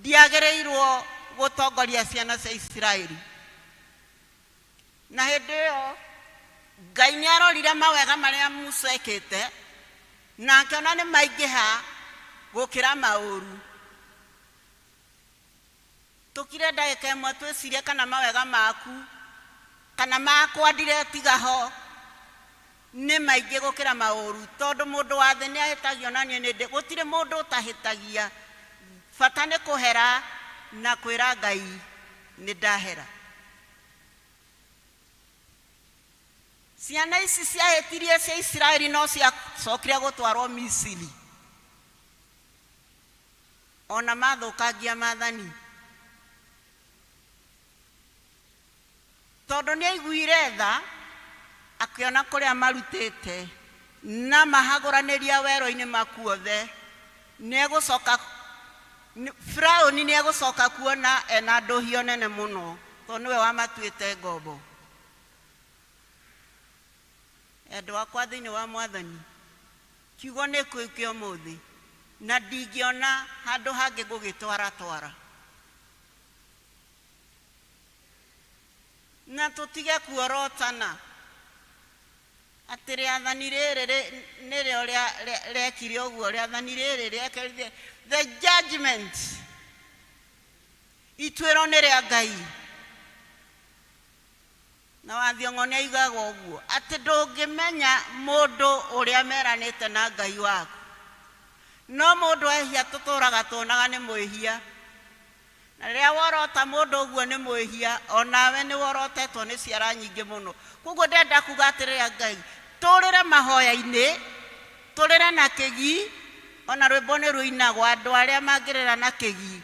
ndiagĩrĩirwo gũtongoria ciana cia Isiraeli. Na hĩndĩ ĩyo Ngai nĩ arorire mawega marĩa Musa ekĩte, na akĩona nĩ maingĩha gũkĩra maũru. Tũkire ndagĩka ĩmwe twĩcirie kana mawega maku kana makwa ndiretiga ho nĩ maingĩ gũkĩra maũru, tondũ mũndũ wa thĩ nĩ ahĩtagio na niĩ nĩ ndĩ, gũtirĩ mũndũ ũtahĩtagia. Bata nĩ kũhera na kwĩra Ngai nĩ ndahera. Ciana ici ciahĩtirie cia Isiraeli no ciacokire gũtwarwo Misiri. Ona mathũkangia maathani. Tondũ nĩaiguire tha, akĩona kũrĩa marutĩte, na mahagũranĩria werũ-inĩ makuothe, nĩegũcoka, Firaũni nĩegũcoka kuona ena ndũhio nene mũno, tondũ nĩwe wamatuĩte ngombo. Endwa akwa thĩinĩ wa Mwathani, kiugo nĩ kĩu kĩa ũmũthĩ, na ndingĩona handũ hangĩ ngũgĩtwaratwara. Na tũtige kuorotana atĩ rĩathani rĩrĩ nĩrĩo rĩekire ũguo, rĩathani rĩrĩ rĩekire, the judgment, ituĩro nĩ rĩa Ngai. Na wa Thiong'o nĩ oigaga ũguo, atĩ ndũngĩmenya mũndũ ũrĩa meranĩte na Ngai waku. No mũndũ ehia tũtũraga tuonaga nĩ mwĩhia. Na rĩrĩa worota mũndũ ũguo nĩ mwĩhia, o nawe nĩ worotetwo nĩ ciara nyingĩ mũno. Koguo ndĩrenda kuga atĩrĩrĩ Ngai, tũrĩre mahoya-inĩ, tũrĩre na kĩgi, ona rwĩmbo nĩ rũinagwo, andũ arĩa mangĩrĩra na kĩgi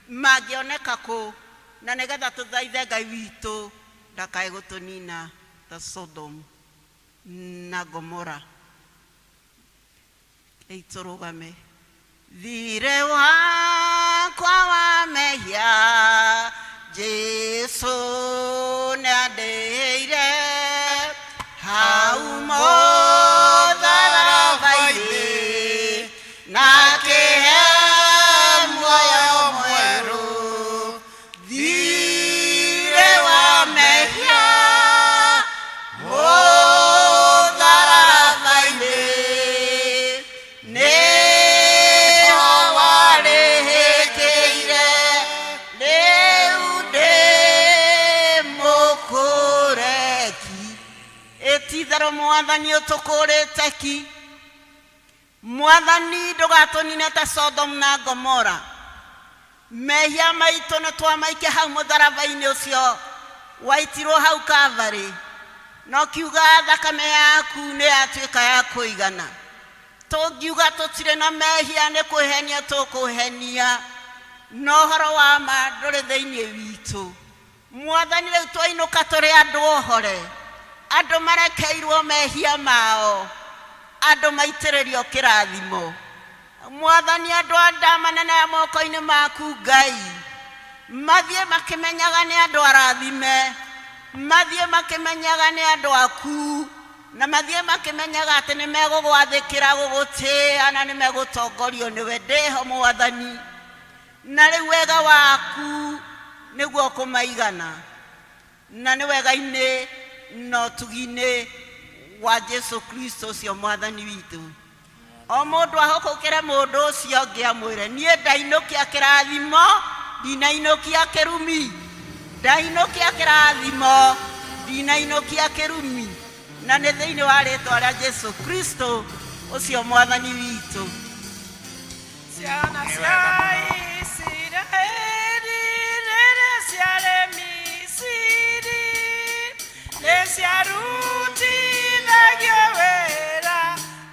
mangĩoneka kũ, na nĩgetha tũthaithe Ngai witũ ndakae gũtũnina ta Sodom na Gomora. Rĩu tũrũgame. Thirĩ wakwa wa mehia Jesu nĩandĩhĩire hau mũtharaba-inĩ na akĩhe muoyo mwerũ. Thirĩ wa mehia mũtharaba-inĩ nĩho warĩhĩkĩire, rĩu ndĩ mũkũreki. Ĩtitherũ Mwathani ũtũkũrĩte ki. Mwathani ndũgatũnine ta Sodom na Gomora. Mehia maitũ nĩ twamaikia hau mũtharaba-inĩ ũcio waitirwo hau Calvary, na ũkiuga thakame yaku nĩ yatuĩka ya kũigana. Tũngiuga tũtirĩ na mehia nĩ kwĩhenia tũkwĩhenia, na ũhoro wa ma ndũrĩ thĩinĩ witũ. Mwathani rĩu twainũka tũrĩ andũ ohore, andũ marekeirwo mehia mao. Andũ maitĩrĩrio kĩrathimo. Mwathani, andũ a ndamanene moko-inĩ maku Ngai, mathiĩ makĩmenyaga nĩ andũ arathime, mathiĩ makĩmenyaga nĩ andũ aku, na mathiĩ makĩmenyaga atĩ nĩ megũgwathĩkĩra, gũgũtĩĩa, na nĩ megũtongorio nĩwe. Ndĩho Mwathani, na rĩu wega waku nĩguo ũkũmaigana, na nĩ wega-inĩ na ũtugi-inĩ wa Jesu Kristo ũcio Mwathani witũ. O mũndũ ahũkũkĩre mũndũ ũcio ũngĩ amwĩre, niĩ ndainũkia kĩrathimo, ndinainũkia kĩrumi, ndainũkia kĩrathimo, ndinainũkia kĩrumi, na nĩ thĩinĩ wa rĩtwa rĩa Jesu Kristo ũcio Mwathani witũ. Ciana cia Isiraeli rĩrĩa ciarĩ Misiri, nĩ ciarutithagio wĩra,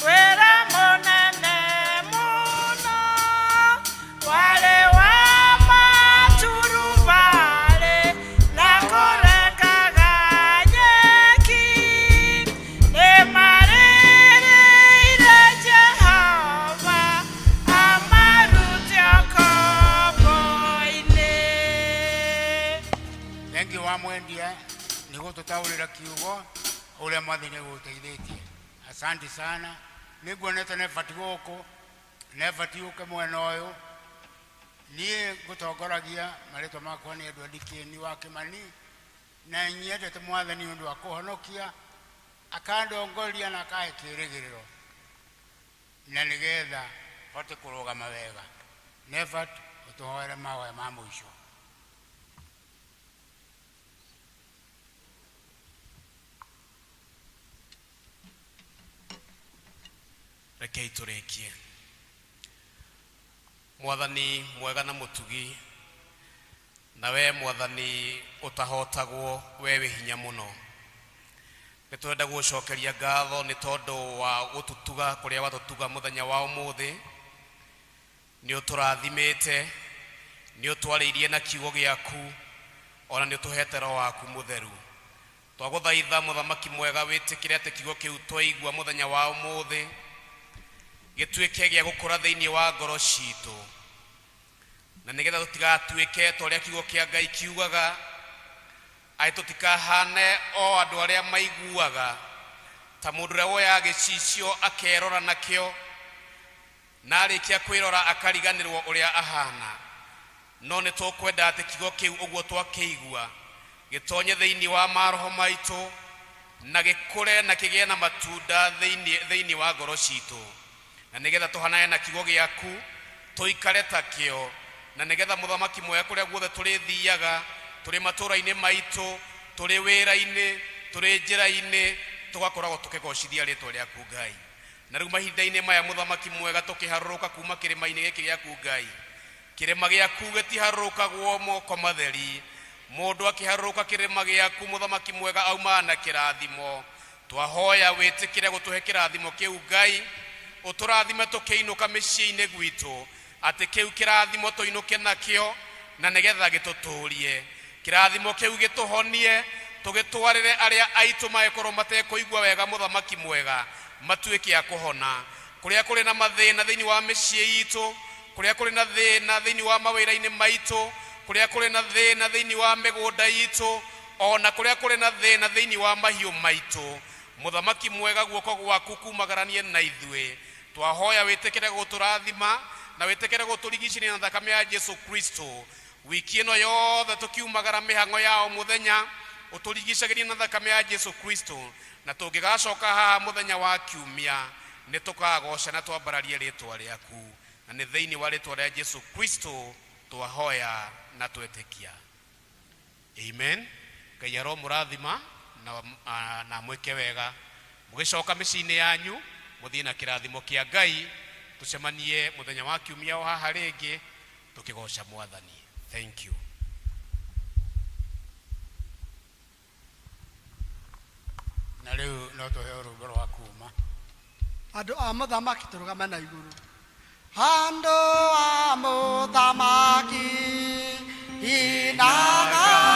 wĩra mũnene mũno, warĩ wa maturubarĩ na kũrengaga nyeki. Nĩ marĩrĩire Jehova amarute ũkombo-inĩ. Thengiũ wa mwendia nĩ gũtũtaũrĩra kiugo ũrĩa Mwathani agũteithĩtie. Asante sana. Nĩ nguonete nebati gũkũ, nebati ũke mwena ũyũ. Niĩ ngũtongoragia, marĩtwa makwa nĩ Edward Kĩeni wa Kĩmani, na nyendete Mwathani ũndũ wa kũhonokia, akandongoria na akahe kĩĩrĩgĩrĩro, na nĩgetha hote kũrũgama wega. Nevat, ũtũhoere mahoya ma mũico. Rekei tũrĩkie. Mwathani mwega na mũtugi, na we Mwathani ũtahotagwo, we wĩ hinya mũno, nĩ tũrenda gũgũcokeria ngatho nĩ tondũ wa gũtũtuga kũrĩa watũtuga mũthenya wa ũmũthĩ. Nĩ ũtũrathimĩte, nĩ ũtwarĩirie na kiugo gĩaku, ona nĩ ũtũhete Roho waku mũtheru. Twagũthaitha mũthamaki mwega, wĩtĩkĩre atĩ kiugo kĩu twaigua mũthenya wa ũmũthĩ gĩtuĩke gĩa gũkũra thĩinĩ wa ngoro citũ, na nĩgetha tũtigatuĩke ta ũrĩa kiugo kĩa Ngai kiugaga, atĩ tũtikahane o andũ arĩa maiguaga ta mũndũ ũrĩa woyaga gĩcicio akerora nakĩo, na arĩkia kwĩrora akariganĩrwo ũrĩa ahana. No nĩ tũkwenda atĩ kiugo kĩu ũguo twakĩigua gĩtonye thĩinĩ wa maroho maitũ, na gĩkũre na kĩgĩe na matunda thĩinĩ wa ngoro citũ, na nĩgetha tũhanane na kiugo gĩaku, tũikare ta kĩo, na nĩgetha mũthamaki mwega, kũrĩa guothe tũrĩthiaga, tũrĩ matũũra-inĩ maitũ, tũrĩ wĩra-inĩ, tũrĩ njĩra-inĩ, tũgakoragwo tũkĩgocithia rĩtwa rĩaku Ngai. Na rĩu mahinda-inĩ maya mũthamaki mwega, tũkĩharũrũka kuma kĩrĩma-inĩ gĩkĩ gĩaku Ngai, kĩrĩma gĩaku gĩtiharũrũkagwo moko matheri. Mũndũ akĩharũrũka kĩrĩma gĩaku mũthamaki mwega aumaga na kĩrathimo. Twahoya wĩtĩkĩre gũtũhe kĩrathimo kĩu Ngai, ũtũrathime tũkĩinũka mĩciĩ-inĩ gwitũ, atĩ kĩu kĩrathimo tũinũke nakĩo, na nĩgetha gĩtũtũrie. Kĩrathimo kĩu gĩtũhonie, tũgĩtwarĩre arĩa aitũ mangĩkorwo matekũigua wega mũthamaki mwega, matuĩke a kũhona. Kũrĩa kũrĩ na mathĩna thĩinĩ wa mĩciĩ itũ, kũrĩa kũrĩ na thĩna thĩinĩ wa mawĩra-inĩ maitũ, kũrĩa kũrĩ na thĩna thĩinĩ wa mĩgũnda itũ, ona kũrĩa kũrĩ na thĩna thĩinĩ wa mahiũ maitũ, mũthamaki mwega, guoko gwaku kumagaranie na ithuĩ. Twahoya wĩtĩkĩre gũtũrathima na wĩtĩkĩre gũtũrigicĩria na thakame ya Jesu Kristo. Wiki ĩno yothe tũkiumagara mĩhang'o ya o mũthenya, ũtũrigicagĩrie na thakame ya Jesu Kristo, na tũngĩgacoka haha mũthenya wa kiumia, nĩ tũkagoca na twambararie rĩtwa rĩaku, na nĩ thĩinĩ wa rĩtwa rĩa Jesu Kristo twahoya na twetĩkia, amen. Ngai aromũrathima na mwĩke wega mũgĩcoka mĩciĩ-inĩ yanyu, mũthiĩ na kĩrathimo kĩa Ngai. Tũcemanie mũthenya wa kiumia o haha rĩngĩ tũkĩgoca Mwathani. Thank you. Na rĩu no tũheo rwĩmbo rwa kuma. Andũ a mũthamaki, tũrũgame na igũrũ. Andũ a mũthamaki, inaga.